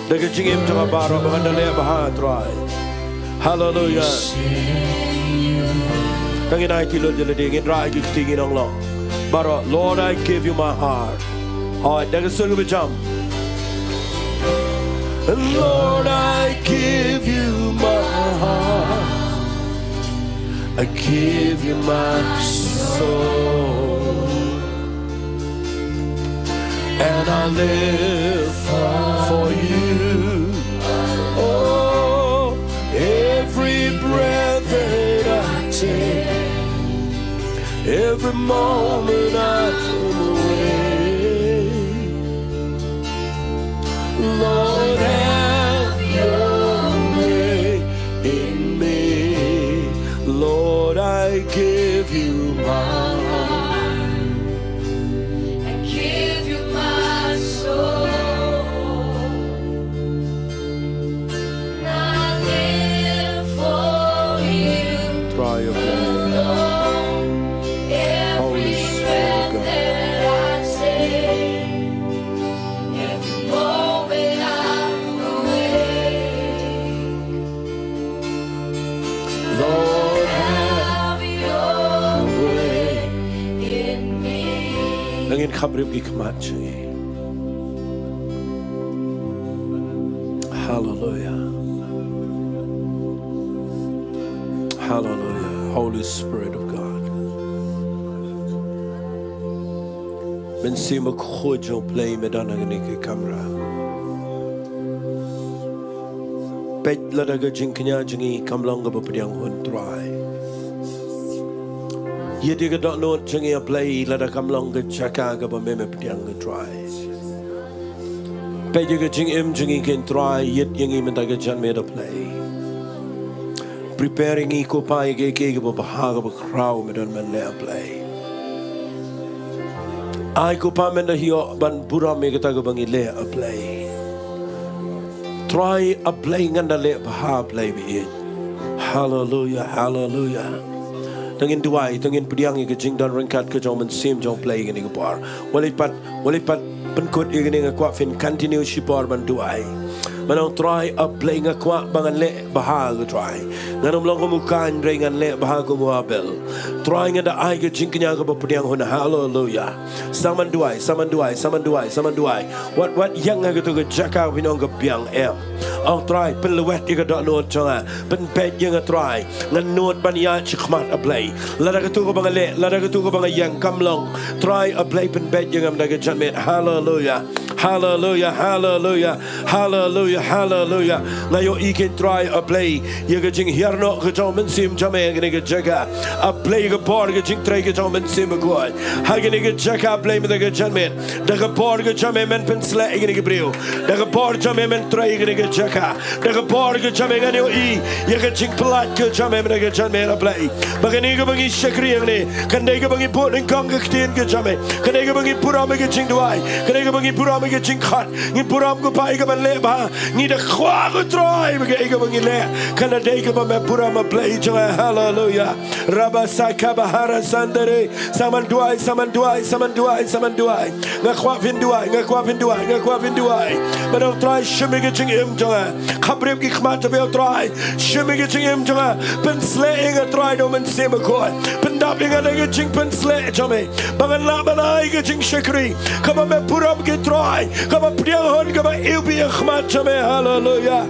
da ka jingim jong nga baroh, ba ngan da leh bha Trai. Hallelujah. Ka ngin aiti lut ïa lade, ngin rah ïa ki kti, ngin ong lang baroh, Lord, I give you my heart. Hooid, da ka sur kaba jam. Lord, I give you my heart. I give you my soul. And I live for you. Oh, every breath that I take, every moment I'm awake, Lord, have your way in me. Lord, I give you my heart. I give you my soul. Ngin khapbrip ki khmat jong ngi. Hallelujah. Hallelujah. Holy Spirit of God. Mynsiem Bakhuid jong U Blei me don ha kane ka kamra. Peit lada ka jingkñia jong ngi kam long kaba pdiang hun Trai. Ïeit ïa ka dohnud jong ngi A Blei lada kam long ka jaka kaba me me pdiang ka Trai. Peit ïa ka jingim jong ngi ken Trai, ïeit ïa ngi mynta ka janmiet A Blei. Prepare ïa ngi ko Pa ïa kaei kaei kaba bha kaba khraw me don ban leh A Blei. Ai ko Pa mynta hi ïoh ban burom ïa kata kaba ngi leh A Blei. Trai A Blei ngan da leh bha A Blei baieit. Hallelujah, hallelujah. To ngin duwai, to ngin pdiang ïa ka jingdon ryngkat ka jong U Mynsiem jong U Blei kane ka por. Wat leit pat, wat leit pat pynkut ïa kane, nga kwah phin continue shipor ban duwai. Ban ong Trai A Blei nga kwah ba ngan leh bha ko Trai. Ngan ym long kum u Kain hynrei ngan leh bha kum u Abel. Trai ngan da ai ka jingkñia kaba pdiang hun. Hallelujah. Sa man duwai, sa man duwai, sa man duwai, sa man duwai. Wat, wat ïeng ha kato ka jaka phin ong ka biang, em. Ong Trai pynlwet ïa ka dohnud jong nga. Pynbeit ïa nga Trai. Ngan nud ban ïaid shakhmat A Blei. Lada kato kaba nga leh, lada kato kaba nga ïeng kam long, Trai A Blei pynbeit ïa nga mynta ka janmiet. Hallelujah. Hallelujah, hallelujah, hallelujah, hallelujah. Nga ïohi ken Trai A Blei ïa ka jinghiar noh ka jong U Mynsiem jong me ha kane ka jaka. A Blei ka bor ka jingtrei ka jong U Mynsiem Bakhuid ha kane ka jaka A Blei mynta ka janmiet. Da ka bor ka jong me men pynsleh ïa kine ki briew. Da ka bor jong me men trei ïa kane ka jaka. Da ka bor ka jong me ngan ïohi ïa ka jingpyllait ka jong me mynta ka janmiet A Blei. Ba kane kaba ngi shakri hangne kan dei kaba ngi buh nyngkong ka ktien ka jong me. Kan dei kaba ngi burom ïa ka jingduwai. Kan dei kaba ngi burom ïa ka jingkhot. Ngi burom ko Pa ïa kaban leh bha. Ngi da kwah ko Trai ba kaei kaba ngi leh kan da dei kaba me burom A Blei jong nga. Hallelujah. Rabasaka bahara sandere. Sa man duwai, sa man duwai, sa man duwai, sa man duwai. Nga kwah phin duwai, nga kwah phin duwai, nga kwah phin duwai. Ban ong Trai shim ïa ka jingim jong nga. Khapbrip ki khmat jong me Trai. Shim ïa ka jingim jong nga. Pynsleh ïa nga Trai da U Mynsiem Bakhuid. Pyndap ïa nga da ka jingpynsleh jong me. Ba ngan lah ban ai ka jingshakri kaba me burom ko Trai. Kaba pdiang hun kaba iwbih ïa ka khmat jong me. Hallelujah.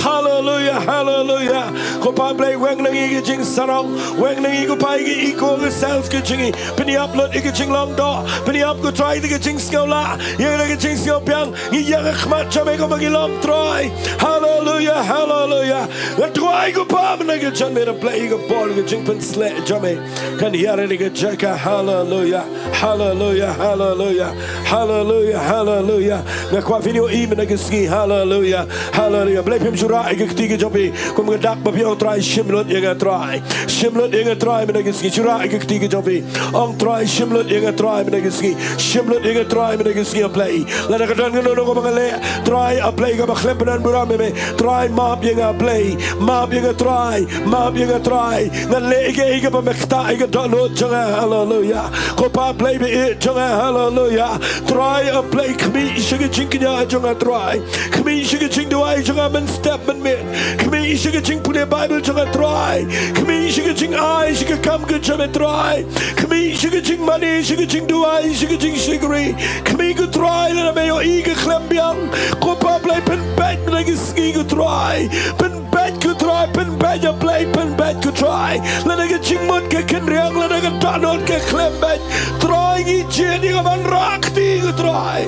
Hallelujah, hallelujah. Ko Pa Blei weng na ngi ka jingsarong, weng na ngi ko Pa ïa ka ego ka self ka jong ngi. Pynïap lut ïa ka jinglong doh, pynïap ko Trai ïa ka jingsngewlah, ïa ka jingsngewbiang. Ngi ïeng ha khmat jong me kumba ngi long Trai. Hallelujah, hallelujah. Nga duwai ko Pa mynta ka janmiet A Blei ka bor ka jingpynsleh jong me kan hiar ïa ka jaka. Hallelujah. Hallelujah, hallelujah, hallelujah, hallelujah. Nga kwah phin ïohi mynta ka sngi. Hallelujah, hallelujah. Blei phim shu rah ïa ka kti ka jong phi kum ka dak ba phi ong Trai shim lut ïa nga Trai. Shim lut ïa nga Trai mynta ka sngi. Shu rah ïa ka kti ka jong phi. Ong Trai shim lut ïa nga Trai mynta ka sngi. Shim lut ïa nga Trai mynta ka sngi A Blei. Lada ka don kano kano kaba nga leh Trai A Blei kaba khlem pynban burom ïa me. Trai map ïa nga Blei. Map ïa nga Trai. Map ïa nga Trai. Ngan leh ïa kaei kaba me ktah ïa ka dohnud jong nga. Hallelujah. Ko Pa Blei baieit jong nga. Hallelujah. Trai A Blei khmih sha ka jingkñia jong nga Trai. Khmih sha ka jingduwai jong nga mynstep mynmiet. Khmih sha ka jingpule Baibl jong nga Trai. Khmih sha ka jingai sha ka kam ka jong me Trai. Khmih sha ka jingmane sha ka jingduwai sha ka jingshakri. Khmih ko Trai lada me ïohi ka khlem biang. Ko Pa Blei pynbeit mynta ka sngi ko Trai. Pyn beit ko Trai, pynbeit A Blei, pynbeit ko Trai. Lada ka jingmut ka kynriang, lada ka dohnud ka khlem beit. Trai ngi jied ïa ka ban rah kti ko Trai.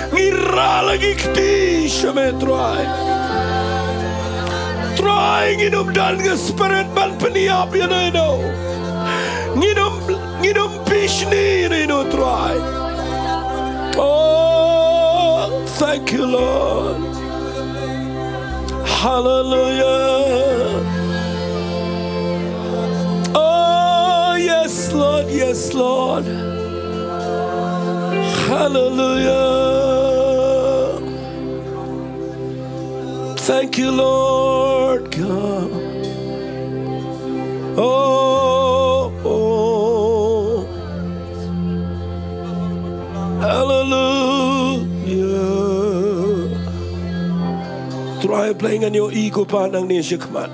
Ngi rah la ki kti sha me Trai. Trai ngin ym don ka spirit ban pynïap ïa no ïa no. Ngin ym, ngin ym bishni ïa no ïa no Trai. Oh, thank you, Lord. Hallelujah. Oh, yes, Lord, yes, Lord. Hallelujah. Thank you, Lord God. Oh, oh. Hallelujah. Trai Blei ngan ïohi ko Pa nangne shakhmat.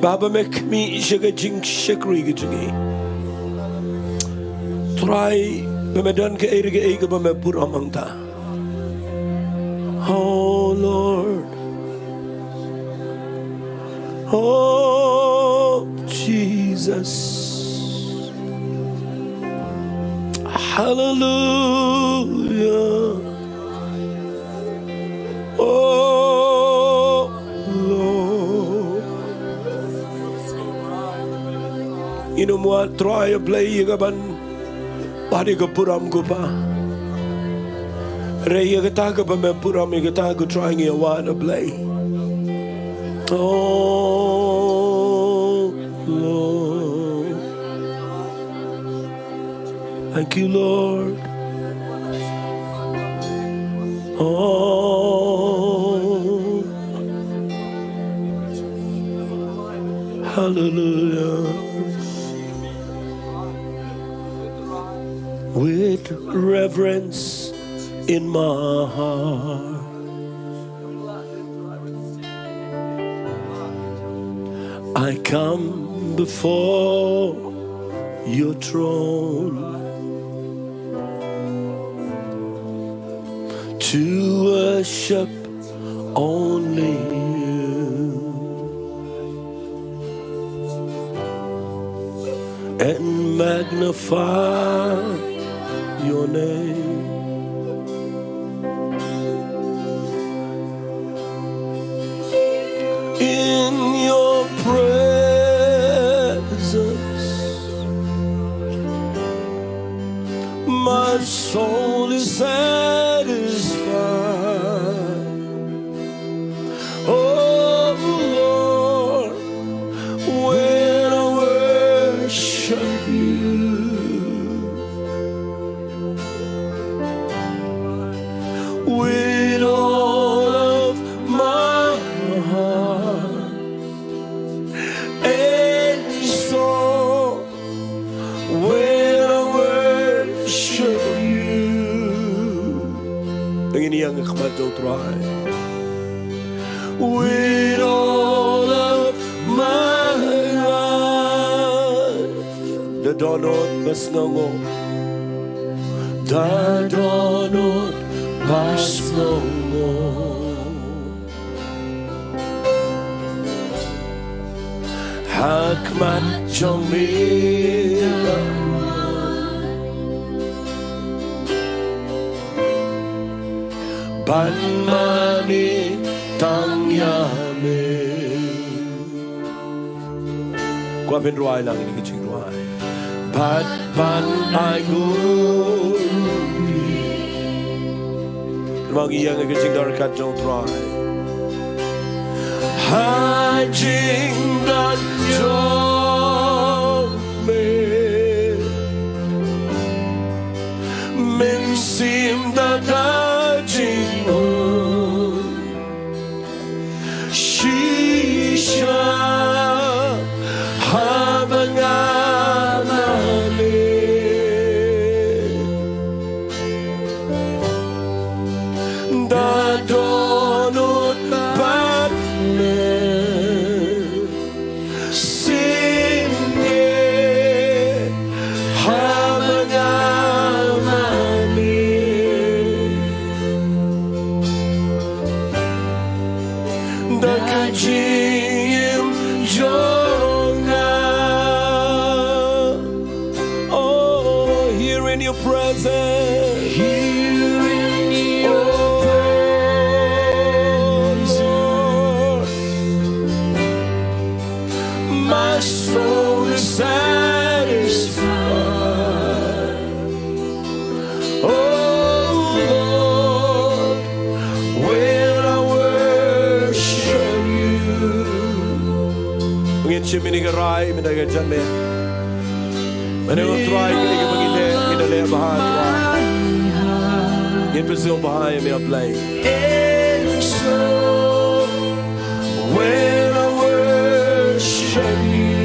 Ba, ba me khmih sha ka jingshakri ka jong ngi. Trai, ba me don kaei re kaei kaba me burom hangta. Oh Lord. Oh Jesus. Hallelujah. Oh Lord. Ngin ym wad, Trai, ïa Blei ïa kaban wad ïa ka burom, ko Pa. Hynrei ïa kata kaba me burom ïa kata, ko Trai, ngi ïa wad, A Blei. Oh Lord. Thank you, Lord. Oh, hallelujah. With reverence in my heart, I come before your throne to worship only you and magnify your name. In your presence, my soul is satisfied. Oh Lord, when I worship you with all of my heart, and so when I worship you. Ngin ïeng ha khmat jong U Trai. With all of my life. Da dohnud bad sngewnguh. Da dohnud bad sngewnguh. Ha khmat jong me. Ban mane tang ïa me. Kwah phin rwai lang ïa kane ka jingrwai. Bad ban ai nguh. Ngi ïeng ïa ka jingdonkam jong U Trai. Ha jingdonkam jong me. Mynsiem da ka jingmut. Shisha haba nga mane. Da dohnud bad me. Shisha haba nga mane. Da ka jingim jong nga. Oh, here in your presence. Here in your presence. My soul is satisfied. Oh Lord, when I worship you. Ngin shim ïa kane ka rai mynta ka janmiet. Mynta U Trai, kane kaba ngi leh, ngi da leh bha, Trai. Ngin pynsngewbha ïa me, A Blei. And so when I worship you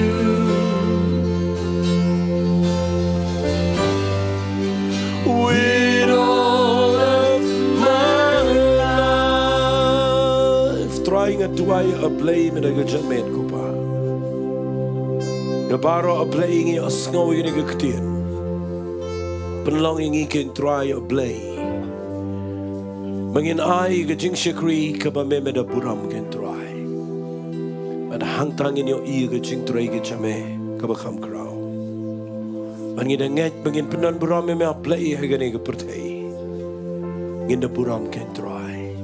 with all of my life. Trai, nga duwai, A Blei, mynta ka janmiet, ko Pa. Nga baroh, A Blei, ngi ïohsngew ïa kane ka ktien. Pynlong ïa ngi, ko Trai, A Blei, ba ngin ai ka jingshakri kaba me me da burom, ko Trai. Bad hangta ngin ïohi ïa ka jingtrei ka jong me kaba kham khraw. Bad ngi da ngeit ba ngin pyndon burom ïa me, A Blei, ha kane ka pyrthei. Ngin da burom, ko Trai.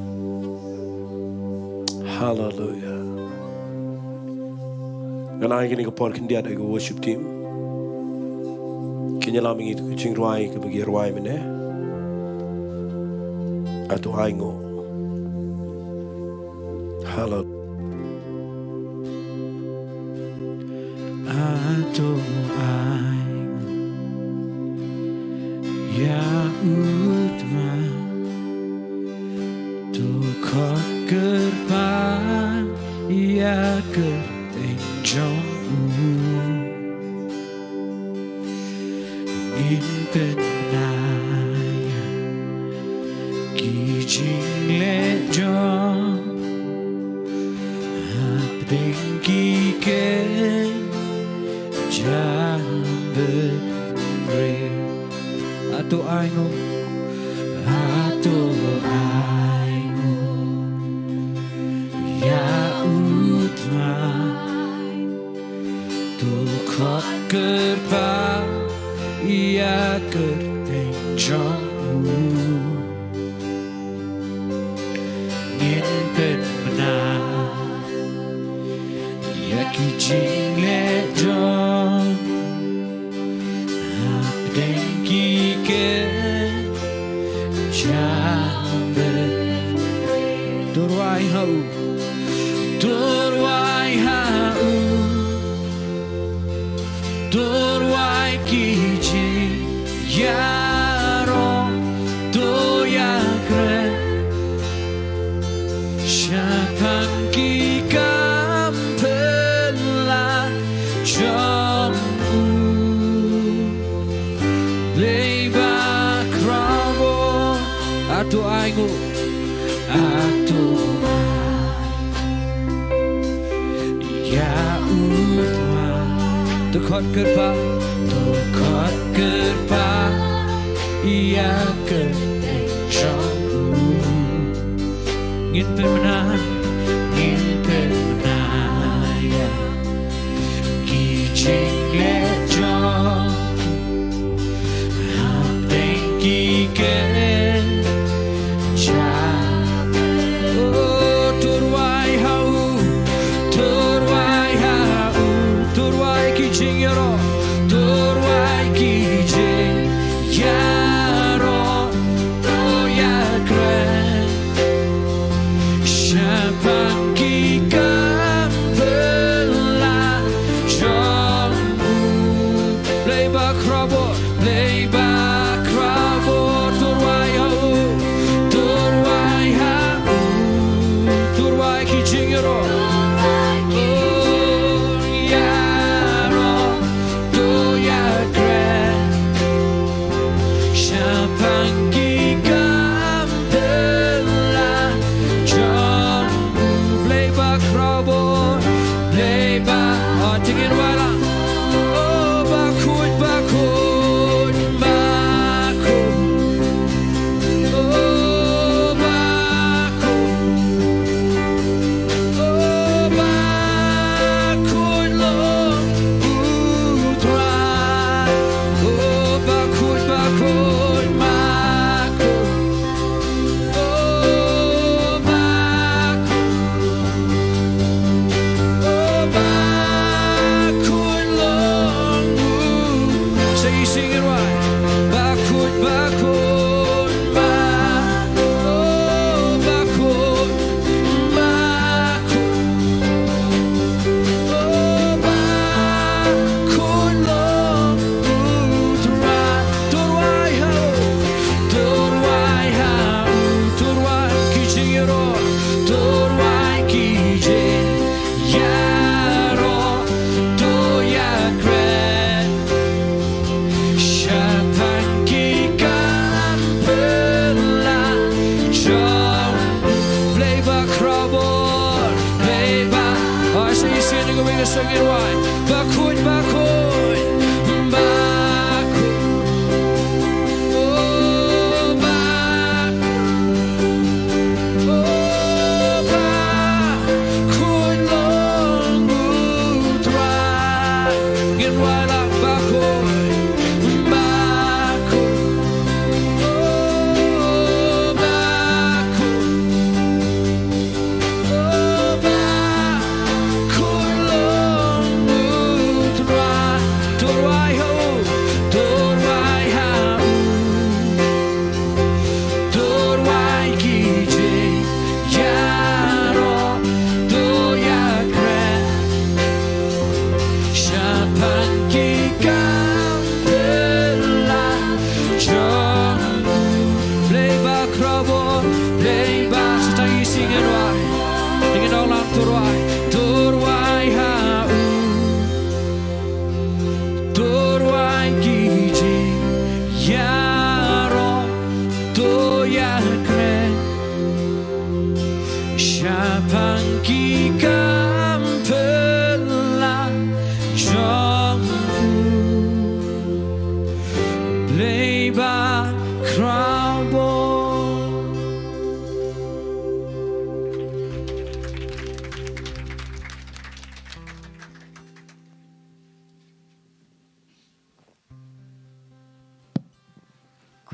Haleluia. Ngan ai kane ka por khyndiat ha ka worship team. Kin ïalam ïa ngi tu ka jingrwai kaba ki rwai mynne. A to ainguh. Haleluia. A to ainguh ïa u Trai. To khot kyrpad ïa ka kyrteng jong u. Ngin pynbna ïa ki jingleh jong u hapdeng ki kynja bynriew. A to ainguh, a to ainguh ïa u Trai. To khot kyrpad ïa ka kyrteng jong u. Ngin pynbna ïa ki jingleh jong u hapdeng ki kynja bynriew. To rwai ha u, to rwai ha u, to rwai ki jingïaroh, to ïakren shaphang ki kam pynlait jong u. Blei bakhraw bor, a to ainguh, a to ainguh ïa u Trai. To khot kyrpad, to khot kyrpad ïa ka kyrteng jong u. Ngin pynbna, ngin pynbna ïa ki jingleh jong u hapdeng ki kynja. Oh, to rwai ha u, to rwai ha u, to rwai ki jingïaroh, to rwai ki jingïaroh, to ïakren shaphang ki kam pynlait jong u. Blei bakhraw bor, Blei bakhraw bor, to rwai ha u, to rwai ha u, to rwai ki jingïaroh. Oh, ïaroh, to ïakren shaphang ki kam pynlait jong u. Blei bakhraw bor, Blei ba, oh, to ngin rwai lang. Oh, bakhuid, bakhuid, bakhuid. Oh, bakhuid. Oh, bakhuid long u Trai. Oh, bakhuid, bakhuid, bakhuid. Oh, bakhuid. Oh, bakhuid. Kawei ka song ngin wai. Bakhuid, bakhuid, bakhuid. Oh, bakhuid. Oh, bakhuid long u Trai. Ngin wai la bakhuid, bakhuid. Oh, bakhuid. Shaphang ki kam pynlah jong u. Blei ba khraw bor, Blei ba, sa tang ïa ki sing ïa u Trai. Te ngin ong lang, to rwai, to rwai ha u. To rwai ki jingïaroh, to ïakren shaphang ki kam pynlah jong u. Blei ba khraw bor.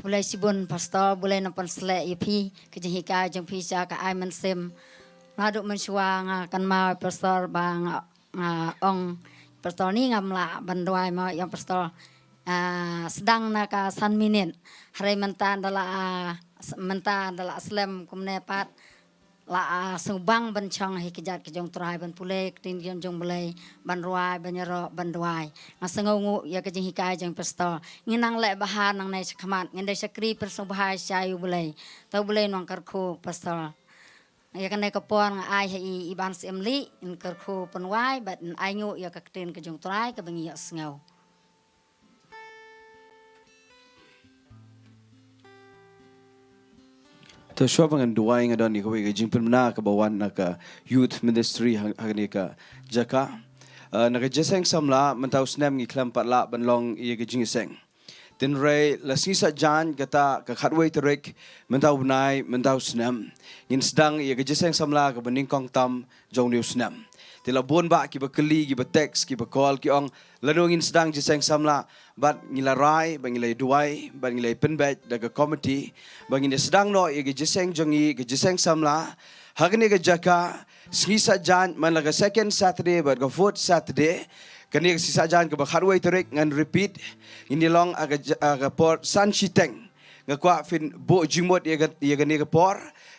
Khublei shibun Pastor, Blei nang pynsleh ïa phi, ka jinghikai jong phi sha ka ai mynsiem. Naduh mynshuwa nga kynmaw Pastor ba nga, nga ong Pastor ni ngam lah ban duwai mo ïa Pastor. Ah, sdang na ka san minit. Hynrei mynta da la, ah, s-, mynta da la slem kumne pat. La, ah, sngewbang ban shong ha ka jait ka jong u Trai ban pule ka ktien jong, jong u Blei, ban rwai, ban ïaroh, ban duwai. Nga sngewnguh ïa ka jinghikai jong Pastor. Ngin nang leh bha nangne shakhmat, ngin dei shakri pynsngewbha sha u Blei. To u Blei un kyrkhu Pastor. Ïa kane ka por nga ai ha i, i Bah Syiem Lieh, un kyrkhu pynwai, bad un ainguh ïa ka ktien ka jong u Trai kaba ngi ïohsngew. To shuwa ba ngan duwai nga don ïa kawei ka jingpynbna kaba wan na ka youth ministry ha, ha kane ka jaka. Eh, na ka jingïaseng samla mynta u snem ngi khlem pat lah ban long ïa ka jingïaseng. Hynrei la sngi Saitjaiñ kata ka khatwei tarik mynta u bnai mynta u snem ngin sdang ïa ka jingïaseng samla kaba nyngkong tam jong une u snem. Te la bun bah kiba kylli, kiba text, kiba call, ki ong, lano ngin sdang jingïaseng samla, bad ngi la rai, bad ngi la duwai, bad ngi la pynbeit da ka committee ba ngin ïa sdang noh ïa ka jingïaseng jong ngi, ka jingïaseng samla ha kane ka jaka, sngi Saitjaiñ, man la ka second Saturday bad ka fourth Saturday. Kane ka sngi Saitjaiñ kaba khatwei tarik, ngan repeat, ngin ïa long ha ka j-, ha ka por san shiteng. Nga kwah phin buh jingmut ïa ka, ïa kane ka por.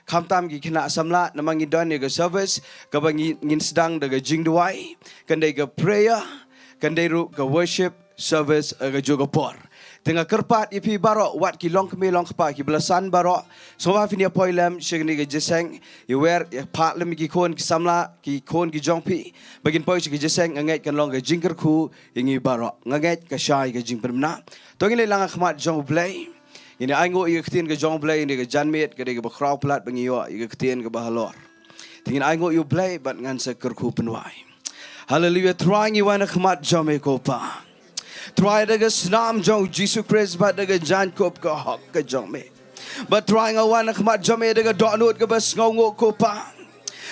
Khamtam ki khynnah samla, namar ngi don ïa ka service kaba ngi, ngin sdang da ka jingduwai, kan dei ka prayer, kan dei ruh ka worship service ha kajuh ka por. Te nga kyrpad ïa phi baroh, wat ki longkmie longkpa, kiba la san baroh, sngewbha phin ïa poi lem sha kane ka jingïaseng, ïa wer, ïa phah lem ïa ki khun ki samla, ki khun ki jong phi, ba kin poi sha ka jingïaseng. Nga ngeit kan long ka jingkyrkhu ïa ngi baroh. Nga ngeit ka shai ka jingpynbna. To ngin leit lang ha khmat jong u Blei. Ngin ïa ainguh ïa ka ktien ka jong u Blei, ïa ka janmiet, ka dei kaba khraw palat ba ngi ïoh ïa ka ktien kaba halor. Te ngin ainguh ïa u Blei bad ngan sa kyrkhu pynwai. Haleluia, Trai ngi wan ha khmat jong me ko Pa. Trai da ka snam jong u Jisu Khrist bad da ka jaiñkup ka hok ka jong me. Bad Trai nga wan ha khmat jong me da ka dohnud kaba sngewnguh ko Pa.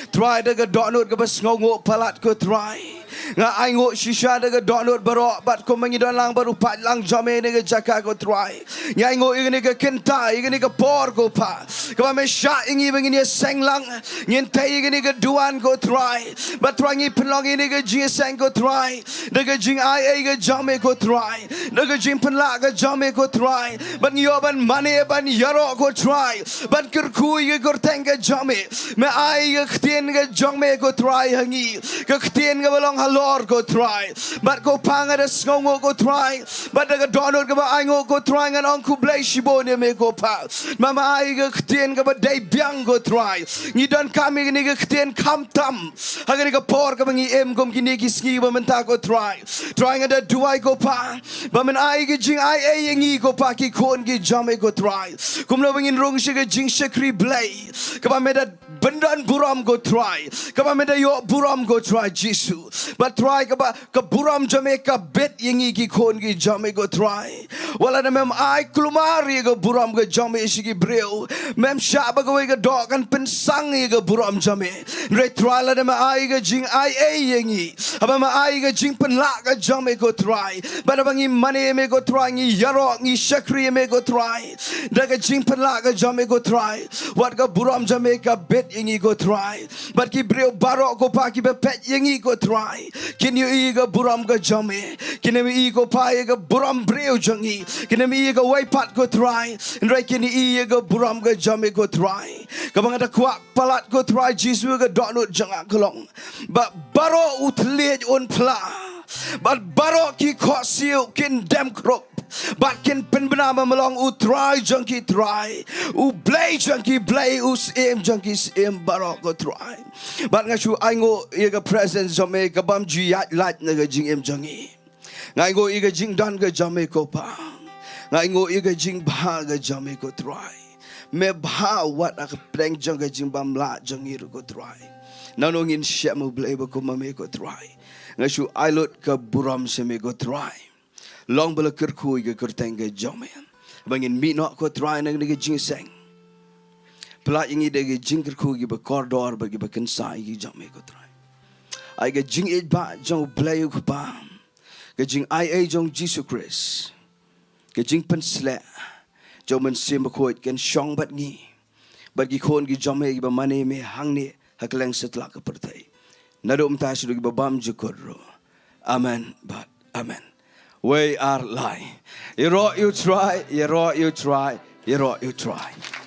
Trai da ka dohnud kaba sngewnguh palat ko Trai. Nga ainguh shisha da ka dohnud baroh bad kumba ngi don lang bad u paidlang jong me ha kane ka jaka ko Trai. Nga ainguh ïa kane ka kynta, ïa kane ka por ko Pa, kaba me shah ïa ngi ba ngin ïaseng lang. Ngin tei ïa kane ka duwan ko Trai. Bad Trai ngi pynlong ïa kane ka jingïaseng ko Trai da ka jingai ei ka jong me ko Trai, da ka jingpynlah ka jong me ko Trai. Bad ngi ïoh ban mane, ban ïaroh ko Trai, ban kyrkhu ïa ka kyrteng ka jong me. Me ai ïa ka ktien ka jong me ko Trai ha ngi, ka ktien kaba long halor ko Trai. Bad ko Pa nga da sngewnguh ko Trai, bad da ka dohnud kaba ainguh ko Trai ngan ong khublei shibun ïa me ko Pa. Ma me ai ïa ka ktien kaba dei biang ko Trai. Ngi donkam ïa kane ka ktien khamtam ha kane ka por kaba ngi im kum kine ki sngi ba mynta ko Trai. Trai nga da duwai ko Pa, ba men ai ka jingai ei ïa ngi ko Pa, ki khun ki jong me ko Trai. Kumno ba ngin rung sha ka jingshakri Blei kaba me da pyndon burom ko Trai. Kaba me da ïoh burom ko Trai Jisu. Bad Trai kaba ka burom jong me ka bit ïa ngi ki khun ki jong me ko Trai. Wat la da mem ai kulmar ïa ka burom ka jong me sha ki briew. Mem shah ba kawei ka doh kan pynsang ïa ka burom jong me. Hynrei Trai la da me ai ka jingai ei ïa ngi. Haba me ai ka jingpynlah ka jong me ko Trai. Bad haba ngi mane me ko Trai ngi ïaroh ngi shakri me ko Trai. Da ka jingpynlah ka jong me ko Trai. Wat ka burom jong me ka bit ïa ngi ko Trai. Bad ki briew baroh ko Pa kiba peit ïa ngi ko Trai. Kin ïohi ka burom ka jong me. Kin ïohi ko Pa ïa ka burom briew jong ngi. Kin ïohi kawei pat ko Trai. Hynrei kin ïohi ka burom ka jong me ko Trai. Kaba nga da kwah palat ko Trai Jisu ka dohnud jong nga ka long. Ba baroh u thylliej un phla. Bad baroh ki khohsiew kin dem khrup. Bad kin pynbna ba me long u Trai jong ki trai. U Blei jong ki Blei, u Syiem jong ki Syiem baroh ko Trai. Bad nga shu ainguh ïa ka presence jong me kabym ju ïaid lait na ka jingim jong ngi. Nga ainguh ïa ka jingdon ka jong me ko Pa. Nga ainguh ïa ka jingbha ka jong me ko Trai. Me bha wat ha ka pdeng jong ka jingbymlah jong ngi ruh ko Trai. Nangno ngin shem u Blei ba kum ma me ko Trai. Nga shu ai lut ka burom sha me ko Trai. Long ba la kyrkhu ïa ka kyrteng ka jong me. Ba ngin mih noh ko Trai na kane ka jingïaseng. Pynlah ïa ngi da ka jingkyrkhu kiba kordor bad kiba kynsha ïa ki jong me ko Trai. Ai ka jingïeit ba jong u Blei u Kpa. Ka jingai ei jong Jisu Khrist. Ka jingpynsleh jong u Mynsiem Bakhuid kan shong bad ngi. Bad ki khun ki jong me kiba mane me hangne ha kylleng satlak ka pyrthei. Naduh mynta shaduh kiba bymjukut ruh. Amen bad amen. Wei ar lai. Ïaroh ïa u Trai, ïaroh ïa u Trai, ïaroh ïa u Trai.